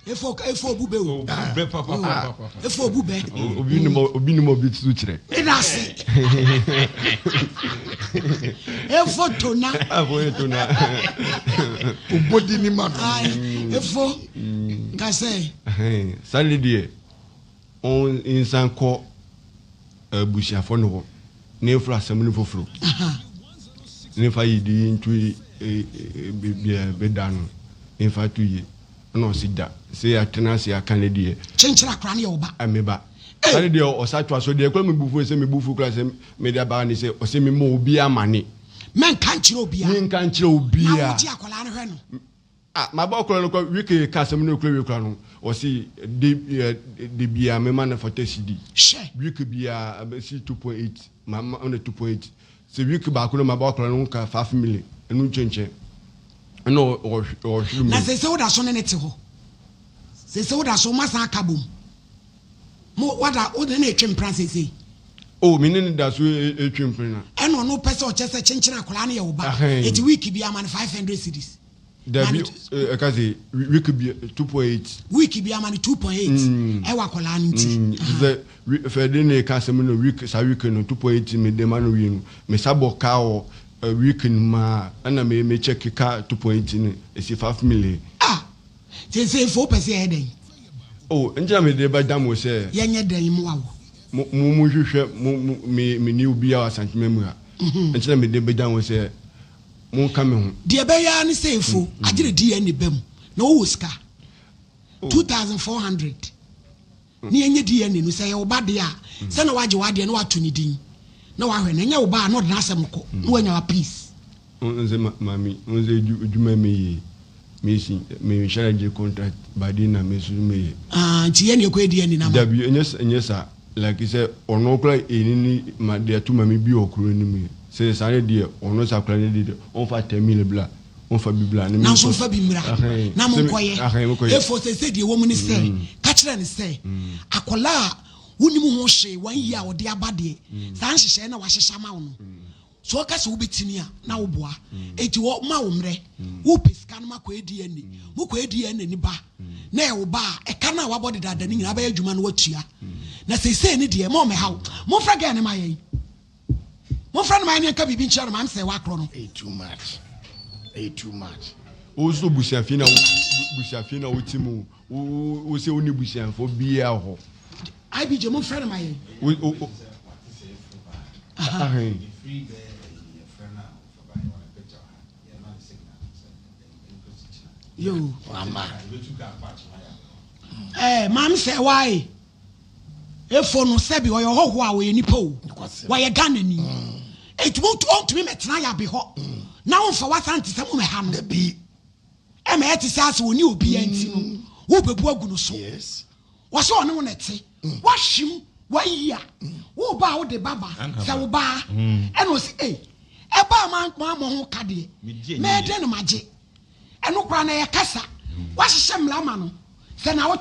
Efo efo obu bɛ o. Obu bɛ papa. Efo obu bɛ. Obi nim obi nim obi tutu kyerɛ. Eda ase. Efo tona. Efo yɛ tona. Obodi ni ma no. Efo kasɛ. Saa de deɛ ɔnsan kɔ abusuafo no hɔ na efura asɛm no foforo. Ne fa yi di ntu bia bɛda no ne fa to yie ɛna ɔsi da sɛ yɛatena ase aka ne deɛ. Kyenkyere akora no yɛ wo ba. Me ba. Sane deɛ ɔsa toa so deɛ kura me bufu sɛ me bufu kura sɛ me de abaa ne sɛ ɔsɛ me mɔ obi amane. Mɛnka nkyerɛ obiara. Menka nkyerɛ obiara. Na wogye akwadaa no hwɛ no. Ah, mabɔ akwadaa no kɔ wiki ka asɛm no kura wie kura no ɔse de de bia mema no fɔtɛ cedi. Hwɛ. Week bia abɛsi 2.8 ma ma no 2.8 sɛ week baako no mabɔ akwadaa no ka 5 million ɛno nkyɛnkyɛn ɛna ɔhwere mu. Na sese woda so ne ne te hɔ. Sese woda so mo asan aka bom. Mo wada wo ne no retwe mpena seesei? Oh, me ne no da so retwe mpena. Ɛna ɔno pɛ sɛ ɔkyɛ sɛ kyenkyen akwadaa no yɛ wo ba. Eti week bi ama no 500 cedis. Dabi, ɛka sɛ week bi 2.8. Week bi ama no 2.8 ɛwɔ akwadaa no nti. Sɛ fɛ de ne ka asɛm no week saa week no 2.8 me de ma no wie no, me sa bɔ ka wɔ week no ma ɛna me me check ka 2.8 no esi 5 million. Ah! Seesei fo wopɛ sɛ yɛyɛ dɛn? O, nti na mede bɛda mo sɛ. Yɛnyɛ dɛn mmoa wo? Mo, mo, monhwehwɛ, mo, mo, me, menni obiara wɔ Asantema mu ha. Nti na mede bɛda mo sɛ monka me ho. Deɛ ɛbɛyɛ ara ne sɛ efo, agyere DNA ba mu, na wowɔ sika, 2400. Ne yɛnyɛ DNA no, sɛ ɛyɛ wo ba deɛ a, sɛ na wagye w'adeɛ na wato ne din na wahwɛ no, ɛnyɛ wo ba a na ɔde n'asɛm kɔ na wanya wa peace. Wo sɛ maame, wo sɛ adwuma mi yɛ, me si, me nhyɛrɛ gye contract bade na me so me yɛ. Ah, nti yɛn na yɛkɔ yɛ DNA no ama. Dabi, ɛnyɛ ɛnyɛ saa, like sɛ ɔno koraa ɛni ni ma deɛ to maame bi wɔ kuro no mu yɛ, sɛ saa ne deɛ ɔno saa koraa ne deɛ ɔnfa 10 million bla. Momfa bi bra ne Nanso mfa bi mmra na monkɔyɛ. Efo seesei deɛ ɛwɔ mu ne sɛ, ka kyerɛ no sɛ, akwadaa a wonim ho hwee, wɔn yie a wɔde aba deɛ, saa nhyehyɛeɛ na wɔahyehyɛ ama wo no, sɛ ɔka sɛ wobɛtumi a, na woboa. Enti wɔma wo mmerɛ, wopɛ sika no makɔyɛ DNA. Mokɔyɛ DNA no ba na ɛyɛ wo ba a, ɛka no a wabɔ dedaada no nyinaa bɛyɛ adwuma no watua. Na seesei no deɛ, ma ɔmmɛha wo. Momfrɛ girl no ma yɛn. Momfrɛ no ma yɛne nka biribi nkyerɛ no ma nsɛ wakorɔ no. Ɛyɛ too much. Ɛyɛ too much. Wo nso busuafie na busuafie na wote mu wo wo sɛ wo ne busuafo biara hɔ. IBJ momfrɛ no ma yɛn. Wo wo ahen. Yo. Mama. Eh, maame sɛ wae. Efo no sɛbi ɔyɛ ɔhɔhoɔ a ɔyɛ nipa o, ɔyɛ Ghanani. Enti ɔntumi mɛtena yabe hɔ na womfa w'Asantesɛm mmɛha no. Ɛma ɛte sɛ asɛ ɔne obiara nti no wobɛbu agu no so. Wɔsɛ ɔne wo na ɛte. Wahwim, wayi a, wo ba a wode ba ba sɛ wo ba a, ɛna ɔsi ei, ɛba a mammɔ ho ka deɛ, mɛyɛ dɛn na magye? Ɛno koraa na ɛyɛ kasa. Woahyehyɛ mmara ama no sɛ naawɔtwe.